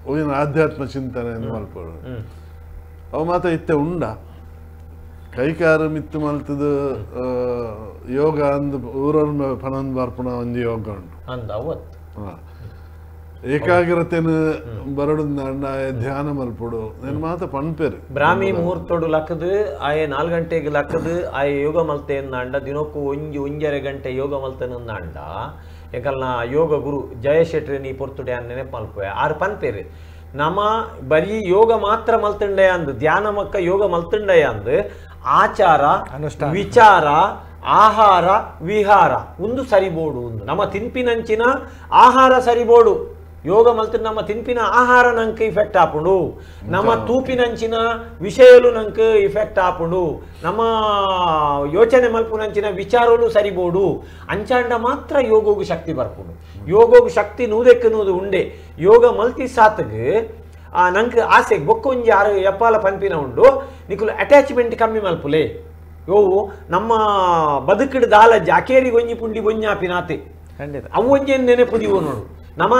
ಓ ಆಧ್ಯಾತ್ಮ ಚಿಂತನೆ ಮಲ್ಪಡು ಅವು ಮಾತ ಇತ್ತೆ ಉಂಡ ಕೈಕಾರ ಮಿತ್ತು ಮಲ್ತದ ಯೋಗ ಅಂದ್ ಊರನ್ನ ಪಣಂದ್ ಬರ್ಪುಣ ಒಂಜಿ ಯೋಗ ಉಂಡು ಏಕಾಗ್ರತೆನ ಬರಡು ಧ್ಯಾನ ಮಲ್ಪಡು నేను ಮಾತ ಪಣ್ಪೇರು ಬ್ರಾಹ್ಮಿ ಮುಹೂರ್ತೋಡು ಲಕ್ಕದು ಆಯೆ 4 ಗಂಟೆಗೆ ಲಕ್ಕದು ಆಯೆ ಯೋಗ ಮಲ್ತೇಂದಾಂಡ ದಿನಕ್ಕೂ ಒಂಜಿ ಒಂಜರೆ ಗಂಟೆ ಯೋಗ ಮಲ್ತೇನಂದಾಂಡ ಯಾಕಲ್ಲ ಯೋಗ ಗುರು ಜಯ ಶೆಟ್ರೆ ನೀ ಪೊರ್ತುಡೆ ಅನ್ ನೆನಪು ಮಲ್ಪುವೆ ಆರು ಪನ್ಪೇರು ನಮ ಬರೀ ಯೋಗ ಮಾತ್ರ ಮಲ್ತಂಡೆ ಅಂದು ಧ್ಯಾನ ಮಕ್ಕ ಯೋಗ ಮಲ್ತಂಡೆ ಅಂದು ಆಚಾರ ವಿಚಾರ ಆಹಾರ ವಿಹಾರ ಒಂದು ಸರಿಬೋಡು ಒಂದು ನಮ್ಮ ತಿನ್ಪಿನಂಚಿನ ಆಹಾರ ಸರಿಬೋಡು ಯೋಗ ಮಲ್ತ ನಮ್ಮ ತಿನ್ಪಿನ ಆಹಾರ ನಂಗೆ ಇಫೆಕ್ಟ್ ಆಪುಂಡು ನಮ್ಮ ತೂಪಿನಂಚಿನ ವಿಷಯಲು ನಂಗೆ ಇಫೆಕ್ಟ್ ಆಪುಂಡು ನಮ್ಮ ಯೋಚನೆ ಮಲ್ಪುನಂಚಿನ ವಿಚಾರಲು ಸರಿಬೋಡು ಅಂಚಾಂಡ ಮಾತ್ರ ಯೋಗೋಗು ಶಕ್ತಿ ಬರ್ಪುಂಡು ಯೋಗೋಗು ಶಕ್ತಿ ನೂದೆಕ್ಕು ನೂದು ಉಂಡೆ ಯೋಗ ಮಲ್ತಿ ಸಾತ್ಗೆ ನಂಗೆ ಆಸೆ ಬೊಕ್ಕೊಂಜಿ ಆರು ಎಪ್ಪಾಲ ಪನ್ಪಿನ ಉಂಡು ನಿಕುಲು ಅಟ್ಯಾಚ್ಮೆಂಟ್ ಕಮ್ಮಿ ಮಲ್ಪುಲೆ ಯೋವು ನಮ್ಮ ಬದುಕಿಡ ದಾಲಜ್ಜಿ ಅಕೇರಿಗೆ ಒಂಜಿ ಪುಂಡಿ ಬೊಂಜಾಪಿನಾತೆ ಅವು ಒಂಜೇನು ನೆನಪು ದಿವು ನೋಡು ನಮ್ಮ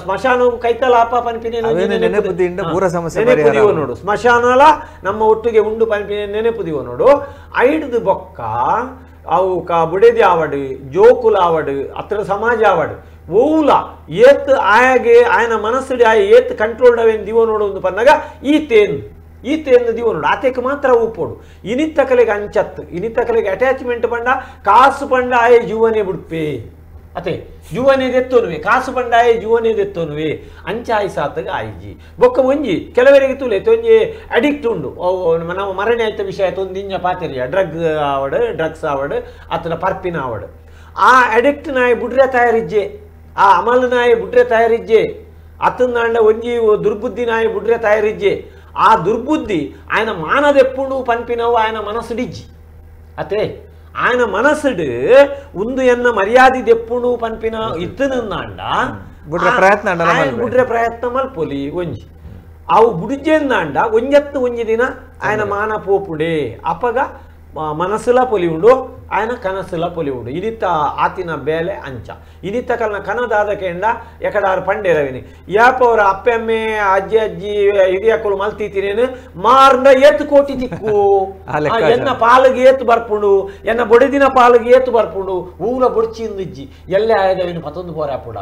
ಸ್ಮಶಾನ ಕೈತಲಾಪ ಪನ್ಪಿನ ನೆನಪು ನೋಡು ಸ್ಮಶಾನಲ ನಮ್ಮ ಒಟ್ಟಿಗೆ ಉಂಡು ಪನ್ಪಿನ ನೆನಪು ದಿವ ನೋಡು ಐಡ್ದು ಬೊಕ್ಕ ಅವು ಕ ಬುಡೆದಿ ಆವಡು ಜೋಕುಲ ಆವಡು ಅತ್ರ ಸಮಾಜ ಆವಡು ಓವುಲ ಏತ್ ಆಯಾಗೆ ಆಯನ ಮನಸ್ಸುಡಿ ಆಯ ಏತ್ ಕಂಟ್ರೋಲ್ಡ್ ಅವೇನು ದಿವ ನೋಡು ಒಂದು ಪನ್ನಾಗ ಈತೇನು ಈತೇನು ದಿವ ನೋಡು ಆತಕ್ಕೆ ಮಾತ್ರ ಉಪ್ಪೋಡು ಇನಿತ್ತ ಕಲೆಗೆ ಅಂಚತ್ತು ಇನಿತ್ತ ಕಲೆಗೆ ಅಟ್ಯಾಚ್ಮೆಂಟ್ ಪಂಡ ಕಾಸು ಪಂಡ ಆಯ ಜೀವನೇ ಬಿಡ್ಪೆ ಅತೆ ಜುವನೇದೆತ್ತೋನುವೆ ಕಾಸು ಬಂಡಾಯ ಜುವನೇದೆತ್ತೋನುವೆ ಅಂಚಾಯಿ ಸಾತಗ ಆಯ್ಜಿ ಬೊಕ್ಕ ಒಂಜಿ ಕೆಲವರಿಗೆ ತುಲೆ ತೊಂಜಿ ಅಡಿಕ್ಟ್ ಉಂಡು ನಮ್ಮ ಮರಣೆ ಆಯ್ತ ವಿಷಯ ತೊಂದಿಂಜ ಪಾತೆರಿಯ ಡ್ರಗ್ ಆವಡು ಡ್ರಗ್ಸ್ ಆವಡು ಅತನ ಪರ್ಪಿನ ಆವಡು ಆ ಅಡಿಕ್ಟ್ ನಾಯಿ ಬುಡ್ರೆ ತಯಾರಿಜ್ಜೆ ಆ ಅಮಲ್ ನಾಯಿ ಬುಡ್ರೆ ತಯಾರಿಜ್ಜೆ ಅತನಾಂಡ ಒಂಜಿ ದುರ್ಬುದ್ಧಿ ನಾಯಿ ಬುಡ್ರೆ ತಯಾರಿಜ್ಜೆ ಆ ದುರ್ಬುದ್ಧಿ ఆయన ಮಾನದೆಪ್ಪುಂಡು ಪನ್ಪಿನವು ఆయన ಮನಸ್ಸುಡಿಜ್ಜಿ ಅತೆ ఆయన ಮನಸ್ಸುಡು ಉಂದು ಎನ್ನ ಮರ್ಯಾದೆ ದೆಪ್ಪುಂಡು ಪನ್ಪಿನ ಇತ್ತನಂದಾಂಡ ಬುಡ್ರೆ ಪ್ರಯತ್ನ ಬುಡ್ರೆ ಪ್ರಯತ್ನ ಮಲ್ಪೊಲಿ ಒಂಜಿ ಅವು ಬುಡಿಜೆಂದಾಂಡ ಒಂಜತ್ತು ಒಂಜಿ ದಿನ ఆయన ಮಾನ ಪೋಪುಡೆ ಅಪಗ ಮನಸ್ಸುಲ ಪೊಲಿ ಉಂಡು ఆయన ಕನಸುಲ ಪೊಲಿ ಉಂಡು ಇನಿತ್ತ ಆತಿನ ಬೇಲೆ ಅಂಚ ಇನಿತ್ತ ಕಲ್ನ ಕನದಾದ ಕೆಂಡ ಎಕಡಾರು ಪಂಡೇರವಿನಿ ಯಾಪ ಅವರ ಅಪ್ಪೆಮ್ಮೆ ಅಜ್ಜಿ ಅಜ್ಜಿ ಹಿರಿಯಕ್ಕಳು ಮಲ್ತೀತಿನೇನು ಮಾರ್ಂಡ ಏತು ಕೋಟಿ ತಿಕ್ಕು ಎನ್ನ ಪಾಲಿಗೆ ಏತು ಬರ್ಪುಂಡು ಎನ್ನ ಬೊಡೆದಿನ ಪಾಲಿಗೆ ಏತು ಬರ್ಪುಂಡು ಊಲ ಬೊಡ್ಚಿಂದಿಜ್ಜಿ ಎಲ್ಲೇ ಆಯದವಿನ ಪತೊಂದು ಪೋರಾಪುಡ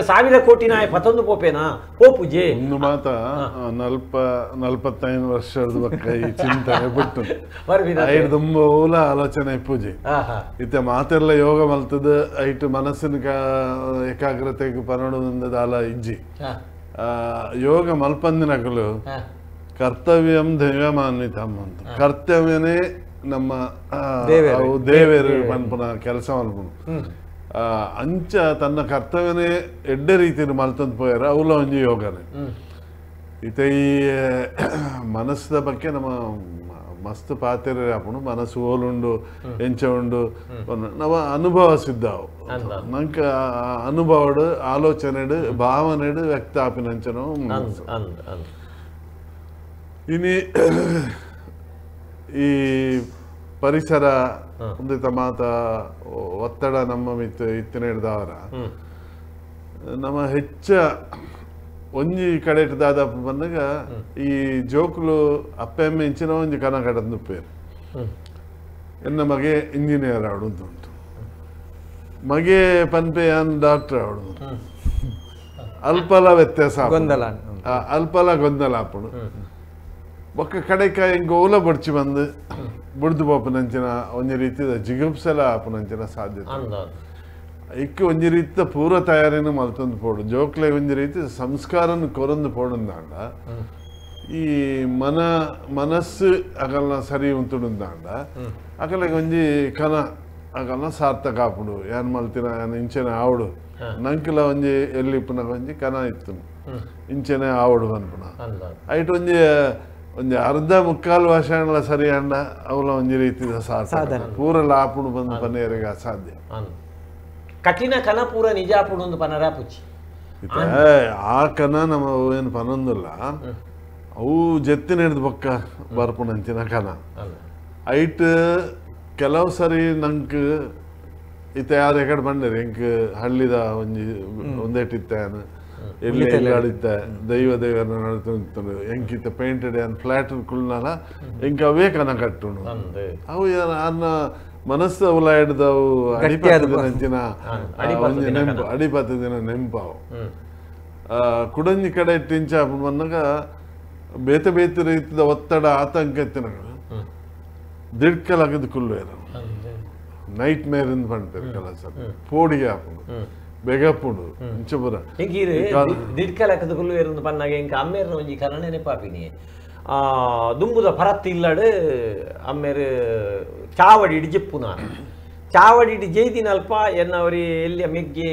ಸಾವಿರ ಕೋಟಿ ನಾಯ ಪತೊಂದು ಪೋಪೇನಾ ಪೋಪುಜೆ ಒಂದು ಮಾತ 45 ವರ್ಷದ ಬಕ್ಕ ಈ ಚಿಂತನೆ ಬಿಟ್ಟು ಐದು ಓಲ ಆಲೋಚನೆ ಪೂಜೆ ಇತ್ತೆ ಮಾತೆಲ್ಲ ಯೋಗ ಮಲ್ತದ ಐಟು ಮನಸ್ಸಿನ ಏಕಾಗ್ರತೆಗೆ ಪನಡು ದಾಲ ಇಜ್ಜಿ ಯೋಗ ಮಲ್ಪಂದಿನಕಲು ಕರ್ತವ್ಯಂ ದೈವಮಾನ್ವಿತಂ ಅಂತ ಕರ್ತವ್ಯನೇ ನಮ್ಮ ದೇವೇರು ಪನ್ಪುನ ಕೆಲಸ ಮಲ್ಪುನು ಅಂಚ ತನ್ನ ಕರ್ತವ್ಯನೇ ಎಡ್ಡೆ ರೀತಿಯಲ್ಲಿ ಮಲ್ತಂದು ಪೋಯಾರ ಅವಲ ಒಂಜಿ ಯೋಗನೇ ಇತ್ತೆ ಈ ಮನಸ್ಸಿನ ಬಗ್ಗೆ ನಮ್ಮ ಮಸ್ತ್ ಪಾತೆರೆ ಆಪುಂಡು ಮನಸ್ಸು ಓಲುಂಡು ಎಂಚ ಉಂಡು ನಮ್ಮ ಅನುಭವ ಸಿದ್ಧಾವು ನಂಗೆ ಅನುಭವಡು ಆಲೋಚನೆಡು ಭಾವನೆಡು ವ್ಯಕ್ತ ಆಪಿನಂಚನೋ ಇನಿ ಈ ಪರಿಸರ ಒಂದಿತ ಮಾತ ಒತ್ತಡ ನಮ್ಮ ಮಿತ್ತು ಇತ್ತಿನ ಹಿಡ್ದವರ ನಮ್ಮ ಹೆಚ್ಚ ಒಂಜಿ ಕಡೆ ದಾದಪ್ಪ ಬಂದಾಗ ಈ ಜೋಕುಲು ಅಪ್ಪೆಮ್ಮೆ ಇಂಚಿನ ಒಂಜಿ ಕನ ಕಡಂದು ಪೇರು ಎನ್ನ ಮಗೆ ಇಂಜಿನಿಯರ್ ಆವಡು ಅಂತ ಉಂಟು ಮಗೆ ಪನ್ಪೆ ಯಾನ್ ಡಾಕ್ಟರ್ ಆವಡು ಅಲ್ಪಲ ವ್ಯತ್ಯಾಸ ಗೊಂದಲ ಅಲ್ಪಲ ಗೊಂದಲ ಆಪುಂಡು ಬೊಕ್ಕ ಕಡೆಕ ಹಿಂಗೆ ಓಲ ಬಡ್ಚಿ ಬಂದು ಬುಡ್ದು ಪೋಪುನಂಚಿನ ಒಂಜಿ ರೀತಿದ ಜಿಗುಪ್ಸೆಲ ಆಪುನಂಚಿನ ಸಾಧ್ಯತೆ ಇಕ್ಕ ಒಂಜಿ ರೀತಿದ ಪೂರ್ವ ತಯಾರಿನ ಮಲ್ತೊಂದು ಪೋಡು ಜೋಕ್ಲೆ ಒಂಜಿ ರೀತಿ ಸಂಸ್ಕಾರನ ಕೊರೊಂದು ಪೋಡುಂದಾಂಡ ಈ ಮನಸ್ಸು ಅಗಲ್ನ ಸರಿ ಉಂತುಡುಂದಾಂಡ ಅಗಲಿಗೆ ಒಂಜಿ ಕನ ಅಗಲ್ನ ಸಾರ್ಥಕ ಆಪುಂಡು ಯಾನ್ ಮಲ್ತಿನ ಯಾನ್ ಇಂಚೆನೆ ಆವಡು ನಂಕಲ ಒಂಜಿ ಎಲ್ಲಿ ಇಪ್ಪುನಗ ಒಂಜಿ ಕನ ಇತ್ತು ಇಂಚೆನೆ ಆವಡು ಪನ್ಪುನ ಐಟ್ ಒಂಜಿ ಒಂಜಿ ಅರ್ಧ ಮುಕ್ಕಾಲು ವರ್ಷಗಳ ಸರಿ ಅಂಡ ಅವಲ ಒಂಜಿ ರೀತಿದ ಸಾಧನೆ ಪೂರಲ ಆಪುಂಡು ಬಂದು ಪನೇರಿಗೆ ಅಸಾಧ್ಯ ಕಠಿಣ ಕನ ಪೂರ ನಿಜ ಆಪುಂಡು ಒಂದು ಪನರ ಪುಚ್ಚಿ ಆ ಕನ ನಮ್ಮ ಏನು ಪನೊಂದಿಲ್ಲ ಅವು ಜೆತ್ತಿನ ಹಿಡ್ದು ಬೊಕ್ಕ ಬರ್ಪುನಂಚಿನ ಕನ ಐಟ್ ಕೆಲವು ಸರಿ ನಂಗೆ ಇತ್ತ ಯಾರು ಎಕಡೆ ಬಂದಿರಿ ಎಂಕ್ ಹಳ್ಳಿದ ಒಂಜಿ ಒಂದೇಟಿತ್ತ ಎಲ್ಲಿ ಅಡಿತ್ತ ದೈವ ದೈವನ ನಡ್ತು ಎಂಕಿತ್ತ ಪೇಂಟೆಡ್ ಏನ್ ಫ್ಲಾಟ್ ಕುಳ್ನಾಲ ಎಂಕ ಅವೇ ಕನ ಕಟ್ಟುನು ಅವು ಅನ್ನ ಮನಸ್ಸು ಅವಲ ಹಿಡ್ದವು ಅಡಿಪತ್ತಿನ ನೆಂಪು ಅಡಿಪತ್ತು ದಿನ ನೆಂಪಾವು ಕುಡಂಜಿ ಕಡೆ ಟಿಂಚ ಬಂದಾಗ ಬೇತೆ ಬೇತೆ ರೀತಿದ ಒತ್ತಡ ಆತಂಕ ಎತ್ತಿನ ದಿಡ್ಕಲಾಗದು ಕುಲ್ವೇರು ನೈಟ್ ಮೇರಿಂದ ಪಂಡ್ಪೇರು ಕೆಲಸ ಪೋಡಿಗೆ ಆಪುಂಡು ಬೆಗಪುಂಡು ಇಂಚಪುರ ದಿಡ್ಕಲಾಗದು ಕುಲ್ವೇರು ಪನ್ನಾಗ ಇಂಕ ಅಮ್ಮೇರ್ನ ಒಂಜಿ ಕನ್ನಡ ನೆನಪಾಪಿನಿ ದುಂಬುದ ಪರತ್ತು ಇಲ್ಲಡು ಅಮ್ಮೇರು ಚಾವಡಿ ಇಡಿ ಜಿಪ್ಪುನ ಚಾವಡಿ ಇಡಿ ಜೈದಿನಲ್ಪ ಎನ್ನವರಿ ಎಲ್ಲಿಯ ಮೆಗ್ಗೆ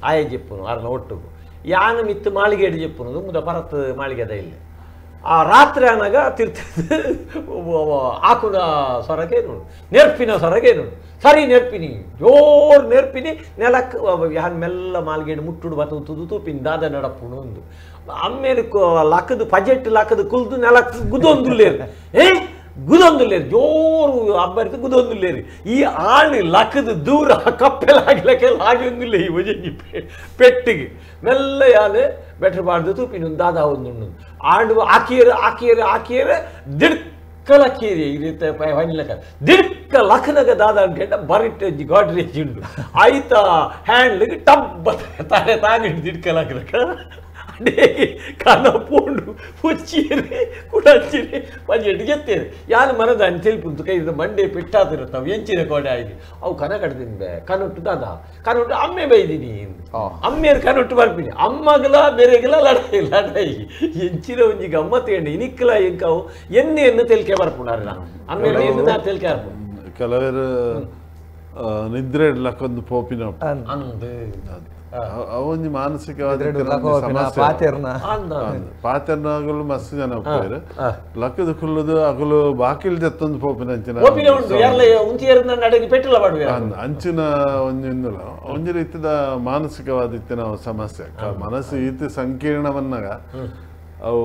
ಆಯ ಜಿಪ್ಪುನು ಅರ್ನ ಒಟ್ಟುಗು ಯಾನು ಮಿತ್ತು ಮಾಳಿಗೆ ಇಡಿ ಜಿಪ್ಪುನು ದುಂಬುದ ಪರತ್ತು ಮಾಳಿಗೆದ ಇಲ್ಲಿ ಆ ರಾತ್ರಿ ಅನಾಗ ತಿರ್ತ ಆಕುನ ಸೊರಗೆ ನೋಡು ನೆರ್ಪಿನ ಸೊರಗೆ ನೋಡು ಸರಿ ನೆರ್ಪಿನಿ ಜೋರು ನೆರ್ಪಿನಿ ನೆಲಕ್ಕೆ ಯಾನ್ ಮೆಲ್ಲ ಮಾಲ್ಗೇಡು ಮುಟ್ಟುಡು ಬತ್ತು ತುದು ತೂಪಿನ ದಾದ ನಡಪುಣು ಒಂದು ಅಮ್ಮೇರು ಲಕ್ಕದು ಪಜೆಟ್ ಲಕ್ಕದು ಕುಲ್ದು ನೆಲಕ್ಕೆ ಗುದೊಂದುಲ್ಲೇರು ಏ ಗುದೊಂದುಲ್ಲೇರು ಜೋರು ಅಬ್ಬರಿತು ಗುದೊಂದುಲ್ಲೇರು ಈ ಆಳು ಲಕ್ಕದು ದೂರ ಕಪ್ಪೆಲಾಗ್ಲಕ್ಕೆಲ್ಲ ಆಗಿ ಈ ಒಜಿ ಪೆಟ್ಟಿಗೆ ಮೆಲ್ಲ ಯಾನು ಬೆಟ್ರ್ ಬಾರ್ದು ತೂಪಿನ ದಾದ ಒಂದು ಆಂಡು ಆಕಿಯರು ಆಕಿಯರು ಆಕಿಯರು ದಿಡ್ಕಲ ಕೀರಿ ಈ ರೀತಿ ಹೊಂದ್ಲಕ್ಕ ದಿಡ್ಕ ಲಖನಗ ದಾದ ಅನ್ಕೊಂಡ ಬರಿಟ್ ಗಾಡ್ರೇಜ್ ಉಂಡು ಆಯ್ತಾ ಹ್ಯಾಂಡ್ಲಿಗೆ ಟಬ್ ತಾನೆ ತಾನೇ ದಿಡ್ಕ ಲಖನಕ ಅಡೇ ಕನ ಪೋಂಡು ಪುಚ್ಚಿರಿ ಕುಡಂಚಿರಿ ಪಂಜೆಟ್ಟು ಗೆತ್ತೇರಿ ಯಾರು ಮನದ ಅಂತ ಕೈ ಮಂಡೆ ಪೆಟ್ಟಾತಿರುತ್ತವು ಎಂಚಿನ ಕೋಡೆ ಆಯ್ತು ಅವು ಕನ ಕಟ್ತೀನಿ ಕನುಟ್ಟು ದಾದ ಕನುಟ್ಟು ಅಮ್ಮೆ ಬೈದಿನಿ ಅಮ್ಮೇರು ಕನುಟ್ಟು ಬರ್ಪಿನಿ ಅಮ್ಮಗಲ ಬೇರೆಗಲ ಲಡಾಯಿ ಲಡಾಯಿ ಎಂಚಿನ ಒಂಜಿ ಗಮ್ಮತ್ತು ಎಂಡು ಇನಿಕ್ಕಲ ಎಂಕವು ಎಣ್ಣೆ ಎನ್ನು ತೆಲಿಕೆ ಬರ್ಪುಣಾರ ಅಮ್ಮೇಲೆ ಎನ್ನು ನಾ ತೆಲಿಕೆ ಬರ್ಪು ಕೆಲವರು ನಿದ್ರೆ ಲಕ್ಕೊಂದು ಪೋಪಿನ ಅವೊಂದು ಮಾನಸಿಕವಾದ ಪಾತೆರ್ನಾಗಲು ಮಸ್ತ್ ಜನ ಹೋಗ್ತಾರೆ ಲಕ್ಕದ ಕುಲ್ಲುದು ಅಗಲು ಬಾಕಿಲ್ ಜತ್ತೊಂದು ಪೋಪಿನ ಅಂಚಿನ ಅಂಚಿನ ಒಂಜಿ ಒಂಜಿ ರೀತಿದ ಮಾನಸಿಕವಾದ ಇತ್ತಿನ ಸಮಸ್ಯೆ ಮನಸ್ಸು ಈತ ಸಂಕೀರ್ಣವನ್ನಾಗ ಅವು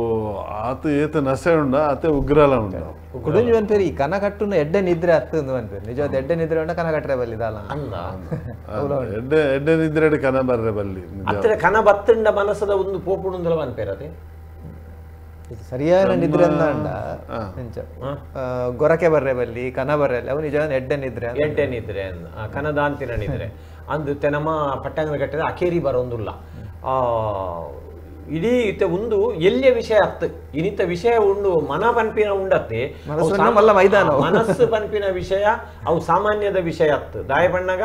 ಆತ ಏತ ನಸೆ ಉಂಡ ಆತ ಉಗ್ರಲ ಉಂಡ ಕುಡುಂಜಿ ಪೇರು ಈ ಕನ ಕಟ್ಟುನ ಎಡ್ಡೆ ನಿದ್ರೆ ಅತ್ತು ಪೇರು ನಿಜವಾದ ಎಡ್ಡೆ ನಿದ್ರೆ ಉಂಡ ಕನ ಕಟ್ಟರೆ ಬಲ್ಲಿ ದಾಲ ಎಡ್ಡೆ ಎಡ್ಡೆ ನಿದ್ರೆ ಕನ ಬರ್ರೆ ಬಲ್ಲಿ ಅತ್ರ ಕನ ಬತ್ತಂಡ ಮನಸ್ಸದ ಒಂದು ಪೋಪುಣುಂದಲ ಪೇರು ಅದೇ ಸರಿಯಾದ ನಿದ್ರೆ ಅಂದ ಗೊರಕೆ ಬರ್ರೆ ಬಲ್ಲಿ ಕನ ಬರ್ರೆ ಅವು ನಿಜವಾದ ಎಡ್ಡೆ ನಿದ್ರೆ ಎಡ್ಡೆ ನಿದ್ರೆ ಕನದಾಂತಿನ ನಿದ್ರೆ ಅಂದು ತೆನಮ ಪಟ್ಟಾಂಗನ ಕಟ್ಟಿದ ಅಕೇರಿ ಬರೋಂದುಲ್ಲ ಇಡೀ ಇತ್ತ ಒಂದು ಎಲ್ಲಿಯ ವಿಷಯ ಅತ್ತು ಇನಿತ ವಿಷಯ ಉಂಡು ಮನ ಪನ್ಪಿನ ಉಂಡತ್ತೆ ಮನಸ್ಸು ಪನ್ಪಿನ ವಿಷಯ ಅವು ಸಾಮಾನ್ಯದ ವಿಷಯ ಅತ್ತು ದಾಯ ಬಣ್ಣಗ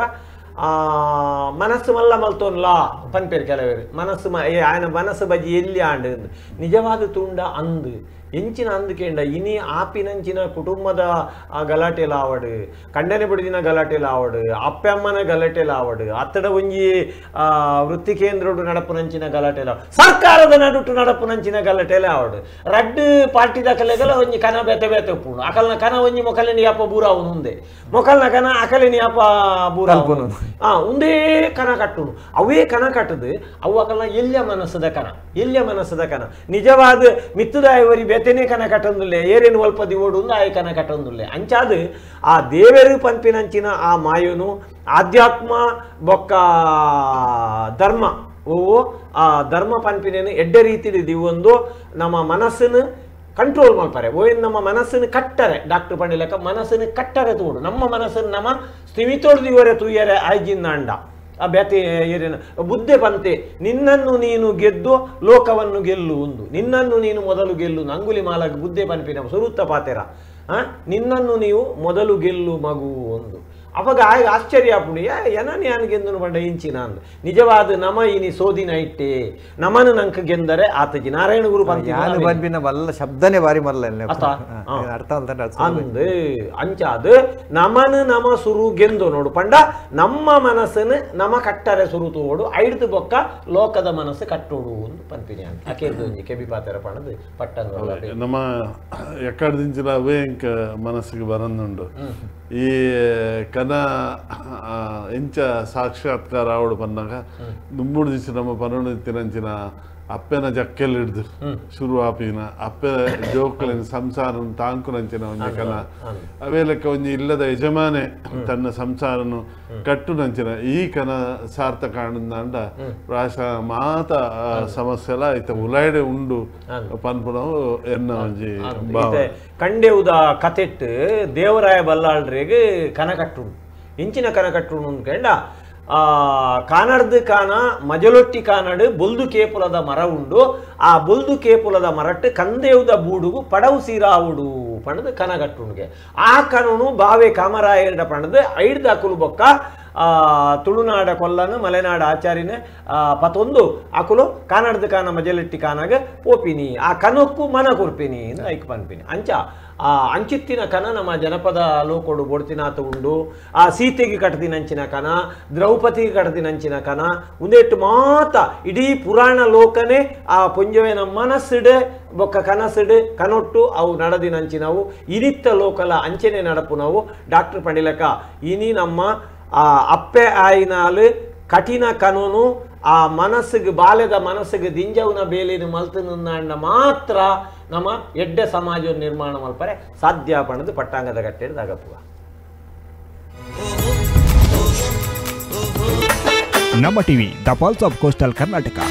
ಮನಸ್ಸು ಮಲ್ಲ ಮಲ್ತೋನ್ಲಾ ಪನ್ಪೇರು ಕೆಲವರು ಮನಸ್ಸು ಆಯನ ಮನಸ್ಸು ಬಜಿ ಎಲ್ಲಿ ಆಂಡು ನಿಜವಾದ ತುಂಡ ಅಂದು ಎಂಚಿನ ಅಂದ್ಕೇಂಡ ಇನಿ ಆಪಿನಂಚಿನ ಕುಟುಂಬದ ಆ ಗಲಾಟೆಲ ಆವಡು, ಕಂಡನೆ ಬಿಡಿದಿನ ಗಲಾಟೆಲ ಆವಡು, ಅಪ್ಪಮ್ಮನ ಗಲಾಟೆಲ ಆವಡು, ಅತ್ತಡ ಒಂಜಿ ವೃತ್ತಿ ಕೇಂದ್ರಡು ನಡಪುನಂಚಿನ ಗಲಾಟೆಲ, ಸರ್ಕಾರದ ನಡುಟು ನಡಪುನಂಚಿನ ಗಲಾಟೆಲ ಆವಡು. ರಡ್ಡು ಪಾರ್ಟಿದ ಕಲೆಗಲ ಒಂಜಿ ಕನ ಬೇತೆ ಬೇತೆ ಉಪ್ಪುಂಡು. ಅಕಲ್ನ ಕನ ಒಂಜಿ ಮೊಕಲಿನ ಯಾಪ ಬೂರಾವುನು ಉಂದೆ, ಮೊಕಲ್ನ ಕನ ಅಕಲಿನ ಯಾಪ ಬೂರಾವುನು ಉಂದೇ ಕನ ಕಟ್ಟುನು. ಅವೇ ಕನ ಕಟ್ಟದು ಅವು ಅಕಲ್ನ ಎಲ್ಯ ಮನಸ್ಸದ ಕನ, ಎಲ್ಯ ಮನಸ್ಸದ ಕನ. ನಿಜವಾದ ಮಿತ್ತುದಾಯವರಿ ಬೇತೆನೇ ಕನ ಕಟ್ಟೊಂದುಲ್ಲೆ, ಏರೇನು ಒಲ್ಪ ದಿವೋಡು ಆಯ ಕನ ಕಟ್ಟೊಂದುಲ್ಲೆ. ಅಂಚಾದ ಆ ದೇವರು ಪನ್ಪಿನಂಚಿನ ಆ ಮಾಯನು ಆಧ್ಯಾತ್ಮ ಬೊಕ್ಕ ಧರ್ಮ ಓ ಆ ಧರ್ಮ ಪನ್ಪಿನೇನು ಎಡ್ಡೆ ರೀತಿಲಿ ದಿವೊಂದು ನಮ್ಮ ಮನಸ್ಸನ್ನು ಕಂಟ್ರೋಲ್ ಮಾಡ್ತಾರೆ. ಓಯ್ ನಮ್ಮ ಮನಸ್ಸನ್ನು ಕಟ್ಟರೆ, ಡಾಕ್ಟರ್ ಪಂಡಿಲಕ್ಕ ಮನಸ್ಸನ್ನು ಕಟ್ಟರೆ ತೋಡು, ನಮ್ಮ ಮನಸ್ಸನ್ನು ನಮ್ಮ ಸ್ಥಿಮಿತೋಡು ದಿವರೆ ತೂಯರೆ ಆಯ್ಜಿಂದಾಂಡ ಆ ಬೇತೆ ಏರೇನು ಬುದ್ಧೆ ಪಂತೆ ನಿನ್ನನ್ನು ನೀನು ಗೆದ್ದು ಲೋಕವನ್ನು ಗೆಲ್ಲು ಒಂದು, ನಿನ್ನನ್ನು ನೀನು ಮೊದಲು ಗೆಲ್ಲು. ಅಂಗುಲಿ ಮಾಲಕ್ ಬುದ್ಧೆ ಪನ್ಪಿನ ಸುರುತ್ತ ಪಾತೆರ ನಿನ್ನನ್ನು ನೀವು ಮೊದಲು ಗೆಲ್ಲು ಮಗು ಒಂದು. ಅವಾಗ ಆಗ ಆಶ್ಚರ್ಯ ಆಪುಂಡು, ಎನನ್ ಯಾನ್ ಗೆಂದನು ಪಂಡ ಇಂಚಿನ ಅಂದ್. ನಿಜವಾದ ನಮ ಇನಿ ಸೋದಿನ ಇಟ್ಟೆ ನಮನು ನಂಕ ಗೆಂದರೆ ಆತಜಿ ನಾರಾಯಣ ಗುರು ಪಂಪಿನ ಮಲ್ಲ ಶಬ್ದನೇ ಬಾರಿ ಮಲ್ಲ ಅರ್ಥ ಅಂದ್. ಅಂಚಾದ ನಮನು ನಮ ಸುರು ಗೆಂದು ನೋಡು ಪಂಡ ನಮ್ಮ ಮನಸ್ಸನ್ನು ನಮ ಕಟ್ಟರೆ ಸುರು ತೋಡು ಐಡ್ದು ಬೊಕ್ಕ ಲೋಕದ ಮನಸ್ಸು ಕಟ್ಟೋಡು ಒಂದು ಪಂಪಿನಿ ಅಂತ ಅಕೇರ್ದು ಒಂಜಿ ಕೆಬಿ ಪಾತೆರ ಪಣದು ಪಟ್ಟಂದು ನಮ್ಮ ಎಕ್ಕಡ್ದಿಂಚಿನ ಅವೇ ಇಂಕ ಮನಸ್ಸಿಗೆ ಬರಂದುಂಡು. ಈ ಕನ ಎಂಚ ಸಾಕ್ಷಾತ್ಕಾರ ಆವಡು ಬಂದಾಗ ದುಂಬುಡು ದಿವಸ ನಮ್ಮ ಪನ್ನೊಂದು ತಿರಂಚಿನ ಅಪ್ಪೆನ ಜಕ್ಕೆಲ್ ಹಿಡ್ದು ಶುರು ಆಪಿನ ಅಪ್ಪೆ ಜೋಕುಲಿನ ಸಂಸಾರನ ತಾಂಕುನಂಚಿನ ಒಂಜಿ ಕನ ಅವೇ ಲೆಕ್ಕ ಒಂಜಿ ಇಲ್ಲದ ಯಜಮಾನೆ ತನ್ನ ಸಂಸಾರನು ಕಟ್ಟುನಂಚಿನ ಈ ಕನ ಸಾರ್ಥಕ ಆನಂದಾಂಡ ಪ್ರಾಯಶಃ ಮಾತ ಸಮಸ್ಯೆಲ ಇತ್ತ ಉಲಾಯ್ಡೆ ಉಂಡು ಪನ್ಪುನವು ಎನ್ನ ಒಂಜಿ ಕಂಡೆವುದ ಕತೆಟ್ಟು ದೇವರಾಯ ಬಲ್ಲಾಳ್ರಿಗೆ ಕನ ಕಟ್ಟುಂಡು. ಇಂಚಿನ ಕನ ಕಟ್ಟುಂಡು ಕೇಂಡ ಕಾನಡ್ದು ಕಾನ ಮಜಲೊಟ್ಟಿ ಕಾನಡು ಬೊಲ್ದು ಕೇಪುಲದ ಮರ ಉಂಡು. ಆ ಬೊಲ್ದು ಕೇಪುಲದ ಮರಟ್ಟು ಕಂದೇವುದ ಬೂಡುಗು ಪಡವು ಸೀರಾವುಡು ಪಣದು ಕನ ಕಟ್ಟುಂಡುಗೆ. ಆ ಕನನು ಬಾವೆ ಕಾಮರಾಯರ ಪಣದು ಐಡ್ದ ಅಕುಲು ಬೊಕ್ಕ ತುಳುನಾಡ ಕೊಲ್ಲನು ಮಲೆನಾಡ ಆಚಾರ್ಯನ ಪತೊಂದು ಅಕುಲು ಕಾನಡ್ದು ಕಾನ ಮಜಲೊಟ್ಟಿ ಕಾನಾಗ ಪೋಪಿನಿ ಆ ಕನಕ್ಕು ಮನ ಕೊರ್ಪಿನಿ ಐಕ್ ಪನ್ಪಿನಿ. ಅಂಚ ಆ ಅಂಚಿತ್ತಿನ ಕನ ನಮ್ಮ ಜನಪದ ಲೋಕೋಡು ಬೊಡ್ತಿನಾತ ಉಂಡು. ಆ ಸೀತೆಗೆ ಕಟ್ಟದಿನಂಚಿನ ಕನ, ದ್ರೌಪದಿಗೆ ಕಟ್ಟದಿನಂಚಿನ ಕನ ಉಂದೆಟ್ಟು ಮಾತ ಇಡೀ ಪುರಾಣ ಲೋಕನೇ ಆ ಪೊಂಜವೇನ ಮನಸ್ಸುಡು ಬೊಕ್ಕ ಕನಸುಡು ಕನೊಟ್ಟು ಅವು ನಡೆದಿನಂಚಿನವು ಇನಿತ್ತ ಲೋಕಲ ಅಂಚೆನೆ ನಡಪುನವು. ಡಾಕ್ಟರ್ ಪಂಡಿಲಕ ಇನಿ ನಮ್ಮ ಆ ಅಪ್ಪೆ ಆಯಿನಾಲು ಕಠಿಣ ಕನೋನು ಆ ಮನಸ್ಸಿಗೆ ಬಾಲ್ಯದ ಮನಸ್ಸಿಗೆ ದಿಂಜವುನ ಬೇಲಿನ ಮಲ್ತನ ಮಾತ್ರ ನಮ್ಮ ಎಡ್ಡೆ ಸಮಾಜ ನಿರ್ಮಾಣ ಮಲ್ಪರೆ ಸಾಧ್ಯ ಪಣದು ಪಟ್ಟಾಂಗದ ಕಟ್ಟೆಡ್ ಅಗಪ್ಪುವ. ನಮ್ಮ TV the pulse of coastal Karnataka.